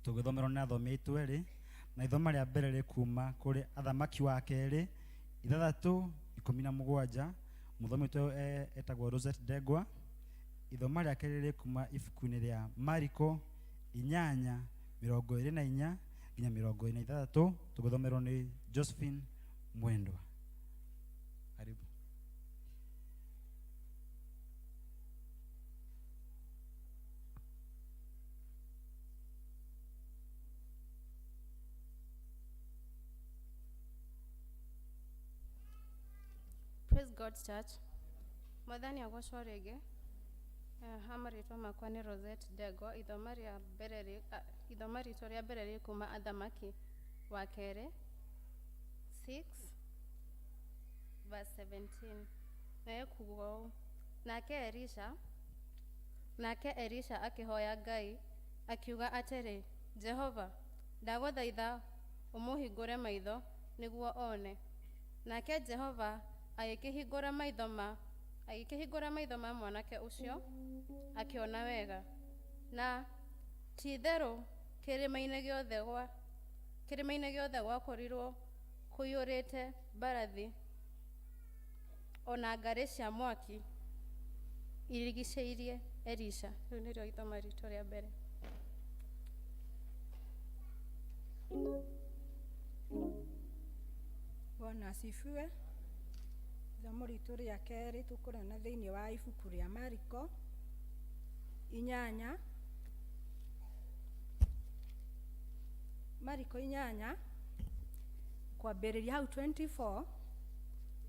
tũgĩthomerwo nĩ athomi aitũ erĩ, na ithoma rĩa mbere rĩ kuma kũrĩ Athamaki wa kerĩ 6:17. Mũthomi witũ etagwo Rosette Ndegwa. Ithoma rĩa kerĩ rĩ kuma ibuku-inĩ rĩa Mariko 8:24 nginya 26, tũgĩthomerwo nĩ Josephine Mwendwa. Karibu. Praise God Church. Mwathani agocwo rĩngĩ. Ha marĩtwa makwa nĩ Rosette Ndegwa. Ithoma rĩa mbere rĩ, ithoma ritũ rĩa mbere rĩ kuma Athamaki wa kerĩ 6 verse 17. Na ekuga ũũ: Nake Elisha akĩhoya Ngai akiuga atĩrĩ, Jehova, ndagũthaitha ũmũhingũre maitho nĩguo one. Nake Jehova agĩkĩhingũra maitho ma mwanake ũcio, akĩona wega. Na ti-itherũ kĩrĩma-inĩ gĩothe gwakorirwo kũiyũrĩte mbarathi ona ngarĩ cia mwaki irigicĩirie Elisha. Rĩu nĩrĩo ithoma ritũ rĩa mbere. Bwana asifiwe. Ithomo ritũ rĩa kerĩ tũkũrona thĩinĩ wa ibuku rĩa Mariko 8. Mariko 8 kwambĩrĩria hau 24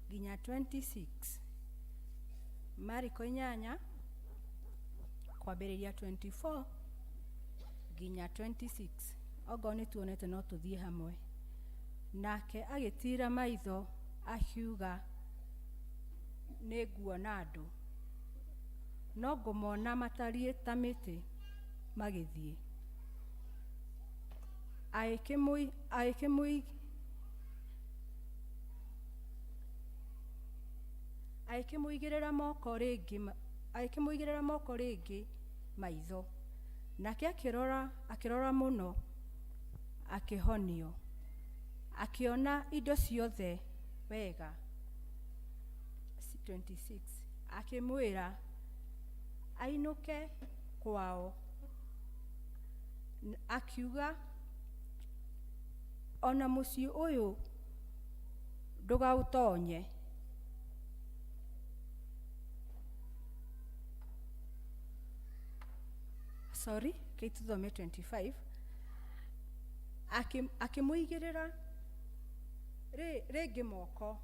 nginya 26. Mariko 8 kwambĩrĩria 24 nginya 26. Ongorwo nĩ tuonete no tũthiĩ hamwe. Nake agĩtiira maitho akiuga, nĩ nguona andũ, no ngũmona matariĩ ta mĩtĩ magĩthiĩ. Agĩkĩmũigĩrĩra moko rĩngĩ, agĩkĩmũigĩrĩra moko rĩngĩ maitho, nake akĩrora mũno, akĩhonio, akĩona indo ciothe wega. 26 akĩmwĩra ainũke kwao, akiuga, ona mũciĩ ũyũ ndũgaũtonye. Sorry, kei tũthome 25. Akĩmũigĩrĩra rĩngĩ moko.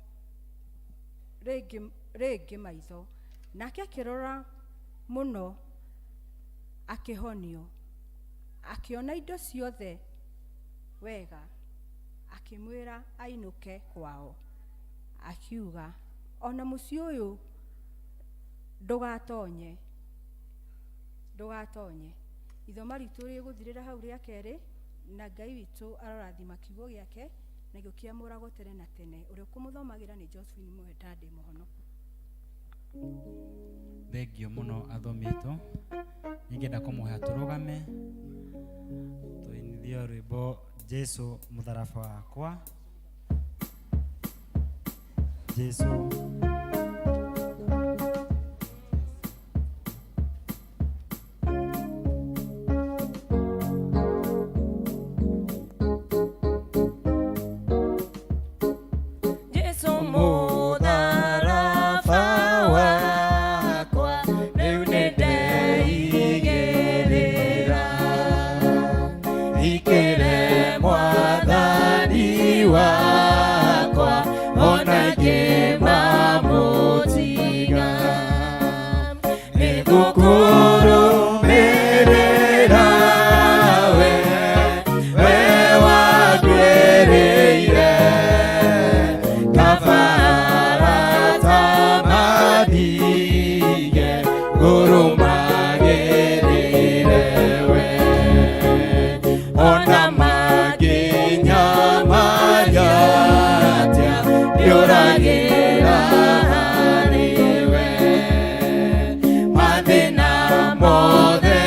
rĩngĩ rĩngĩ maitho nake akĩrora mũno akĩhonio akĩona indo ciothe wega akĩmwĩra ainũke kwao akiuga ona mũciĩ ũyũ ndũgatonye ndũgatonye ithoma ritũ rĩgũthirĩra hau rĩa kerĩ na ngai witũ arorathima kiugo gĩake na gĩkĩamũragwo tene na tene ũrĩa ũkũmũthomagĩra nĩ Josephine Mwenda ndĩ mũhonoku. Thengio mũno athomi aitũ. Ningĩenda kũmũhoya tũrũgame tũinithio rwĩmbo Jesu mũtharaba wakwa. Jesu Jesu mũtharaba wakwa rĩu nĩndeigĩrĩra ikĩre mwathani wakwa ona ingĩmamũtiga nĩngũkũrũmĩrĩra we we wangwĩrĩire kabara tamathige ngũrũmagĩrĩre we ona mangĩnyamaria atĩa ndiũragĩra harĩwe mathĩna mothe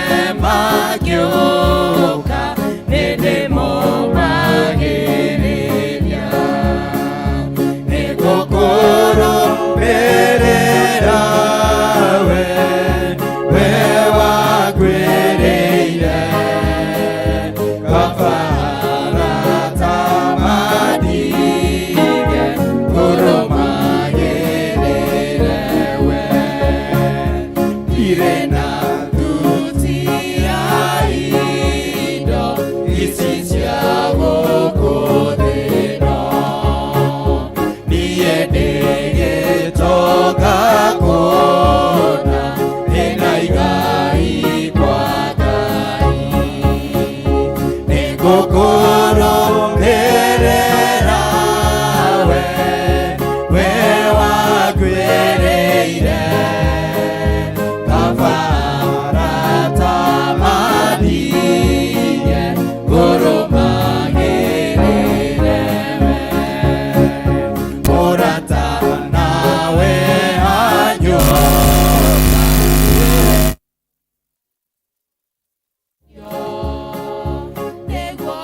mangĩũka nĩndĩmomagĩrĩria nĩngũkũrũmĩrĩra we we wangwĩrĩire kabara tamathige ngũrũmagĩrĩre we ndirĩ na thuti ya indo ici cia gũkũ thĩ ĩno niĩ ndĩgĩtoka kuona ndĩna igai kwa Ngai nĩngũkũrũmĩrĩra we we wangwĩrĩire kabara tamathige ngũrũmagĩrĩre we mũrata nawe anyũka Nĩguo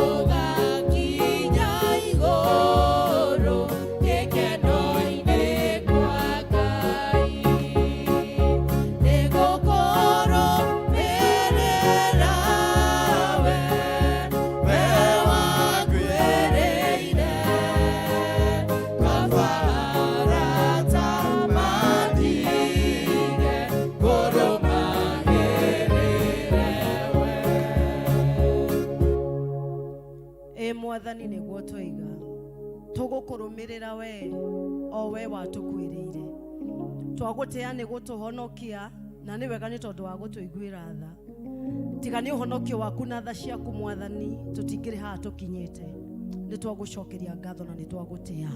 ũgakinya igũrũ gĩkeno-inĩ kwa Ngai. Nĩngũkũrũmĩrĩra we, we wangwĩrĩire kabara tamathige ngũrũmagĩrĩre we. Ĩ mwathani nĩguo twaiga tũgũkũrũmĩrĩra we o we watũkuĩrĩire twagũtĩa nĩ gũtũhonokia na nĩ wega nĩ tondũ wa gũtũiguĩra tha tiga nĩ ũhonokio waku na tha ciaku mwathani tũtingĩrĩ haha tũkinyĩte nĩ twagũcokeria ngatho na nĩ twagũtĩa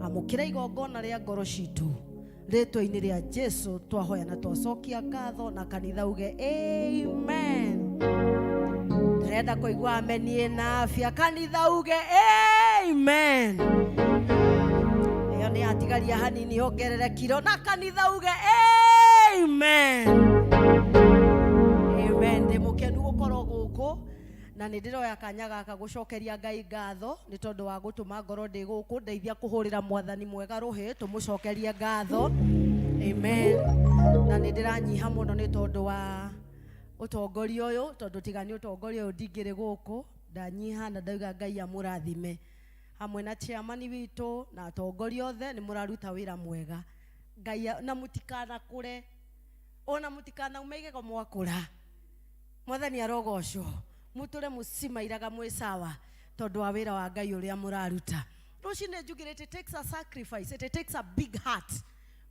amũkĩra igongona rĩa ngoro citũ rĩtwa-inĩ rĩa Jesu twahoya na twacokia ngatho na kanitha uge amen. Ndĩrenda kũigua ameni ĩna afya kanitha uge amen. Ĩyo nĩ yatigaria hanini ongerere kiro na kanitha uge amen. Amen. Ndĩ mũkenu gũkorwo gũkũ na nĩ ndĩroya kanya gaka gũcokeria Ngai ngatho nĩ tondũ wa gũtũma ngorwo ndĩ gũkũ ndeithia kũhũrĩra mwathani mwega rũhĩ tũmũcokerie ngatho amen. Na nĩ ndĩranyiha mũno nĩ tondũ wa ũtongoria ũyũ tondũ tiga nĩ ũtongoria ũyũ ndingĩrĩ gũkũ ndanyiha na ndauga Ngai amũrathime hamwe na chairman witũ na atongoria othe nĩ mũraruta wĩra mwega Ngai na mũtikanakũre ona mũtikanaume igego mwakũra mwathani arogocwo mũtũre mũcimairaga mwĩ sawa tondũ wa wĩra wa Ngai ũrĩa mũraruta. Rũcinĩ njugire it takes a sacrifice, it takes a big heart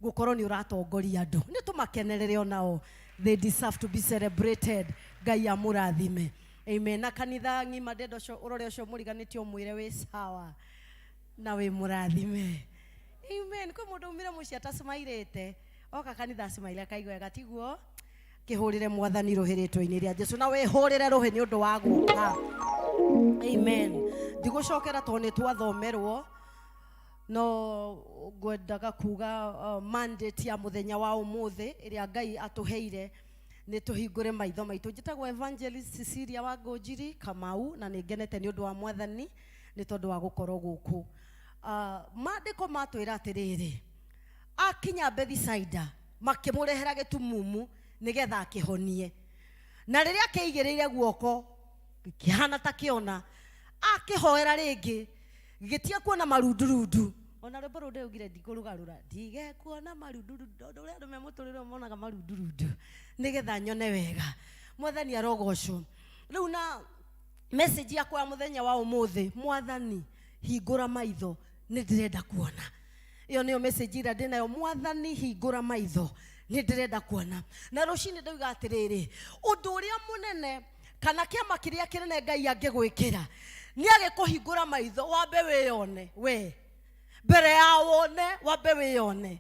gũkorwo nĩ ũratongoria andũ. Nĩ tũmakenerere onao, they deserve to be celebrated. Ngai amũrathime. Amen. Na kanitha ng'ima ndenda ũcio ũrore ũcio mũriganĩtie ũmwĩre wĩ sawa na wĩ mũrathime. Amen. Kwĩ mũndũ umire mũciĩ atacimairĩte oka kanitha acimaire akaigua wega, tiguo? Kĩhũrĩre mwathani rũhĩ rĩtwa-inĩ rĩa Jesu, na wĩhũrĩre rũhĩ nĩ ũndũ wa gũka. Amen. Ndigũcokera tondũ nĩ twathomerwo, no ngwendaga kuga mandate ya mũthenya wa ũmũthĩ ĩrĩa Ngai atũheire nĩ tũhingũre maitho maitũ. Njĩtagwo Evangelist Cecilia wa Ngũnjiri Kamau, na nĩ ngenete nĩ ũndũ wa mwathani nĩ tondũ wa gũkorwo gũkũ. Maandĩko matwĩra atĩrĩrĩ, akinya Bethisaida makĩmũrehera gĩtumumu nĩgetha akĩhonie, na rĩrĩa akĩigĩrĩire guoko gĩkĩhana ta kĩona, akĩhoera rĩngĩ gĩgĩtiga kuona marundurundu. Ona rwĩmbo rũu ndĩraugire ndikũrũgarũra, ndige kuona marundurundu, tondũ ũrĩa andũ me mũtũrĩre monaga marundurundu, nĩgetha nyone wega. Mwathani arogocwo. Rĩu na message yakwa ya mũthenya wa ũmũthĩ, mwathani hingũra maitho, nĩ ndĩrenda kuona. Ĩyo nĩyo message ĩrĩa ndĩnayo, mwathani hingũra maitho, nĩ ndĩrenda kuona. Na rũcinĩ ndauga atĩrĩrĩ, ũndũ ũrĩa mũnene kana kĩama kĩrĩa kĩnene Ngai angĩgwĩkĩra nĩ agĩkũhingũra maitho, wambe wĩyone we mbere ya wone, wambe wĩyone.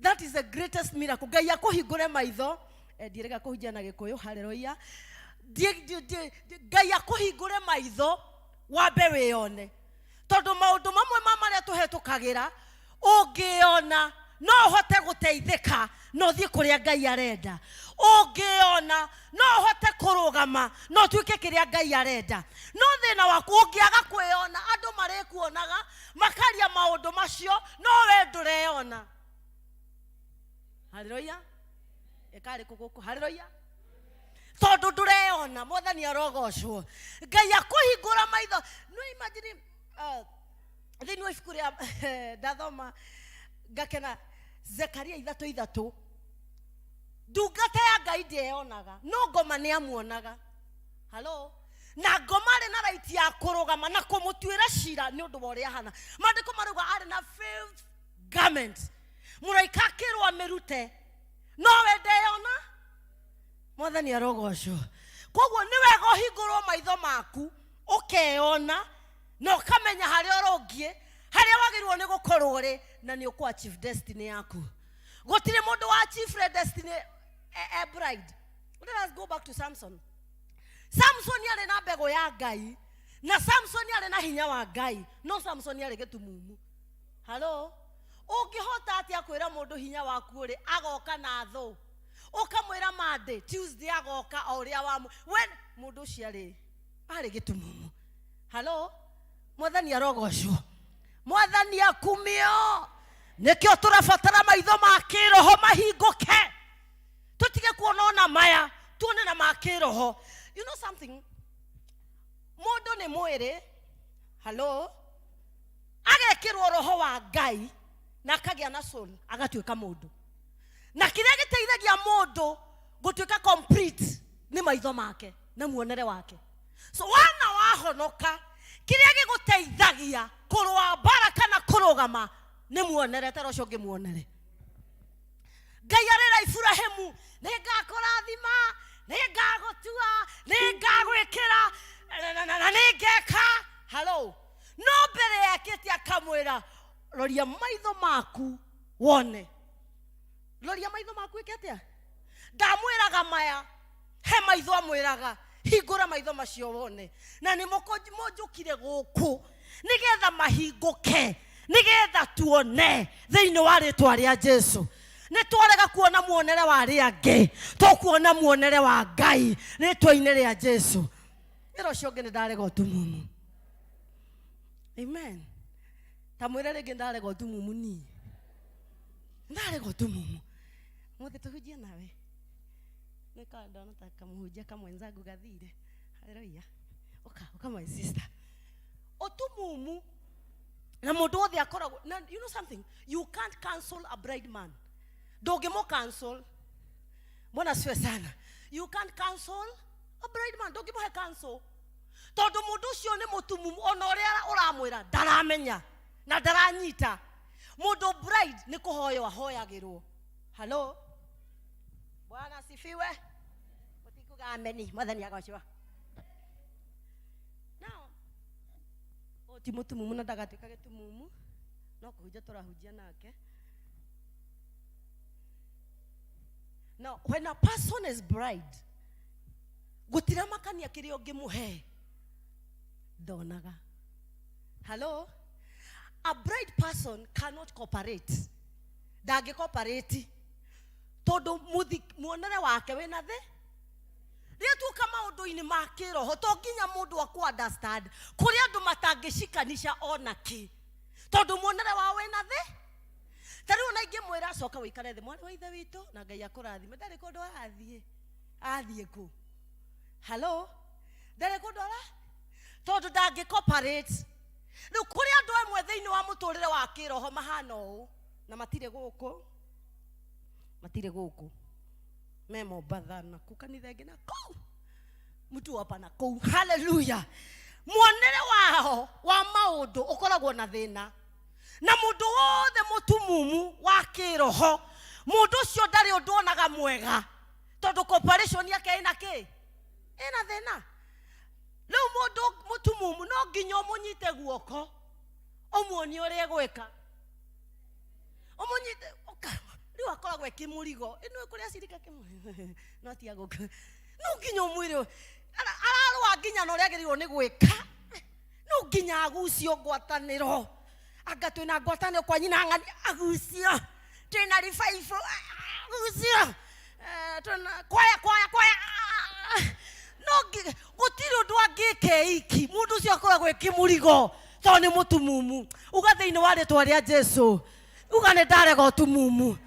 That is the greatest miracle. Ngai akũhingũre maitho. Ndirega kũhunjia na Gĩkũyũ, haleluya. Ngai akũhingũre maitho wambe wĩyone, tondũ maũndũ mamwe ma marĩa tũhetũkagĩra ũngĩona no ũhote gũteithĩka na ũthiĩ kũrĩa Ngai arenda. Ũngĩona no ũhote kũrũgama na ũtuĩke kĩrĩa Ngai arenda. No thĩna waku ũngĩaga kwĩyona, andũ marĩkuonaga makaria maũndũ macio, no we ndũreyona. Haleluya. Ĩkarĩ kũ gũkũ? Haleluya. Tondũ ndũreyona. Mwathani arogocwo. Ngai akũhingũra maitho. No imagine, thĩinĩ wa ibuku rĩa ndathoma ngakena, Zekaria 3:3, ndungata ya Ngai ndĩeyonaga, no ngoma nĩ amuonaga. Halo. Na ngoma arĩ na right ya kũrũgama na kũmũtuĩra cira nĩ ũndũ wa ũrĩa ahana. Maandĩko marauga arĩ na filth garment, mũraika akĩrwo amĩrute, no we ndeyona. Mwathani arogocwo. Koguo nĩ wega ũhingũrwo maitho maku ũkeyona na ũkamenya harĩa ũrũngiĩ, harĩa wagĩrĩirwo nĩ gũkorwo ũrĩ, na nĩ ũkũ achieve destiny yaku. Gũtirĩ mũndũ wa achieve destiny e bride. Let us go back to Samson. Samson arĩ na mbegũ ya Ngai, na Samson arĩ na hinya wa Ngai, no Samson arĩ gĩtumumu. Halo. Ũngĩhota atĩa kwĩra mũndũ hinya waku ũrĩ agoka na thũ, ũkamwĩra Monday, Tuesday agoka o ũrĩa wa we mũndũ ũcio arĩ gĩtumumu. Halo. Mwathani arogocwo. Mwathani akumio. Nĩkĩo tũrabatara maitho ma kĩroho mahingũke, tũtige kuona ona maya, tuone na ma kĩroho. You know something, mũndũ nĩ mwĩrĩ, halo, agekĩrwo roho wa Ngai na akagĩa na soul, agatuĩka mũndũ. Na kĩrĩa gĩteithagia mũndũ gũtuĩka complete nĩ maitho make na muonere wake. So wana wahonoka, kĩrĩa gĩgũteithagia kũrũa mbara kana kũrũgama nĩ muonere, tara ũcio ũngĩ muonere. Ngai arĩra Iburahĩmu, nĩngakũrathima, nĩngagũtua, nĩngagwĩkĩra, na nĩngeka. Halo. No mbere yekĩte akamwĩra, roria maitho maku wone. Roria maitho maku ĩke atĩa? Ndamwĩraga maya, he maitho amwĩraga, hingũra maitho macio wone. Na nĩ mũnjũkire gũkũ nĩgetha mahingũke, nĩgetha tuone thĩinĩ wa rĩtwa rĩa Jesu. Nĩ twarega kuona muonere wa arĩa angĩ, tũkuona muonere wa Ngai rĩtwa-inĩ rĩa Jesu. Ĩra ũcio ũngĩ nĩ ndarega ũtumumu. Amen. Ta mwĩre rĩngĩ ndarega ũtumumu niĩ. Ndarega ũtumumu. Mũthĩ tũhunjie nawe. Nĩ ka ndona ta kamũhunjia kamwenzangu gathire. Haleluya. Ũka, ũka my sister. Ũtumumu na mũndũ wothe akoragwo na, you know something, you can't cancel a blind man. Ndũngĩmũ cancel. Mbona siwe sana. You can't cancel a blind man. Ndũngĩmũhe cancel. Tondũ mũndũ ũcio nĩ mũtumumu, ona ũrĩa ũramwĩra ndaramenya. Na ndaranyita. Mũndũ blind nĩ kũhoywo ahoyagĩrwo. Hello? Bwana asifiwe. Mũtikuga ameni. Mwathani agocwo. Now, ũyũ ti mũtumumu na ndagatuĩka gĩtumumu, no kũhunjia tũrahunjia nake. Now, when a person is blind, gũtiramakania kĩrĩa ũngĩmũhe ndonaga. Hello? A blind person cannot cooperate. Ndangĩ cooperate tondũ muonere wake wĩna thĩ. Rĩrĩa tuoka maũndũ-inĩ ma kĩroho, to nginya mũndũ akũ understand. Kũrĩ andũ matangĩcikanisha ona kĩ, tondũ muonere wao wĩna thĩ. Ta rĩu ona ingĩmwĩra coka ũikare thĩ, mwarĩ wa ithe witũ, na Ngai akũrathime, ndarĩ kũndũ arathiĩ. Athiĩ kũ? Hello? Ndarĩ kũndũ ara? Tondũ ndangĩ cooperate. Rĩu kũrĩ andũ amwe thĩinĩ wa mũtũrĩre wa kĩroho mahana ũũ, na matirĩ gũkũ. Matirĩ gũkũ. Me Mombatha na kũ kanitha ĩngĩ na kũu. Mtu hapa na kũu. Hallelujah. Muonere wao wa maũndũ ũkoragwo na thĩna. Na mũndũ wothe mũtumumu wa kĩroho, mũndũ ũcio ndarĩ ũndũ onaga mwega, tondũ cooperation yake ĩna kĩ? Ĩna thĩna. Rĩu mũndũ mũtumumu no nginya ũmũnyite guoko, ũmuonie ũrĩa egwĩka. Ũmũnyite, ũka, rĩu akoragwo e kĩmũrigo. Ĩno kũrĩa acirika kĩmũrigo. No ti agũka. No nginya ũmwĩre, ararũa nginya na ũrĩa agĩrĩirwo nĩ gwĩka. No nginya agucio ngwatanĩro. Anga twĩna ngwatanĩro kwa nyina ng'ani, agucio. Twĩna revival, agucio. Twĩna kwaya, kwaya, kwaya. No gũtirĩ ũndũ angĩka iki. Mũndũ ũcio akoragwo e kĩmũrigo, tondũ nĩ mũtumumu. Uga thĩinĩ wa rĩtwa rĩa Jesũ. Uga nĩ ndarega ũtumumu.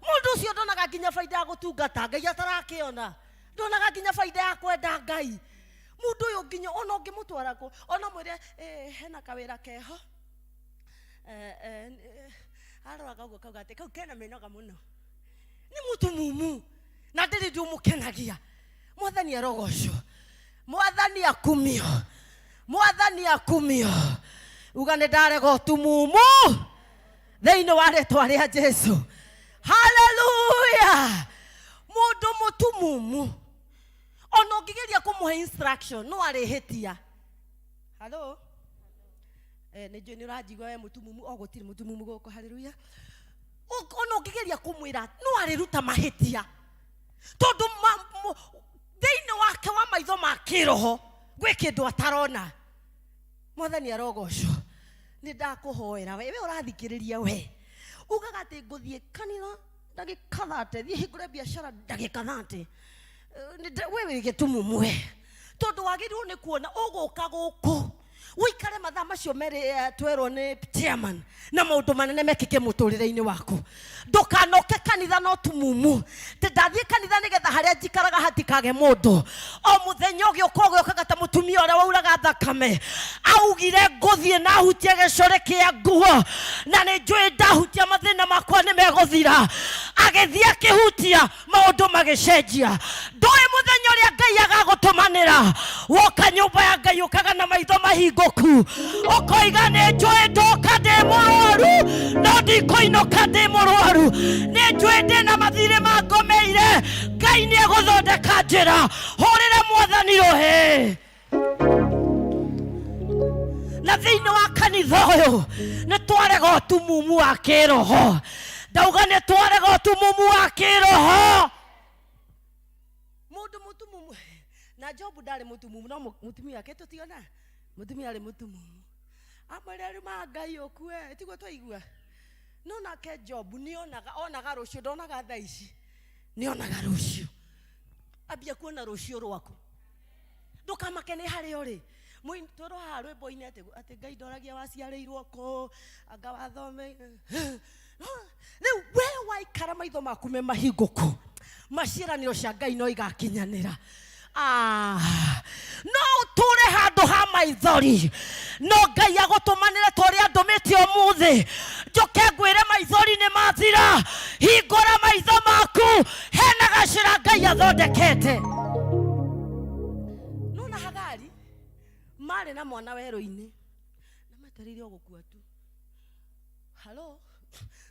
Mũndũ ũcio ndonaga nginya baida ya gũtungata Ngai atarakĩona. Ndonaga nginya baida ya kwenda Ngai. Mũndũ ũyũ nginya ona ũngĩmũtwara kũ, ona mwĩre, hena kawĩra keho. Aroraga ũguo kauga atĩ kau kena mĩnoga mũno. Nĩ mũtumumu na ndĩrĩ ũndũ ũmũkenagia. Mwathani arogocwo. Mwathani akumio. Mwathani akumio. Uga nĩ ndarega ũtumumu thĩinĩ wa rĩtwa rĩa Jesũ. Hallelujah. Mũndũ mũtumumu ona ũngĩgeria kũmũhe instruction no arĩhĩtia. Hello? Nĩ njũĩ nĩ ũranjigua we mũtumumu, o gũtirĩ mũtumumu gũkũ, hallelujah. Ona ũngĩgeria kũmwĩra no arĩruta mahĩtia, tondũ thĩinĩ wake wa maitho ma kĩroho gwĩ kĩndũ atarona. Mwathani arogocwo. Nĩ ndakũhoera we, we ũrathikĩrĩria we, ugaga atĩ ngũthiĩ kanitha ndagĩka 30, thiĩ hingũre biacara ndagĩka 30. We wĩ gĩtumumu we, tondũ wagĩrĩirwo nĩ kuona ũgũka gũkũ ũikare mathaa macio merĩ, twerwo nĩ chairman, na maũndũ manene mekĩke mũtũrĩre-inĩ waku. Ndũkanoke kanitha no tumumu, tĩ ndathiĩ kanitha nĩgetha harĩa njikaraga hatikage mũndũ. O mũthenya ũgĩũka ũgĩũkaga ta mũtumia ũrĩa wauraga thakame, augire ngũthiĩ na hutie gĩcũrĩ kĩa nguo, na nĩ njũĩ ndahutia mathĩna makwa nĩ megũthira. Agĩthiĩ akĩhutia, maũndũ magĩcenjia. Ndũĩ mũthenya ũrĩa Ngai agagũtũmanĩra, woka nyũmba ya Ngai ũkaga na maitho mahingũku, ũkoiga nĩ njũĩ ndoka ndĩ mũrwaru, no ndikũinũka ndĩ mũrwaru, nĩ njũĩ ndĩna mathirĩ mangomeire, Ngai nĩ egũthondeka njĩra. Hũrĩre Mwathani rũhĩ. Na thĩinĩ wa kanitha ũyũ nĩ twarega ũtumumu wa kĩroho. Ndauga nĩ twarega ũtumumu wa kĩroho. Mũndũ mũtumumu, na Jobu ndarĩ mũtumumu, no mũtumia wake tũtiona, mũtumia arĩ mũtumumu. Amwĩre rĩu ma Ngai ũkue, tiguo twaigua. No nake Jobu nĩonaga, onaga rũciũ, ndonaga thaa ici, nĩonaga rũciũ. Ambia kuona rũciũ rwaku. Ndũkamake nĩ harĩa ũrĩ. Twerwo haha rwĩmbo-inĩ atĩ Ngai ndoragia waciarĩirwo kũ, anga wathome. Rĩu we waikara maitho maku me mahingũku, maciaranĩro cia Ngai no igakinyanĩra. No ũtũre handũ ha maithori, no Ngai agũtũmanĩre ta ũrĩa ndũmĩte ũmũthĩ. Njũke ngwĩre maithori nĩ mathira, hingũra maitho maku, hena gacĩra Ngai athondekete. Nona Hagari marĩ na mwana werũ-inĩ, na metereire o gũkua tu. Halo,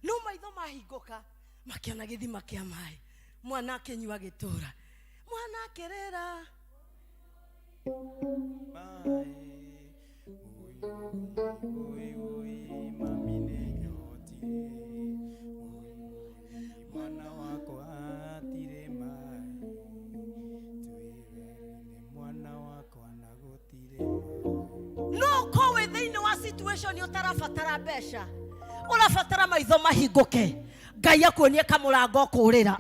no maitho mahingũka makĩona gĩthima kĩa maĩ, mwana akĩnyua gĩtũra, mwana akĩrĩra. Mwana wakwa atirĩ maĩ, twĩ werũ-inĩ mwana wakwa na gũtirĩ maĩ. No ũkorwo wĩ thĩinĩ wa situation ũtarabatara mbeca, ũrabatara maitho mahingũke, Ngai akuonie kamũrango ũkũrĩra.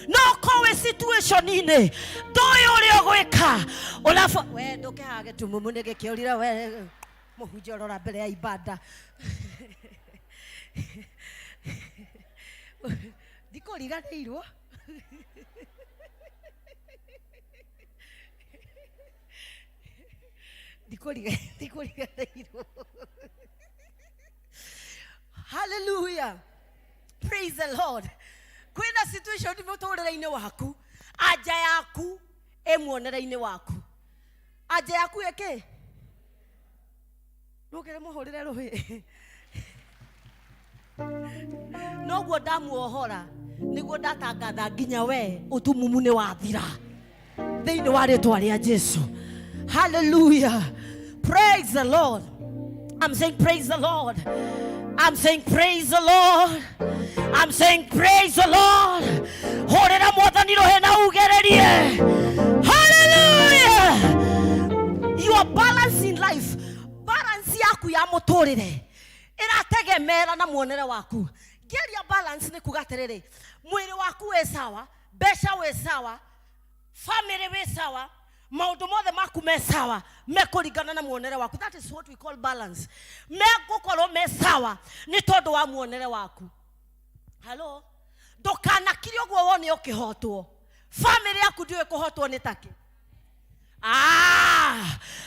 No ũkorwo wĩ situation-inĩ ndũĩ ũrĩa ũgwĩka, we ndũkĩhage tumumu nĩ gĩkĩũrire we mũhunjia ũrora mbere ya ibanda. Ndikũriganĩirwo. Ndikũriganĩirwo. Hallelujah. Praise the Lord. Kwĩna situation mũtũrĩre-inĩ waku, anja yaku ĩ muonere-inĩ waku. Anja yaku ĩkĩ? Rũkĩre mũhũrĩre rũhĩ. Noguo ndamuohora nĩguo ndatangatha nginya we ũtumumu nĩ wathira thĩinĩ wa rĩtwa rĩa Jesu. Hallelujah. Praise the Lord. I'm saying praise the Lord. I'm saying praise the Lord. I'm saying praise the Lord. Hũrĩra mwathani rũhĩ na ugererie. Hallelujah. Your balance in life, balance yaku ya mũtũrĩre ĩrategemera na muonere waku. Ngĩaria balance nĩ kuga atĩrĩrĩ, mwĩrĩ waku wĩ sawa, mbeca wĩ sawa, family wĩ sawa, maũndũ mothe maku me sawa, mekũringana na muonere waku. That is what we call balance. Megũkorwo me sawa nĩ tondũ wa muonere waku. Hello? Ndũkanakire ũguo wone ũkĩhotwo. Family yaku ndĩũĩ kũhotwo nĩ takĩ.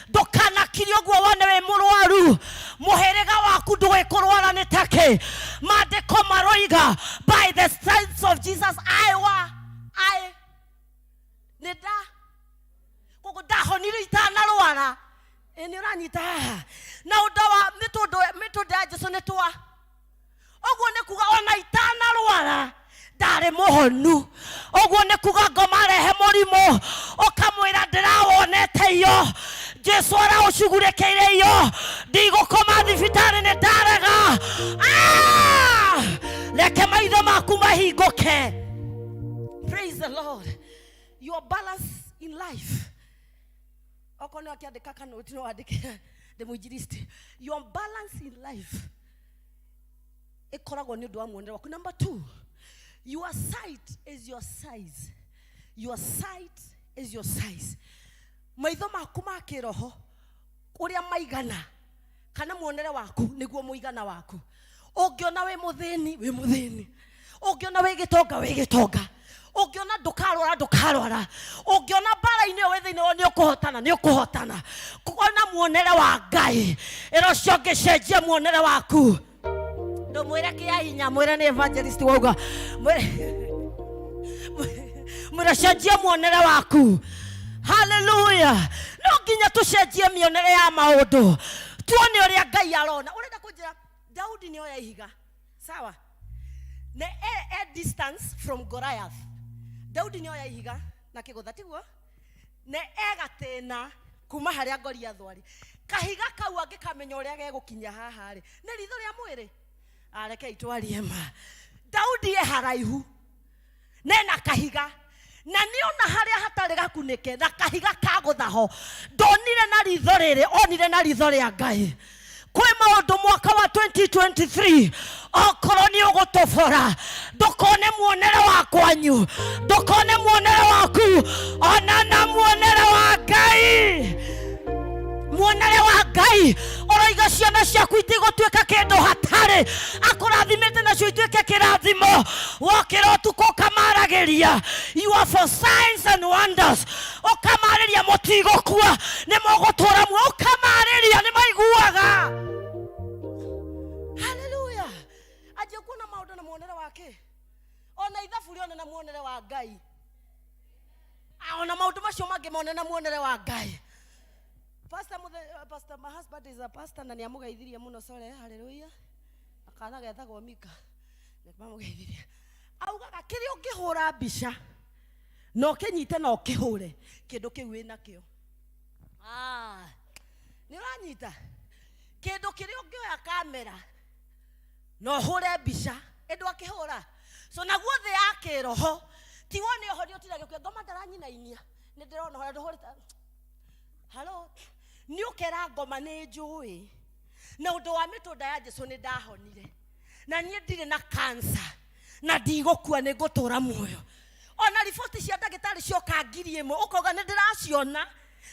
Ndũkanakire ũguo wone wĩ mũrwaru, mũhĩrĩga waku ndũĩ kũrwara nĩ takĩ. Maandĩko maroiga by the stripes of Jesus I wa I nĩ nda koguo ndahonire itanarwara. Ĩ nĩ ũranyita haha. Na ũndũ wa mĩtũndũ ya Jesu nĩ twa ũguo nĩ kuga ona itanarwara ndarĩ mũhonu. Ũguo nĩ kuga ngoma rehe mũrimũ ũkamwĩra ndĩrawonete iyo, Jesu araũcugurĩkĩire iyo, ndigũkoma thibitarĩ nĩ ndarega. Reke maitho maku mahingũke. Praise the Lord. Your balance in life. Okorwo nĩ akĩandĩka kanoti no andĩke the mwinjilisti. Your balance in life ĩkoragwo nĩ ũndũ wa muonere waku. Number 2, your sight is your size. Your sight is your size. Maitho maku ma kĩroho ũrĩa maigana kana muonere waku nĩguo mũigana waku. Ũngĩona wĩ mũthĩni, wĩ mũthĩni. Ũngĩona wĩ gĩtonga, wĩ gĩtonga. Ũngĩona ndũkarwara, ndũkarwara. Ũngĩona mbara-inĩ ĩyo wĩ thĩinĩ wao nĩ ũkũhotana, nĩ ũkũhotana. Ona muonere wa Ngai. Ĩra ũcio ũngĩ cenjia muonere waku. Ndũmwĩre kĩa hinya, mwĩre nĩ evangelist wauga. Mwĩre cenjia muonere waku. Hallelujah. No nginya tũcenjie mĩonere ya maũndũ, tuone ũrĩa Ngai arona. Ũrenda kũnjĩra Daudi nĩ oya ihiga, sawa, na e distance from Goliath. Daudi nĩ oya ihiga na kĩgũtha, tiguo? Na e gatĩna kuma harĩa Goliath arĩ. Kahiga kau angĩkamenya ũrĩa gegũkinya haha rĩ, nĩ ritho rĩa mwĩrĩ. Rekei twarie ma. Daudi e haraihu nena kahiga, na nĩona harĩa hatarĩ gakunĩke na kahiga kagũthaho. Ndonire na ritho rĩrĩ, onire na ritho rĩa Ngai. Kwĩ maũndũ mwaka wa 2023 okorwo nĩ ũgũtũbora, ndũkone muonere wa kwanyu, ndũkone muonere waku, ona na muonere wa Ngai. Muonere wa Ngai ũroiga ciana ciaku itigũtuĩka kĩndũ hatarĩ, akũrathimĩte nacio ituĩke kĩrathimo. Wokĩra ũtukũ ũkamaragĩria, you are for signs and wonders. Ũkamarĩria mũtigũkua, nĩ mũgũtũũra muoyo. Ũkamarĩria nĩ maiguaga. Hallelujah. Anjia kuona maũndũ na muonere wake, ona ithabu rĩone na muonere wa Ngai, ona maũndũ macio mangĩ mone na muonere wa Ngai. Pastor, pastor, my husband is a pastor na nĩamũgeithirie mũno, sorry, hallelujah. Kana getagwo Mika nĩmamũgeithirie. Augaga kĩrĩa ũngĩhũra mbica na ũkĩnyite na ũkĩhũre kĩndũ kĩu wĩnakĩo. Ah, nĩ ũranyita kĩndũ kĩrĩa ũngĩoya kamera na ũhũre mbica ĩndũ akĩhũra. So naguo thĩ ya kĩroho ti wone ũhorio ũtira gĩkue ngoma ndaranyinainia nĩ ndĩrona ũrĩa ndũhũrĩte. Halo, nĩ ũkera ngoma nĩ njũĩ na ũndũ wa mĩtũnda ya Jesu nĩ ndahonire na niĩ ndirĩ na cancer na ndigũkua nĩ ngũtũra muoyo. Ona riboti cia ndagĩtarĩ cioka 1000 ũkauga nĩ ndĩraciona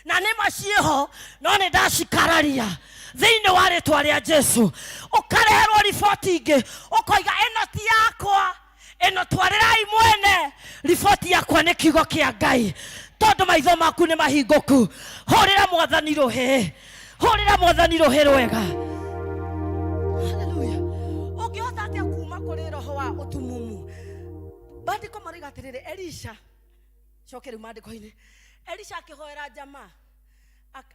na nĩ ma ciĩho no nĩ ndacikararia thĩinĩ wa rĩtwa rĩa Jesu. Ũkareherwo riboti ingĩ ũkoiga ĩno ti yakwa, ĩno twarĩrai mwene, riboti yakwa nĩ kiugo kĩa Ngai, tondũ maitho maku nĩ mahingũku. Hũrĩra mwathani rũhĩ, hũrĩra mwathani rũhĩ rwega. Haleluya. Ũngĩhota atĩa kuma kũrĩ roho wa ũtumumu? Maandĩko maroiga atĩrĩrĩ, Elisha, coke rĩu maandĩko-inĩ, Elisha akĩhoera jamaa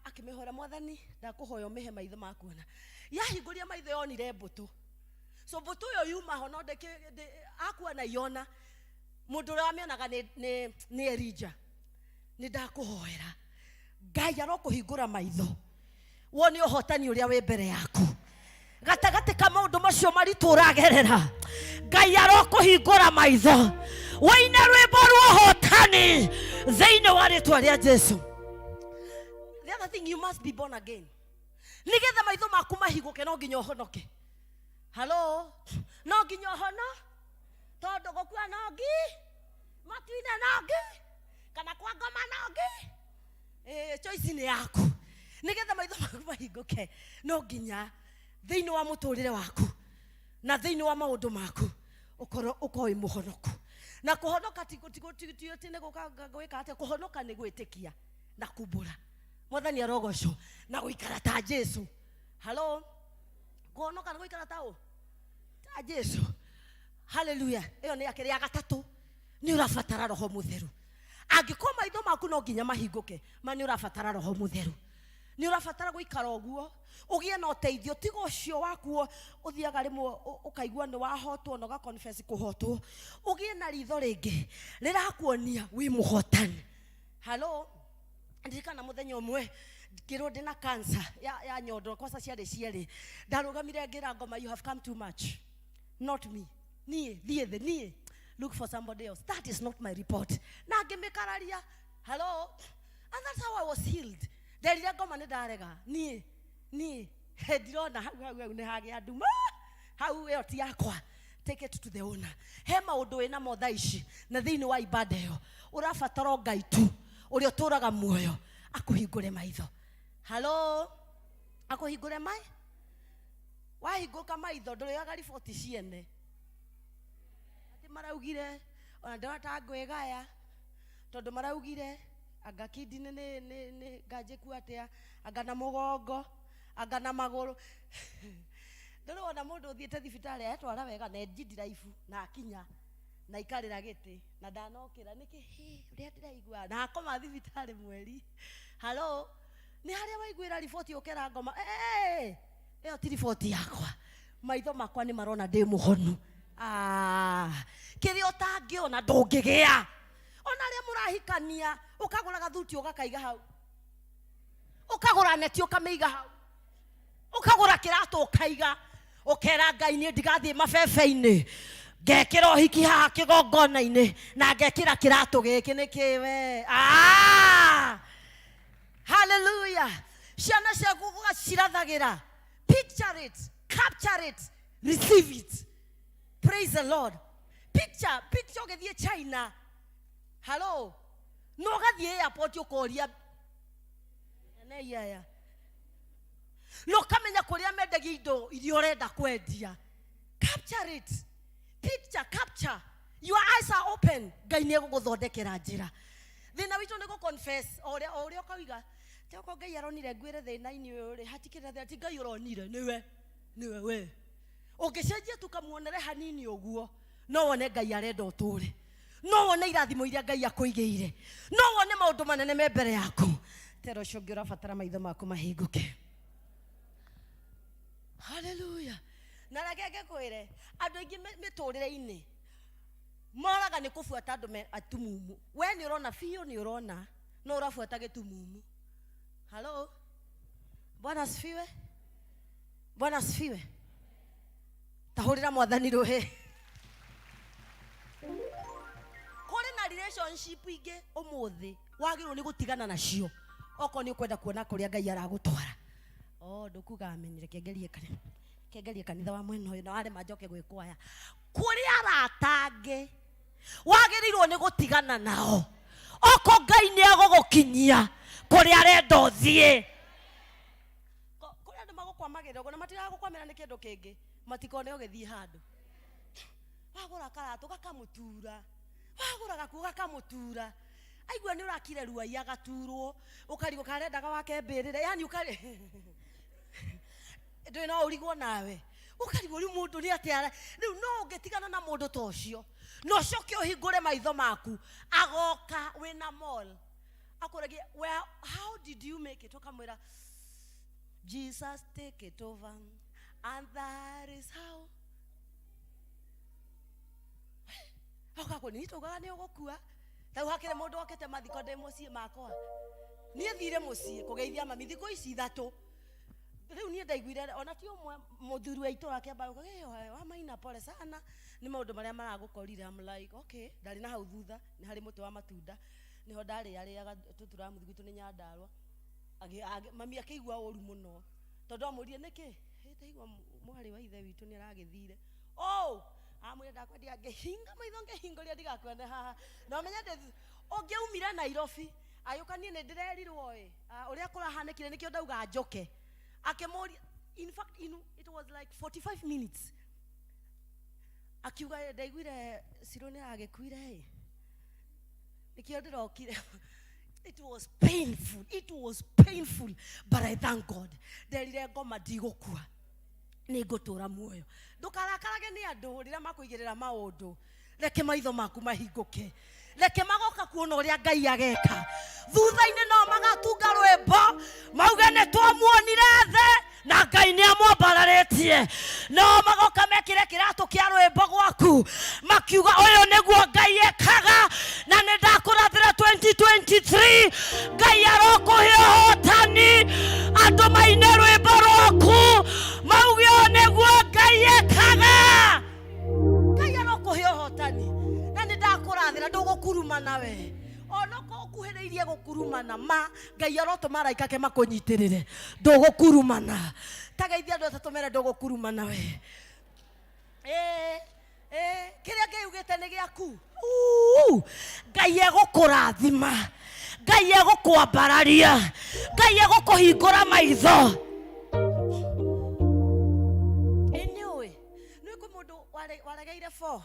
akĩmĩhoera, mwathani ndakũhoya ũmĩhe maitho ma kuona. Yahingũria maitho yonire mbũtũ. So mbũtũ ĩyo yuma ho no akua na iona mũndũ ũrĩa wamĩonaga nĩ Elijah. Nĩ ndakũhoera Ngai arokũhingũra maitho wone ũhotani ũrĩa wĩ mbere yaku gatagatĩ ka maũndũ macio maritũ ũragerera. Ngai arokũhingũra maitho wĩine rwĩmbo rwa ũhotani thĩinĩ wa rĩtwa rĩa Jesu. The other thing, you must be born again. Nĩgetha maitho maku mahingũke no nginya ũhonoke. Hello, no nginya ũhono, tondũ gũkua no ngi matuine no ngi kana kwa ngoma no ngi. Choice nĩ yaku. Nĩgetha maitho maku mahingũke no nginya thĩinĩ wa mũtũrĩre waku na thĩinĩ wa maũndũ maku ũkorwo wĩ mũhonoku. Na kũhonoka ti nĩ gũka gwĩka atĩa, kũhonoka nĩ gwĩtĩkia na kumbũra mwathani arogocwo na gũikara ta Jesu. Hello, kũhonoka nĩ gũikara ta ũ? Ta Jesu. Haleluya. Ĩyo nĩ ya kerĩ. Ya gatatũ, nĩ ũrabatara roho mũtheru. Angĩkorwo maitho maku no nginya mahingũke, ma nĩ ũrabatara roho mũtheru. Nĩ ũrabatara gũikara ũguo ũgĩe na ũteithio, tiga ũcio waku ũthiaga rĩmwe ũkaigua nĩ wahotwo na ũga confess kũhotwo. Ũgĩe na ritho rĩngĩ rĩrakuonia wĩ mũhotani. Hello, ndirikana mũthenya ũmwe ngĩrwo ndĩna cancer ya nyondo, kwanza ciarĩ cierĩ. Ndarũgamire ngĩra ngoma, you have come too much, not me, niĩ thiĩ thĩ, niĩ look for somebody else, that is not my report. Na ngĩmĩkararia. Hello, and that's how I was healed. Nderire ngoma nĩ ndarega, niĩ niĩ ndirona hau hau hau nĩ hagĩa nduma hau, ĩyo ti yakwa, take it to the owner. He maũndũ wĩna mo thaa ici na thĩinĩ wa ibada ĩyo ũrabatara o Ngai tu ũrĩa ũtũraga muoyo akũhingũre maitho. Hello, akũhingũre mai. Wahingũka maitho ndũrĩoyaga riboti ciene atĩ maraugire ona ndĩrona ta ngwĩgaya tondũ maraugire anga kidney nĩ nganjĩku atĩa, anga na mũgongo, anga na magũrũ. Ndũrĩ wona mũndũ ũthiĩte thibitarĩ etwara wega na enji ndiraibu na akinya na ikarĩra gĩtĩ na ndanokĩra nĩkĩ ũrĩa ndĩraigua na akoma thibitarĩ mweri. Hello, nĩ harĩa waiguĩra riboti ũkera ngoma, ĩyo ti riboti yakwa, maitho makwa nĩ marona ndĩ mũhonu. Kĩrĩa ũtangĩona ndũngĩgĩa. Ona arĩa mũrahikania ũkagũra gathuti ũgakaiga hau, ũkagũra neti ũkamĩiga hau, ũkagũra kĩratũ ũkaiga, ũkera Ngai niĩ ndigathiĩ mabebe-inĩ, ngekĩra ũhiki haha kĩgongona-inĩ na ngekĩra kĩratũ gĩkĩ nĩkĩ we. Hallelujah. Ciana ciaku ũgacirathagĩra. Picture it, capture it, receive it. Praise the Lord. Picture, picture ũgĩthiĩ China. Hello. No ũgathiĩ airport ũkoria nei aya. Na ũkamenya kũrĩa mendagia indo iria ũrenda kwendia. Capture it. Picture, capture. Your eyes are open. Ngai nĩ egũgũthondekera njĩra. Thĩna witũ nĩ gũ-confess o ũrĩa ũkauga. Ti okorwo Ngai aronire ngwĩre thĩna-inĩ ũyũ rĩ, hatikĩrĩ thĩna, ti Ngai ũronire, nĩwe, nĩwe we. Ũngĩcenjia tu kamuonere hanini ũguo, no wone Ngai arenda ũtũre. No wone irathimo iria Ngai akũigĩire. No wone maũndũ manene me mbere yaku. Tera ũcio ũngĩ ũrabatara maitho maku mahingũke. Hallelujah. Na reke Reke ngĩkwĩre andũ aingĩ mĩtũrĩre-inĩ moraga nĩ kũbuata andũ me atumumu. We nĩ ũrona biũ, nĩ ũrona no ũrabuata gĩtumumu. Halo, Bwana asifiwe. Bwana asifiwe. Tahũrĩra Mwathani rũhĩ. Kũrĩ na relationship ingĩ ũmũthĩ wagĩrĩirwo nĩ gũtigana nacio okorwo nĩ ũkwenda kuona kũrĩa Ngai aragũtwara. Oh, ndũkuga ameni. Reke ngerie kanitha, reke ngerie kanitha wa mwena ũyũ na warema njoke gwĩkwo aya. Kũrĩ arata angĩ wagĩrĩirwo nĩ gũtigana nao oko Ngai nĩ agũgũkinyia kũrĩa arenda ũthiĩ. Kũrĩ andũ magũkwamagĩrĩra ũguo na matiragũkwamĩra nĩ kĩndũ kĩngĩ, matikone ũgĩthiĩ handũ. Wagũra karatũ gakamũtura, wagũra gakuo gakamũtura, aigua nĩ ũrakire ruai agaturwo, ũkarigwo kana arendaga wake mbĩrĩra, yani ũkarĩ ndũĩ no ũrigwo nawe, ũkarigwo rĩu mũndũ nĩ atĩa rĩu. No ũngĩtigana na mũndũ ta ũcio na ũcoke ũhingũre maitho maku, agoka wĩna mall akũragie, "Well, how did you make it?" Ũkamwĩra, "Jesus take it over and that is how." Okakwo nĩ taugaga nĩ ũgũkua. Tarĩu hakĩrĩ mũndũ okĩte mathiko ndĩ mũciĩ makwa, niĩ thire mũciĩ kũgeithia mami thikũ ici 3 rĩu. Niĩ ndaiguire ona ti ũmwe mũthuri wa itũra akĩamba gũka, "Eh, wa Maina, pole sana nĩ maũndũ marĩa maragũkorire." I'm like, okay. Ndarĩ na hau thutha nĩ harĩ mũtĩ wa matunda, nĩho ndarĩarĩaga tũturamuthi gwitũ nĩ Nyandarũa. Mami akĩigua ũru mũno tondũ amũrie nĩkĩ ndaigua mwarĩ wa ithe witũ nĩ aragĩthire. Oh, amwĩra ndakwendia, ngĩhinga maitho ngĩhingũria ndigakuone haha na ũmenye ndĩ ũngĩaumire Nairobi agĩũka. Niĩ nĩ ndĩrerirwo ĩ ũrĩa kũrahanĩkire, nĩkĩo ndauga njoke. Akĩmũria, in fact it was like 45 minutes, akiuga, "Ĩ, ndaiguire Ciro nĩ aragĩkuire ĩ, nĩkĩo ndĩrokire." It was painful, it was painful, but I thank God. Nderire ngoma ndigũkua, nĩ ngũtũra muoyo. Ndũkarakarage nĩ andũ rĩrĩa makũigĩrĩra maũndũ. Reke maitho maku mahingũke, reke magoka kuona ũrĩa Ngai ageka thutha-inĩ. No magatunga rwĩmbo mauge nĩ twamuonire thĩ na Ngai nĩ amwambararĩtie. No magoka mekĩre kĩratũ kĩa rwĩmbo gwaku makiuga ũyũ nĩguo Ngai ekaga. Na nĩ ndakũrathĩra 2023 Ngai arokũhe ũhotani, andũ maine rwĩmbo rwaku mauge ũyũ nĩguo Ngai ekaga. Ngai arokũhe ũhotani na nĩ ndakũrathĩra ndũgũkurumana we onoko ũkuhĩrĩirie gũkurumana ma Ngai arotũma araika ake makũnyitĩrĩre, ndũgũkurumana. Tageithia andũ atatũ mere ndũgũkurumana we. Ĩĩ, ĩĩ, kĩrĩa Ngai ugĩte nĩ gĩaku. Uu, Ngai egũkũrathima, Ngai egũkwambararia, Ngai egũkũhingũra maitho. Ĩ nĩ ũĩ nĩ kwĩ mũndũ waregeire 4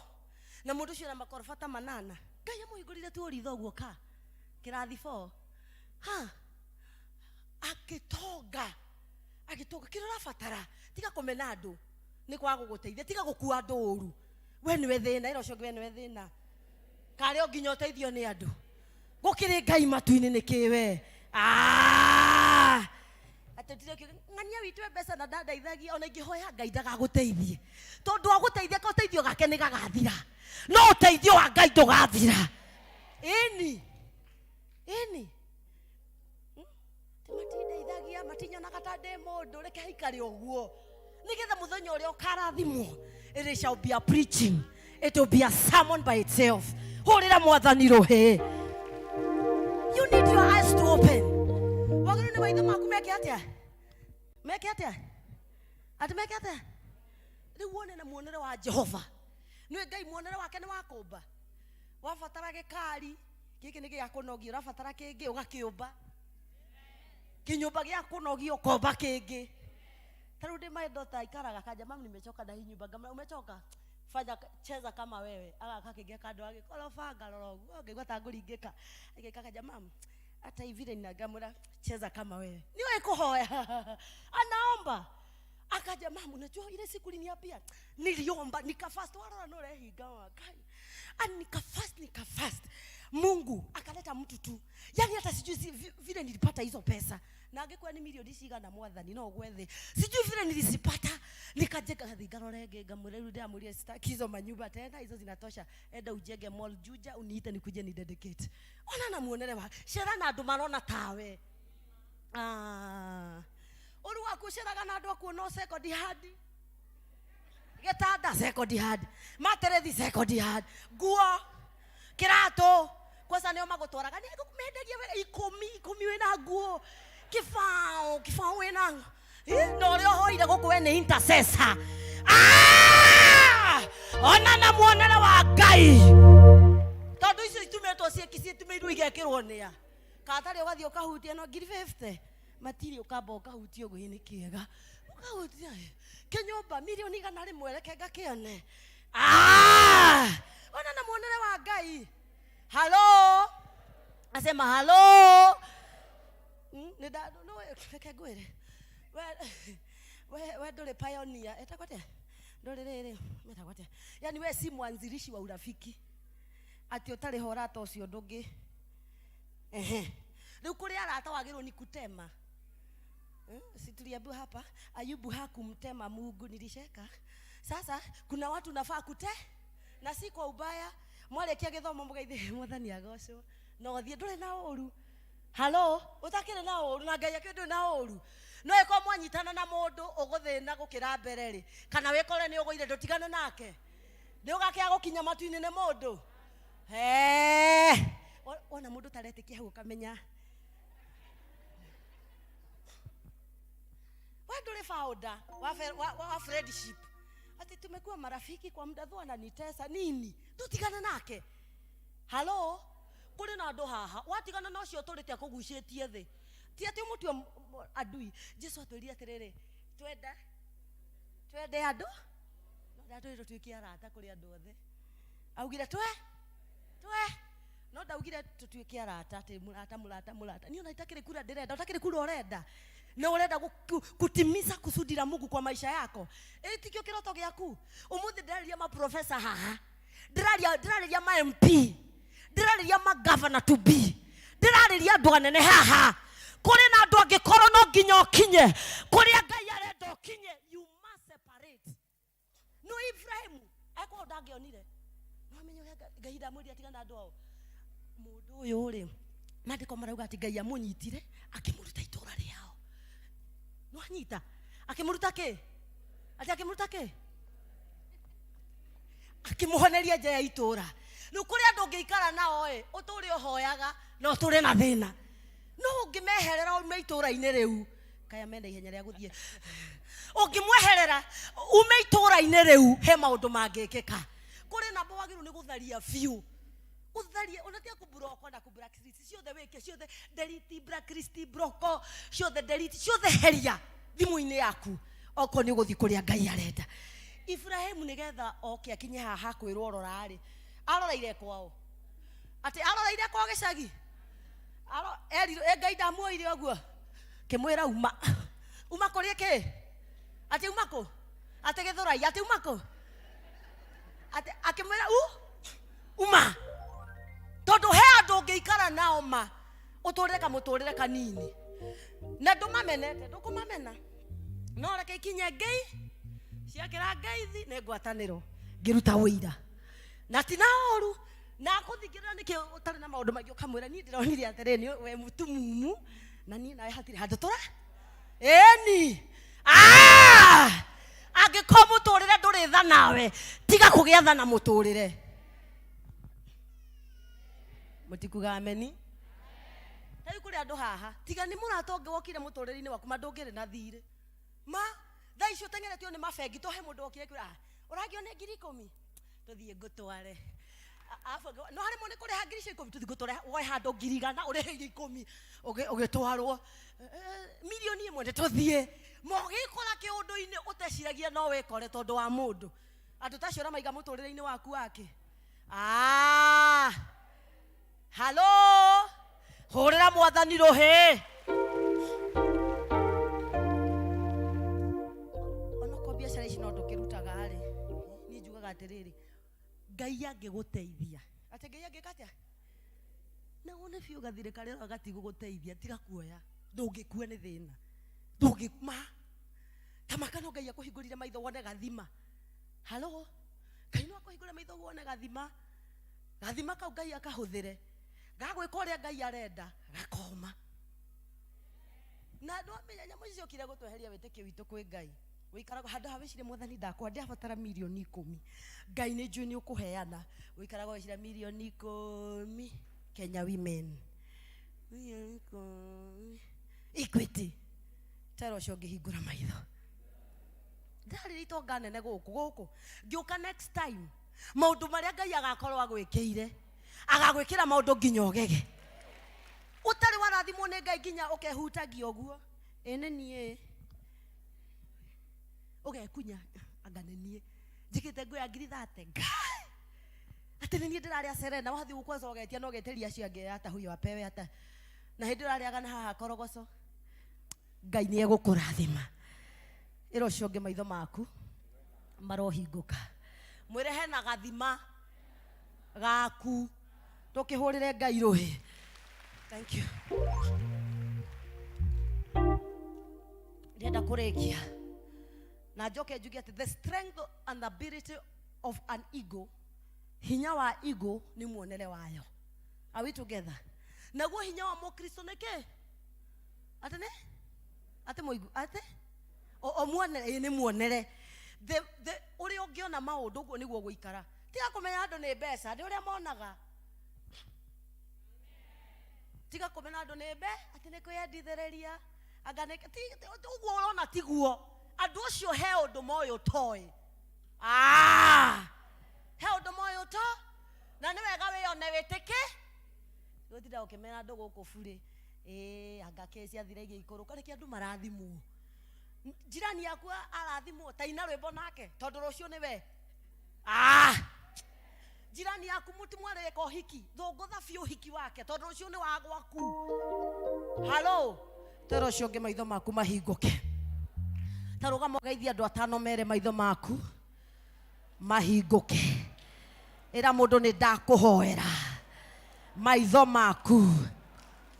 na mũndũ ũcio na makoroba ta 8, Ngai amũhingũrire tu ũritho ũguo ka kĩrathi 4 ha agĩtonga, agĩtonga. Kĩrĩa ũrabatara, tiga kũmena andũ nĩ kwaga gũgũteithia, tiga gũkua andũ ũru. We nĩwe thĩna, ĩra ũcio ũngĩ we nĩwe thĩna, karĩ o nginya ũteithio nĩ andũ. Gũkĩrĩ Ngai matu-inĩ nĩkĩ we? Ah! Atĩ ũtire ũkiuga ng'ania witũ e mbeca na ndandeithagia, ona ingĩhoya Ngai ndagagũteithie, tondũ agũteithia ka ũteithio gake nĩ gagathira, no ũteithio wa Ngai ndũgathira. Ĩni, ĩni. Ti matindeithagia, matinyonaga ta ndĩ mũndũ. Reke haikare ũguo nĩgetha mũthenya ũrĩa ũkarathimwo, it shall be a preaching, it will be a sermon by itself. Hũrĩra Mwathani rũhĩ. You need your eyes to open. Wagĩrĩirwo nĩ maitho maku meke atĩa? Meke atĩa? Atĩ meke atĩa? Rĩu wone na muonere wa Jehova. Nĩ Ngai muonere wake nĩ wa kũmba. Wabatara gĩkari gĩkĩ nĩ gĩa kũnogia, ũrabatara kĩngĩ ũgakĩũmba, kĩnyũmba gĩa kũnogia ũkomba kĩngĩ. Ta rĩu ndĩ my daughter aikaraga kanja, "Mum, nimechoka na hii nyumba." Ngama, "Umechoka? Fanya, cheza kama wewe." Agaka kĩngĩ kando agĩkoroba, ngarora ũguo ngaigua ta ngũringĩka. Agĩka kanja, "Mum, hata hivi vile ninagamura, cheza kama wewe." Niwe kuhoya anaomba akaja, "Mum, unajua ile siku uliniambia niliomba nikafast." Warora no rehinga wa Ngai. And nikafast, nikafast. Mungu akaleta mtu tu, yani hata sijui vile nilipata hizo pesa, na angekuwa ni milioni cigana mwathani no gwethe, sijui vile nilizipata, nikajenga Thinga renge ngamwĩra rĩu ndĩramwĩrire sitaki hizo manyumba tena, hizo zinatosha, enda ujenge mall Juja uniite nikuje ni dedicate. Ona na muonere wa cera na andũ marona tawe. Ah, ũru waku ũceraga na andũ akuona second hand, gĩtanda second hand, materethi second hand, nguo, kĩratũ, kwanza nĩo magũtwaraga nĩ mendagia wega ikũmi ikũmi wĩna nguo, kĩbao kĩbao wĩna na ũrĩa ũhoire gũkũ we nĩ intercessor. Ah! Ona na muonere wa Ngai, tondũ icio itumĩtwo citumĩirwo igekĩrwo nĩa katarĩ ũgathiĩ ũkahutia no ngiri 50 matiri ũkamba ũkahutia ũguo nĩ kĩega ũkahutia kĩnyũmba milioni 100 reke ngakĩone. Ah! Ona na muonere wa Ngai. Halo, asema halo. No, reke ngwĩre we ndũrĩ pioneer, etagwo atĩa, ndũrĩ rĩrĩ metagwo atĩa, yani we si mwanzilishi wa urafiki, atĩ ũtarĩ ho ũrata ũcio ndũngĩ. Ehe, rĩu kũrĩ arata wagĩrĩirwo ni kutema. Si tuliambiwa hapa Ayubu hakumtema Mungu, nilisheka. Sasa kuna watu nafaa kute na si kwa ubaya, mwarĩkia gĩthomo mũgeithie mwathani agocwo, na ũthiĩ ndũrĩ na ũru. Halo, ũtakĩrĩ na ũru na Ngai akĩũĩ ndũrĩ na ũru. No ĩkorwo mwanyitana na mũndũ ũgũthĩna gũkĩra mbere rĩ, kana wĩkore nĩ ũgũire ndũtigane nake, nĩ ũgakĩaga gũkinya matu-inĩ nĩ mũndũ. Wona mũndũ ũtaretĩkia hau ũkamenya we ndũrĩ founder wa friendship, ati tumekuwa marafiki kwa muda tu ananitesa nini, tutigane nake. Halo, kũrĩ na andũ haha watigana na ũcio ũtũrĩte akũgucĩtie thĩ, ti atĩ ũmũtue adui. Jesu atwĩrire atĩrĩrĩ, twende andũ, no ndatwĩrire tũtuĩke arata kũrĩ andũ othe. Augire twe no ndaugire tũtuĩke arata atĩ mũrata mũrata mũrata. Niĩ ona itakĩrĩ kura ndĩrenda, ũtakĩrĩ kura ũrenda, na ũrenda kutimiza kusudi la Mungu kwa maisha yako. Ĩ tikĩo kĩroto gĩaku. Ũmũthĩ ndĩrarĩria maprofesa haha, ndĩrarĩria ma MP, ndĩrarĩria ma governor to be, ndĩrarĩria andũ anene haha. Kũrĩ na andũ angĩkorwo no nginya ũkinye kũrĩa Ngai arenda ũkinye, you must separate. No Ibrahimu akorwo ndangĩonire, no amenye ũrĩa Ngai ndamwĩrire atigane na andũ ao. Mũndũ ũyũ rĩ, maandĩko marauga atĩ Ngai amũnyitire akĩmũruta itũũra rĩao. No anyita akĩmũruta kĩ? Atĩ akĩmũruta kĩ? Akĩmũhoneria nja ya itũũra. Rĩu kũrĩ andũ ũngĩikara nao ĩ, ũtũre ũhoyaga na ũtũre na thĩna, no ũngĩmeherera ume itũũra-inĩ rĩu, kaya mena ihenya rĩa gũthiĩ, ũngĩmweherera ume itũũra-inĩ rĩu, he maũndũ mangĩkĩka. Kũrĩ namba wagĩrĩirwo nĩ gũtharia biũ, ũtharie, ona tiga kũmburoko na kũblacklist, ciothe wĩke ciothe, delete, blacklist, bloko, ciothe delete, ciothe heria thimũ-inĩ yaku, okorwo nĩ ũgũthiĩ kũrĩa Ngai arenda. Ibrahimu nĩgetha oke akinye haha kwĩrwo rora-rĩ, aroreire kwao, atĩ aroreire kwao gĩcagi, erirwo, Ngai ndamuoire ũguo, kĩmwĩra uma, uma kũrĩ kĩ? Atĩ uma kũ? Atĩ Gĩthũrai, atĩ uma kũ? Atĩ akĩmwĩra uma, tondũ he andũ ũngĩikara nao ma ũtũrĩre kamũtũrĩre kanini, na ndũmamenete, ndũkũmamena, no reke ikinye ngei ciakĩra ngeithi nĩ ngwatanĩro ngĩruta ũira na ti na ũru, na akũthingĩrĩra nĩkĩ ũtarĩ na maũndũ maingĩ, ũkamwĩra niĩ ndĩronire atĩrĩ, nĩ we mũtumumu na niĩ nawe hatirĩ handũ tũra ĩni. Angĩkorwo mũtũrĩre ndũrĩ tha nawe, tiga kũgĩa tha na mũtũrĩre. Mũtikuga ameni. Ta rĩu kũrĩ andũ haha, tiga nĩ mũrata ũngĩ wokire mũtũrĩre-inĩ waku, ma ndũngĩrĩ na thirĩ. Ma thaa icio ũteng'eretio nĩ mabengi, to he mũndũ wokire kwĩra, ũrangĩona ngiri ikũmi, tũthiĩ ngũtware. Arabu no harĩ mũndũ kũrĩha ngiri icio ikũmi, tũthiĩ ngũtware, woe handũ ngiri igana, ũrĩhe ikũmi, ũgĩtwarwo. Milioni ĩmwe nĩ tũthiĩ. Ma ũgĩkora kĩũndũ-inĩ ũteciragia no wĩkore tondũ wa mũndũ. Andũ ta acio ũramaiga mũtũrĩre-inĩ waku wake. Halo, hũrĩra mwathani rũhĩ. Onokorwo biacara ici no ndũkĩrutaga rĩ, niĩ njugaga atĩrĩrĩ, Ngai angĩgũteithia. Atĩ Ngai angĩka atĩa? Na wone biũ gathirĩ karĩa ũroya gatigũgũteithia, tiga kuoya. Ndũngĩkua nĩ thĩna. Ndũngĩ ma. Ta maka no Ngai akũhingũrire maitho wone gathima. Halo? Ngai no akũhingũre maitho wone gathima. Gathima kau Ngai akahũthĩre. Gagwĩka ũrĩa Ngai arenda, gakoma. Na ndwamenya nyamũ icio ciokire gũtweheria wĩtĩkio witũ kwĩ Ngai. Wĩikaraga handũ ha wĩcirie mwathani ndakwa ndĩrabatara mirioni 10. Ngai nĩ njũĩ nĩ ũkũheana. Wĩikaraga ũgeciria mirioni 10 Kenya Women. Mirioni 10 Equity. Tera ũcio ũngĩhingũra maitho. Ndarĩ itonga nene gũkũ gũkũ. Ngĩũka next time maũndũ marĩa Ngai agakorwo agwĩkĩire agagwĩkĩra maũndũ nginya ũgege. Ũtarĩ warathimwo nĩ Ngai nginya ũkehutagia ũguo. Ĩ nĩ niĩ. Ũgekunya anga nĩ niĩ. Njĩkĩte nguo ya ngiri thate. Ngai! Atĩ nĩ niĩ ndĩrarĩa Serena wathiĩ gũkũ kwanza ũgetia na ũgetĩria acio angĩ hata huyo apewe hata. Na hĩndĩ ũrarĩaga na haha korogoco. Ngai nĩ egũkũrathima. Ĩra ũcio ũngĩ maitho maku marohingũka. Mwĩre hena gathima gaku. Tũkĩhũrĩre Ngai rũhĩ. Thank you. Ndĩrenda kũrĩkia. Na njoke njuge atĩ the strength and ability of an ego, hinya wa ego nĩ muonere wayo. Are we together? Naguo hinya wa Mũkristo nĩ kĩ? Atĩ nĩ? Atĩ mũigu, atĩ? O muonere, ĩ nĩ muonere. Ũrĩa ũngĩona maũndũ ũguo nĩguo ũgũikara. Tiga kũmenya andũ nĩ mbeca, nĩ ũrĩa monaga. Tiga kũmenya andũ nĩ mbe, atĩ nĩ kwĩyendithĩrĩria. Anga nĩ, ti, ti, ũguo ũrona tiguo. Andũ acio he ũndũ moĩ ũtoĩ. He ũndũ moĩ ũto. Na nĩ wega wĩyone wĩtĩke. Gũtinda ũkĩmera andũ gũkũ burĩ. Anga kĩ ciathire igĩikũrũka, nĩkĩo andũ marathimwo. Jirani yaku arathimwo, ta ina rwĩmbo nake, tondũ rũciũ nĩ we. Jirani yaku mũtimwarĩka ũhiki, thũngũtha biũ ũhiki wake, tondũ rũciũ nĩ wa gwaku. Halo? Tera ũcio ũngĩ maitho maku mahingũke. Ta rũgama ũgeithie andũ atano mere maitho maku mahingũke. Ĩra mũndũ nĩ ndakũhoera maitho maku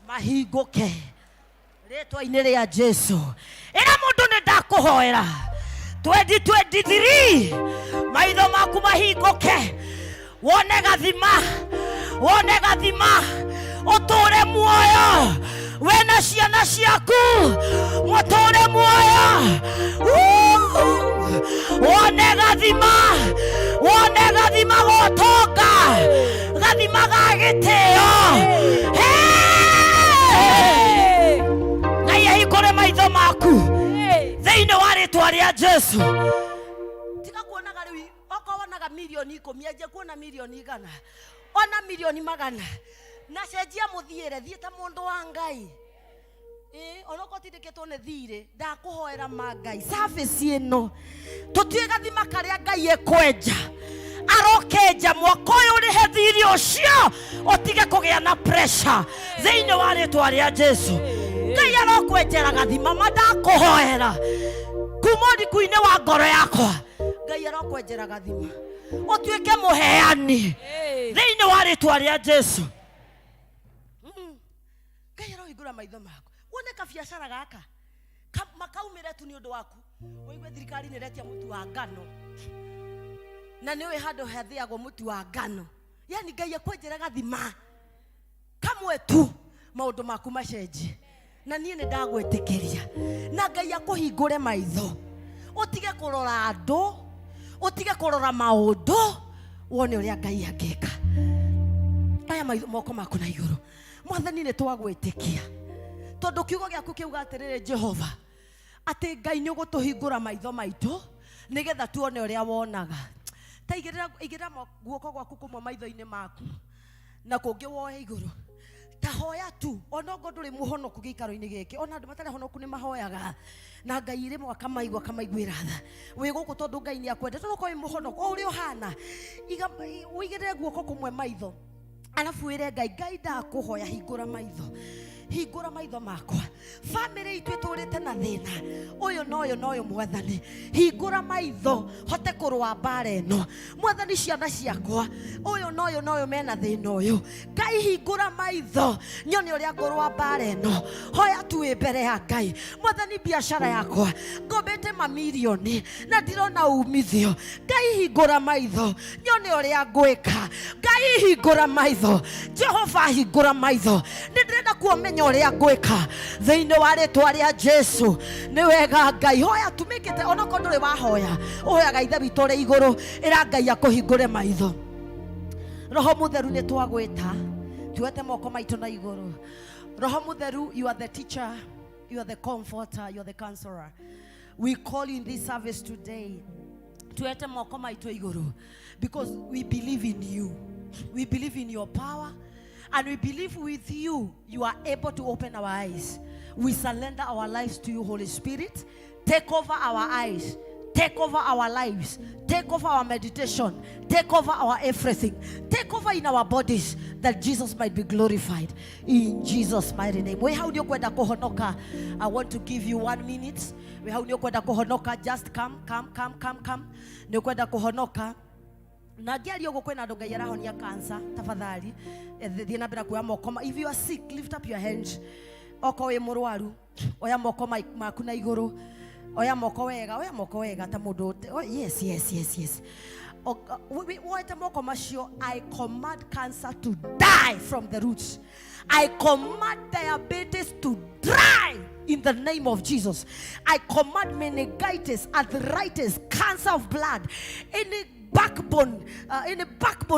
mahingũke rĩtwa-inĩ rĩa Jesu. Ĩra mũndũ nĩ ndakũhoera 2023 maitho maku mahingũke, wone gathima, wone gathima, ũtũre muoyo wena ciana ciaku, mũtũre muoyo. Wone gathima, wone gathima gotonga, gathima ga gĩtĩo. Hey! Ngai ahingũre maitho maku thĩinĩ wa rĩtwa rĩa Jesu. Tiga kuonaga rĩu, okorwo wonaga mirioni 10, anjia kuona mirioni 100, ona mirioni 100, na cenjia mũthiĩre, thiĩ ta mũndũ wa Ngai. Onokorwo tindĩkĩtwo nĩ thirĩ, ndakũhoera ma Ngai. Service ĩno tũtiũĩ gathima karĩa Ngai ekwenja. Arokenja mwaka ũyũ ũrĩhe thirĩ ũcio, ũtige kũgĩa na pressure thĩinĩ wa rĩtwa rĩa Jesu. Ngai arokwenjera gathima, ma ndakũhoera kuma ũriku-inĩ wa ngoro yakwa. Ngai arokwenjera gathima ũtuĩke mũheani thĩinĩ wa rĩtwa rĩa Jesu. Ngai arohingũra maitho maku wone kabiacara gaka makaumĩre tu nĩ ũndũ waku. Ũigue thirikari nĩ ĩretia mũtu wa ngano, na nĩ ũĩ handũ hathĩagwo mũtu wa ngano. Yani Ngai akwenjera gathima kamwe tu, maũndũ maku macenjie. Na niĩ nĩ ndagwĩtĩkĩria, na Ngai akũhingũre maitho, ũtige kũrora andũ, ũtige kũrora maũndũ, wone ũrĩa Ngai angĩka. Aya maitho, moko maku na igũrũ. Mwathani, nĩ twagwĩtĩkia, tondũ kiugo gĩaku kiuga atĩrĩrĩ, Jehova, atĩ Ngai nĩ ũgũtũhingũra maitho maitũ nĩgetha tuone ũrĩa wonaga. Ta igĩrĩra guoko gwaku kũmwe maitho-inĩ maku na kũngĩ woe igũrũ. Ta hoya tu, ona okorwo ndũrĩ mũhonoku gĩikaro-inĩ gĩkĩ, ona andũ matarĩ honoku nĩ mahoyaga na Ngai rĩmwe akamaigua, akamaiguĩra tha. Wĩ gũkũ tondũ Ngai nĩ akwendete, ona okorwo wĩ mũhonoku, o ũrĩa ũhana, ũigĩrĩre guoko kũmwe maitho, arabu wĩre Ngai, Ngai ndakũhoya hingũra maitho. Hingũra maitho makwa. Family itũ ĩtũrĩte na thĩna ũyũ na ũyũ na ũyũ, Mwathani hingũra maitho hote kũrũa mbara ĩno. Mwathani, ciana ciakwa ũyũ na ũyũ na ũyũ mena thĩna ũyũ, Ngai hingũra maitho nyone ũrĩa ngũrũa mbara ĩno. Hoya tu wĩ mbere ya Ngai. Mwathani, biacara yakwa ngombete mamirioni na ndirona umithio, Ngai hingũra maitho nyone ũrĩa ngwĩka. Ngai hingũra maitho, Jehova hingũra maitho, nĩ ndĩrenda kuomenya ũrĩa ngwĩka thĩinĩ wa rĩtwa rĩa Jesu. Nĩ wega Ngai, hoya tumĩkĩte onokorwo ndũrĩ wahoya, ũhoyaga Ithe witũ ũrĩ igũrũ, ĩra Ngai akũhingũre maitho. Roho Mũtheru, nĩ twagwĩta, tuoete moko maitũ na igũrũ. Roho Mũtheru, you are the teacher, you are the comforter, you are the counselor. We call you in this service today. Tuete moko maitũ igũrũ because we believe in you, we believe in your power, and we believe with you, you are able to open our eyes. We surrender our lives to you, Holy Spirit. Take over our eyes, take over our lives, take over our meditation, take over our everything, take over in our bodies, that Jesus might be glorified. In Jesus' mighty name. We hau nĩ ũkwenda kũhonoka. I want to give you 1 minute. We hau nĩ ũkwenda kũhonoka. Just come, come, come, come, come. Nĩ ũkwenda kũhonoka. Na ngĩaria ũguo kwĩna andũ Ngai arahonia cancer, tafadhali thiĩ na mbere kuoya moko. If you are sick, lift up your hands. Okorwo wĩ mũrwaru, oya moko maku na igũrũ, oya moko wega, oya moko wega ta mũndũ oh, yes, yes, yes, yes. Woete moko macio, I command cancer to die from the roots. I command diabetes to dry in the name of Jesus. I command meningitis, arthritis, cancer of blood, any backbone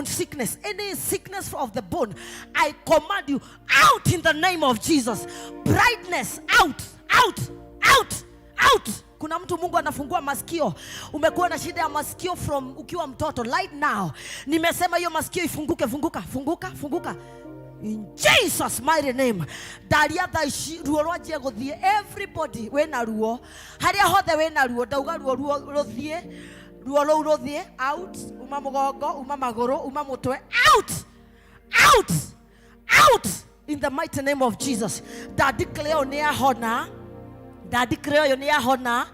sickness, any sickness of the bone, I command you out in the name of Jesus. Brightness out, out, out, out. Kuna mtu Mungu anafungua masikio. Umekuwa na shida ya masikio from ukiwa mtoto. Right now, nimesema hiyo masikio ifunguke, funguka, funguka, funguka. In Jesus' mighty name. Ndaria thaa ici ruo rwanjie gũthiĩ. Everybody wĩna ruo, harĩa hothe wĩna ruo, ndauga ruo ruo rũthiĩ, ruo rũu rũthiĩ out, uma mũgongo, uma magũrũ, uma mũtwe, out, out, out in the mighty name of Jesus. Ndadeclare ũyũ nĩ ahona, ndadeclare ũyũ nĩ ahona,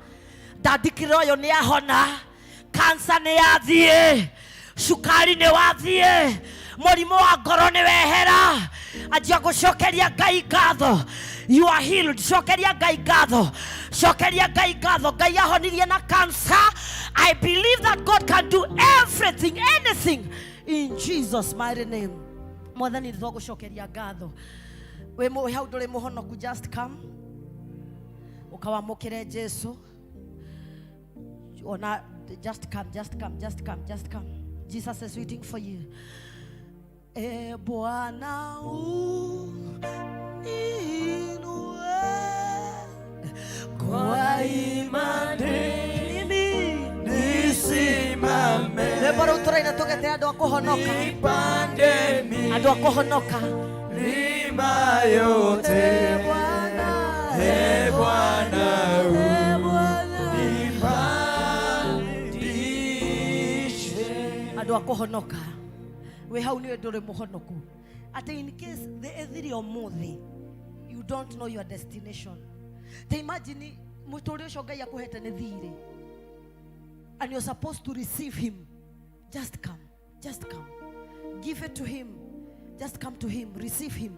ndadeclare ũyũ nĩ ahona. Cancer nĩ yathiĩ, cukari nĩ wathiĩ, mũrimũ wa ngoro nĩ wehera. Anjia gũcokeria Ngai ngatho. You are healed. Cokeria Ngai ngatho, cokeria Ngai ngatho. Ngai ahonirie na cancer. I believe that God can do everything, anything, in Jesus' mighty name. Mwathani, nĩ twagũcokeria ngatho. Wĩ hau ndũrĩ mũhonoku, just come ũkawamũkĩre Jesu. Ona just come, just come, just come, just come. Jesus is waiting for you. E Bwana uninue kwa imani mimi nisimame. Rwĩmbo rũu tũraina tũgete andũ a kũhonoka, andũ a kũhonoka. Milima yote. E Bwana unipandishe. Andũ a kũhonoka, wĩ hau nĩwe ndũrĩ mũhonoku, atĩ in case thĩ ĩthire ũmũthĩ, you don't know your destination. Ta imagine mũtũrĩre ũcio Ngai akũhete nĩ thirĩ, and you're supposed to receive him. Just come, just come, give it to him, just come to him, receive him.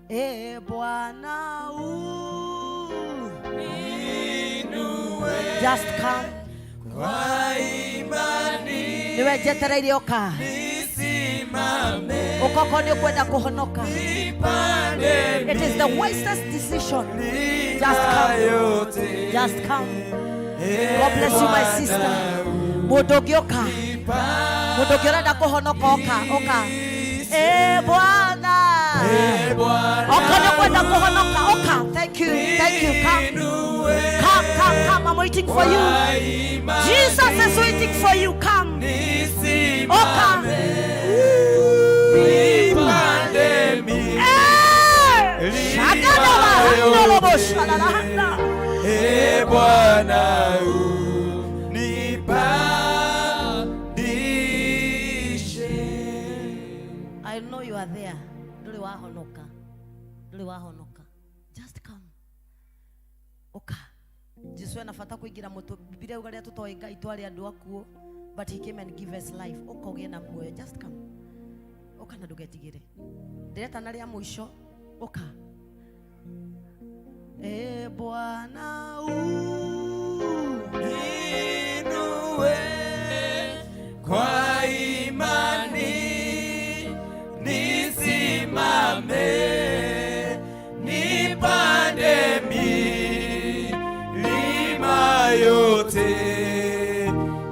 E Bwana just come. Kwa imani niwe njetereire ũka nisimame. Ũkoko nĩ ũkwenda kũhonoka. Nipande It is the wisest decision. Just come, just come. God bless you, my sister. Mũndũ ũngĩ ũka, mũndũ ũngĩ ũrenda kũhonoka, ũka, ũka. E Bwana, oka nĩ ũkwenda kũhonoka, ũka. Thank you, thank you. Come, come, come, come. I'm waiting for you. Jesus is waiting for you. Come, ũka. Eh, shagada bahando lobo shalalahanda. E Bwana unipandishe. I know you are there. Ndũrĩ wahonoka. Ndũrĩ wahonoka. Just come. Ũka. Jesu ena bata kũingĩra mũtwe. Bibilia yuga rĩrĩa tũtoĩ Ngai twarĩ andũ akuũ, but he came and give us life. Ũka ũgĩe na muoyo. Just come. Ũka na ndũgetigĩre. Ndĩretana rĩa mũico. Ũka. E Bwana Inue kwa imani nisimame nipande milima yote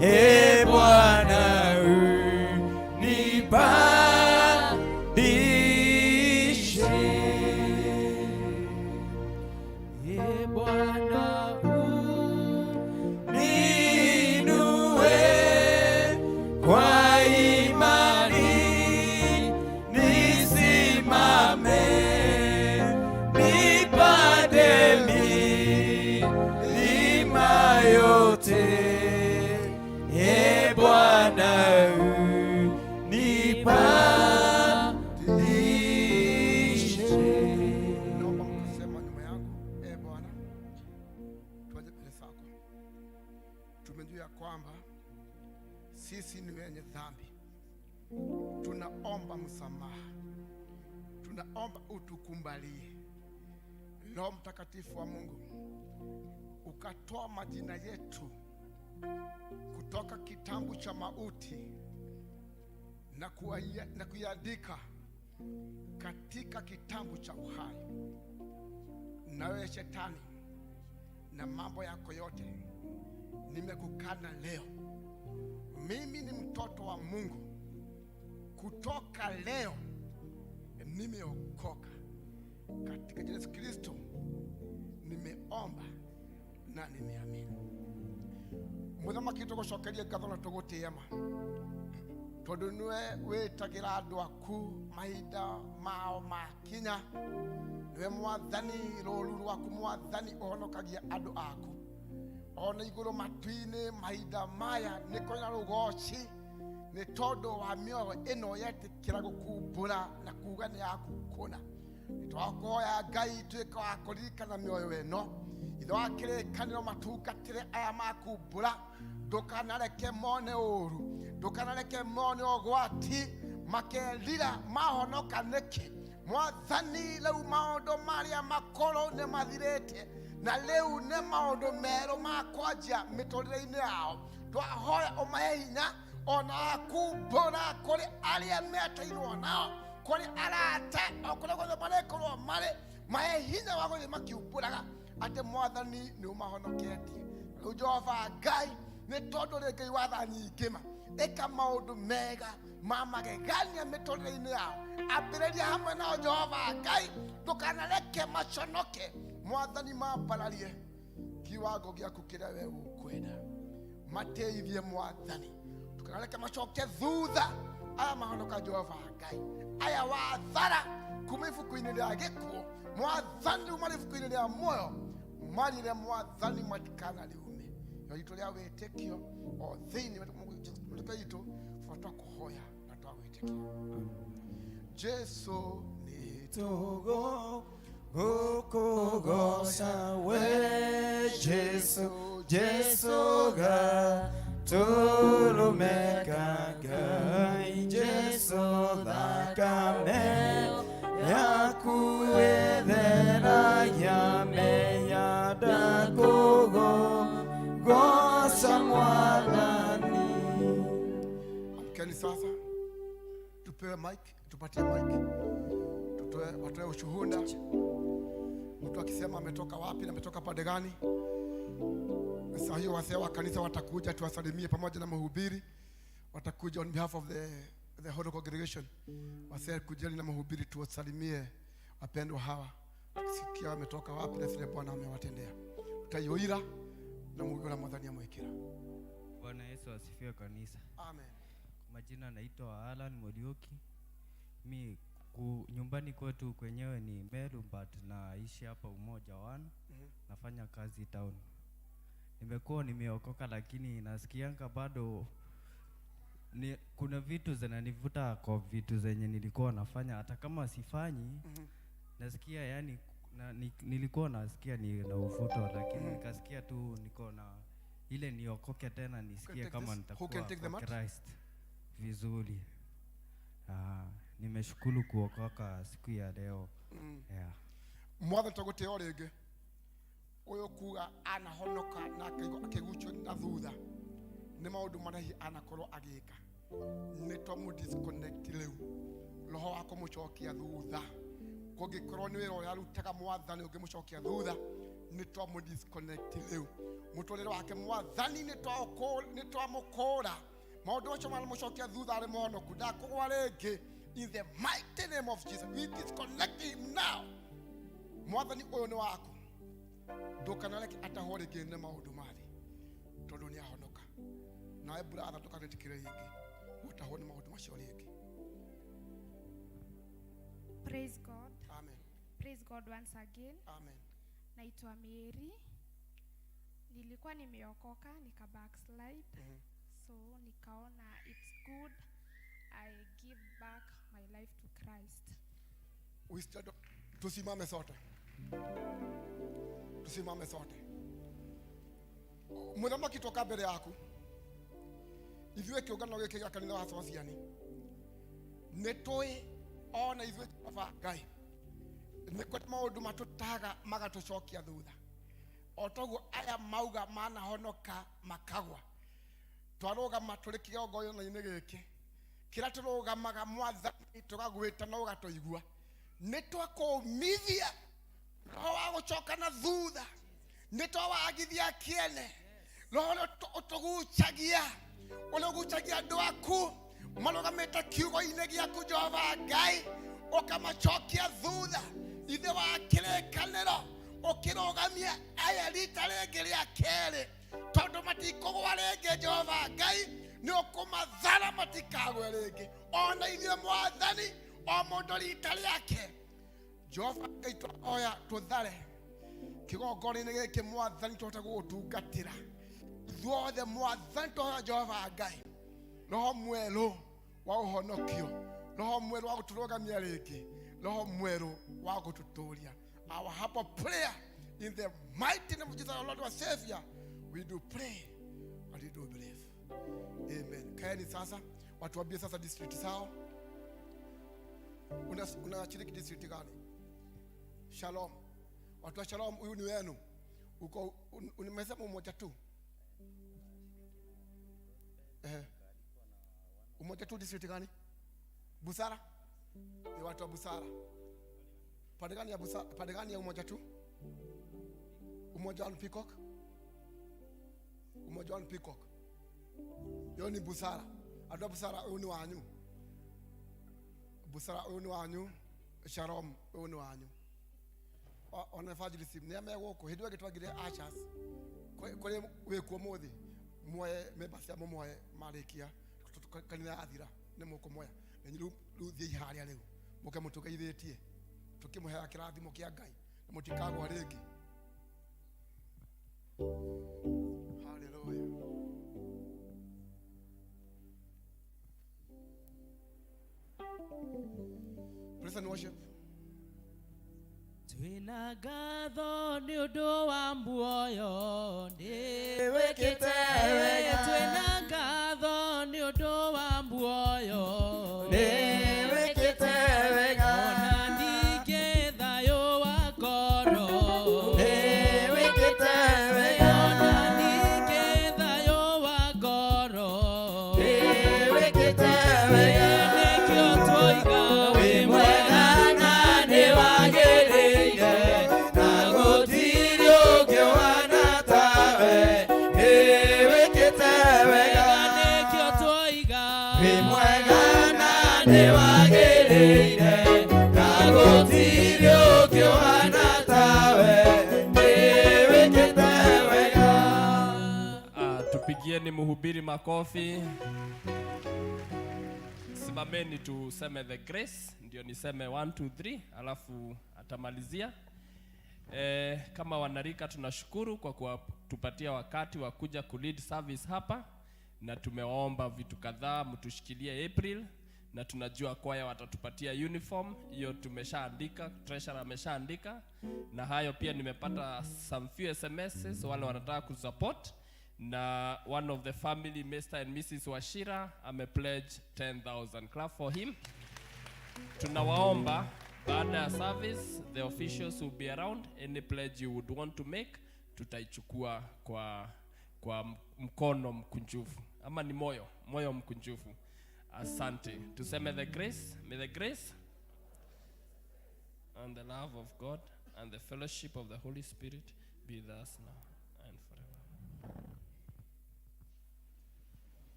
e Bwana unipandishe. E Bwana uninue kwa imani nisimame nipande milima yote e Bwana unipandishe. Naomba mkasema nyuma yangu, e Bwana, tuaje mbele zako. Tumejua ya kwamba sisi ni wenye dhambi, tunaomba msamaha, tunaomba utukumbalie. Roho Mtakatifu wa Mungu, ukatoa majina yetu kutoka kitabu cha mauti na kuiandika katika kitabu cha uhai. Nawe shetani na mambo yako yote nimekukana leo. Mimi ni mtoto wa Mungu. Kutoka leo nimeokoka. Katika jina Yesu Kristo nimeomba na nimeamini. Mũthamaki tũgũcokerie ngatho na tũgũtĩe ma tondũ nĩwe wĩtagĩra andũ aku mahinda mao makinya. Nĩwe Mwathani, rũũru rwaku Mwathani ũhonokagia andũ aku ona igũrũ matu-inĩ. Mahinda maya nĩ kũrĩ na rũgoci nĩ tondũ wa mĩoyo ĩno yetĩkĩra gũkumbũra na kuga nĩ yaku kũna. Nĩ twakũhoya Ngai tuĩke wa kũririkana mĩoyo ĩno. Ithe wa kĩrĩkanĩro, matungatĩre aya makumbũra, ndũkanareke mone ũru, ndũkanareke mone ũgwati, makerira mahonoka nĩkĩ. Mwathani, rĩu maũndũ marĩa makũrũ nĩ mathirĩte na rĩu nĩ maũndũ merũ ma kwanjia mĩtũrĩre-inĩ yao. Twahoya ũmahe hinya ona akumbũra kũrĩ arĩa metainwo nao, kũrĩ arata, o kũrĩa guothe marĩkorwo marĩ, mahe hinya wa gũthiĩ makiumbũraga atĩ Mwathani nĩ ũmahonoketie. Rĩu Jehova Ngai, nĩ tondũ rĩ Ngai wa tha nyingĩ ma, ĩka maũndũ mega ma magegania mĩtũrĩre-inĩ yao. Ambĩrĩria hamwe nao Jehova Ngai, ndũkanareke maconoke. Mwathani, mambararie kiwango gĩaku kĩrĩa we ũkwenda, mateithie Mwathani, ndũkanareke macoke thutha. Aya mahonoka Jehova Ngai, aya wathara kuma ibuku-inĩ rĩa gĩkuũ, Mwathani, rĩu marĩ ibuku-inĩ rĩa muoyo, marire Mwathani matikanariume. Ritũ rĩa wĩtĩkio o thĩinĩ mĩtũka itũ bata kũhoya na twagwĩtĩkia Jesu nĩ Togo gukugoca we Jesu, Jesu ga turumeka Ngai, Jesu thakame yaku ĩtheragia mehia, ndakũgoca Mwathani. Amkeni sasa, tupewe mic, tupatie mic, tutoe, watoe ushuhuda. Mtu akisema ametoka wapi na ametoka pande gani. Saa hiyo wazee wa kanisa watakuja tuwasalimie pamoja na mhubiri, watakuja on behalf of the whole congregation. Wazee kujeni na mhubiri tuwasalimie wapendwa hawa, sikia wametoka wapi na vile Bwana amewatendea. Tutaiyoira na Mungu na Mwathani amwekera. Bwana Yesu asifiwe kanisa. Amen. Kwa majina naitwa Alan Muriuki. Mi nyumbani kwetu kwenyewe ni Meru, but naishi hapa Umoja One. Nafanya kazi town. Nimekuwa nimeokoka, lakini nasikianga bado kuna vitu zinanivuta kwa vitu zenye nilikuwa nafanya hata kama sifanyi. Nasikia yani na, nilikuwa nasikia ni na uvuto, lakini nikasikia tu niko na ile niokoke tena nisikie Take kama this? Who nitakuwa can take the kwa mat? Christ vizuri. Nimeshukuru kuokoka siku ya leo. Yeah. Mwathani tũgũtĩo o rĩngĩ ũyũ kuga anahonoka na akaigua akĩgucio na thutha nĩ maũndũ marĩa hihi anakorwo agĩka nĩ twamũ disconnect rĩu roho wa kũmũcokia thutha kũngĩkorwo nĩ wĩra ũrĩa arutaga mwathani ũngĩmũcokia thutha nĩ twamũ disconnect rĩu mũtũrĩre wake mwathani nĩ twamũkũra maũndũ macio maramũcokia thutha arĩ mũhonoku ndakũgwa rĩngĩ. In the mighty name of Jesus, we disconnect him now. Mwathani ũyũ nĩ waku ndũkanareke atahwo rĩngĩ nĩ maũndũ ma thĩ tondũ nĩ ahonoka. Nawe brother, ndũkanetĩkĩre rĩngĩ gũtahwo nĩ maũndũ macio rĩngĩ. Praise God. Amen. Praise God once again. Amen. Naitwa Mary. Nilikuwa nimeokoka nika backslide. So nikaona it's good I give back my life to Christ. We stand up. Tusimame sote, tusimame sote. Mũthamaki toka mbere yaku ithuĩ kĩũngano gĩkĩ gĩa kanitha wa Sociani nĩ tũĩ ona ithuĩ baba Ngai nĩ kũrĩ maũndũ matũtaga magatũcokia thutha o toguo aya mauga manahonoka makagwa twarũgama tũrĩ kĩgongona-inĩ gĩkĩ kĩrĩa tũrũgamaga mwathani tũgagwĩta na ũgatũigua nĩ twakũmithia roho wa gũcoka na thutha nĩ twawagithia kĩene roho ũrĩa ũtũgucagia ũrĩa ũgucagia andũ aku marũgamĩte kiugo-inĩ gĩaku Jehova Ngai ũkamacokia thutha ithe wa kĩrĩkanĩro ũkĩrũgamia aya rita rĩngĩ rĩa kerĩ tondũ matikũgwa rĩngĩ Jehova Ngai nĩ ũkũmathara matikagwe rĩngĩ ona ithuĩ mwathani o mũndũ rita rĩake Jehova Ngai twahoya tũthare kĩgongona-inĩ gĩkĩ mwathani tũhote gũgũtungatĩra ithuothe mwathani twahoya Jehova Ngai roho mwerũ wa ũhonokio roho mwerũ wa gũtũrũgamia rĩngĩ roho mwerũ wa gũtũtũria. Our humble prayer in the mighty name of Jesus our Lord our Savior, we do pray and we do believe. Amen. Kaeni sasa watuambie sasa district zao. Unashiriki district gani? Shalom. Watu wa Shalom, huyu ni wenu. Uko nimesema umoja tu. Umoja tu district gani? Busara? Ni watu wa Busara. Pande gani ya Busara? Pande gani ya umoja tu? Umoja one Peacock? Umoja one Peacock. Yo ni Busara. Andũ a Busara ũyũ nĩ wanyu. Busara ũyũ nĩ wanyu. Shalom ũyũ nĩ wanyu. Ona evangelism nĩ megũkũ hĩndĩ ĩyo ĩngĩ twagire ushers kũrĩ wĩkuo mũthĩ muoye members cia mũmoe marĩkia kanitha yathira nĩ mũkũmoya na inyuĩ rĩu thiĩi harĩa rĩu mũke mũtũgeithĩtie tũkĩmũheaga kĩrathimo kĩa Ngai na mũtikagwa rĩngĩ. Hallelujah. Praise and worship. Twĩna ngatho nĩ ũndũ wa muoyo Ndĩwĩkĩte wega. Twĩna ngatho nĩ ũndũ wa muoyo Ndĩwĩkĩte wega. Ona ningĩ thayũ wa ngoro Ndĩwĩkĩte wega. Ona ningĩ thayũ wa ngoro Ndĩwĩkĩte wega. Nĩkĩo twoiga wĩ mwega na nĩ wagĩrĩire na gũtirĩ ũngĩ ũhaana tawe Ndĩwĩkĩte wega. Nĩkĩo twoiga wĩ mwega na nĩ wagĩrĩire na gũtirĩ ũngĩ ũhaana tawe Ndĩwĩkĩte wega. Tupigieni mhubiri makofi. Simameni tuseme the grace, ndio niseme 1 2 3 alafu atamalizia. Kama wanarika tunashukuru kwa kutupatia wakati wa kuja kulead service hapa, na tumewaomba vitu kadhaa mtushikilie April, Na tunajua kwaya watatupatia uniform hiyo, tumeshaandika, treasurer ameshaandika. Na hayo pia nimepata some few SMSs wale wanataka kusupport, na one of the family, Mr. and Mrs. Wachira, amepledge 10,000. Clap for him. Tunawaomba baada ya service, the officials will be around. Any pledge you would want to make, tutaichukua kwa mkono mkunjufu, ama ni moyo mkunjufu. Asante. Tuseme the grace. May the grace and the love of God and the fellowship of the Holy Spirit be with us now and forever.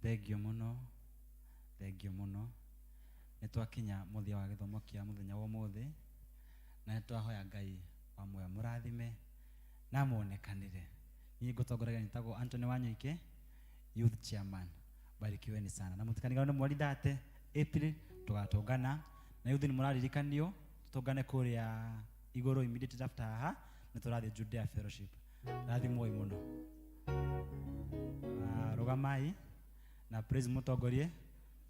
Thengio muno, thengio muno. Nĩ twakinya mũthia wa gĩthomo kĩa mũthenya wa ũmũthĩ, na nĩ twahoya Ngai wa muoyo mũrathime na muonekanĩre. Niĩ ngũtongoragia nĩtagwo Anthony Wanyoike, youth chairman. Barikiweni sana na mũtikaniganĩrwo nĩ mweri 30 April tũgatũngana na youth. Nĩ mũraririkanio tũtũngane kũrĩa igũrũ immediately after haha, nĩ tũrathiĩ Judea Fellowship. Rathimwoi mũno. Rũgamai na praise mũtongorie,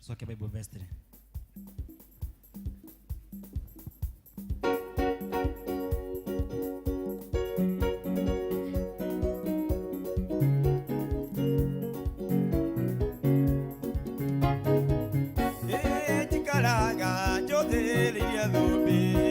tũcoke Bible vestry. Njikaraga njũthĩrĩirie thũmbĩ.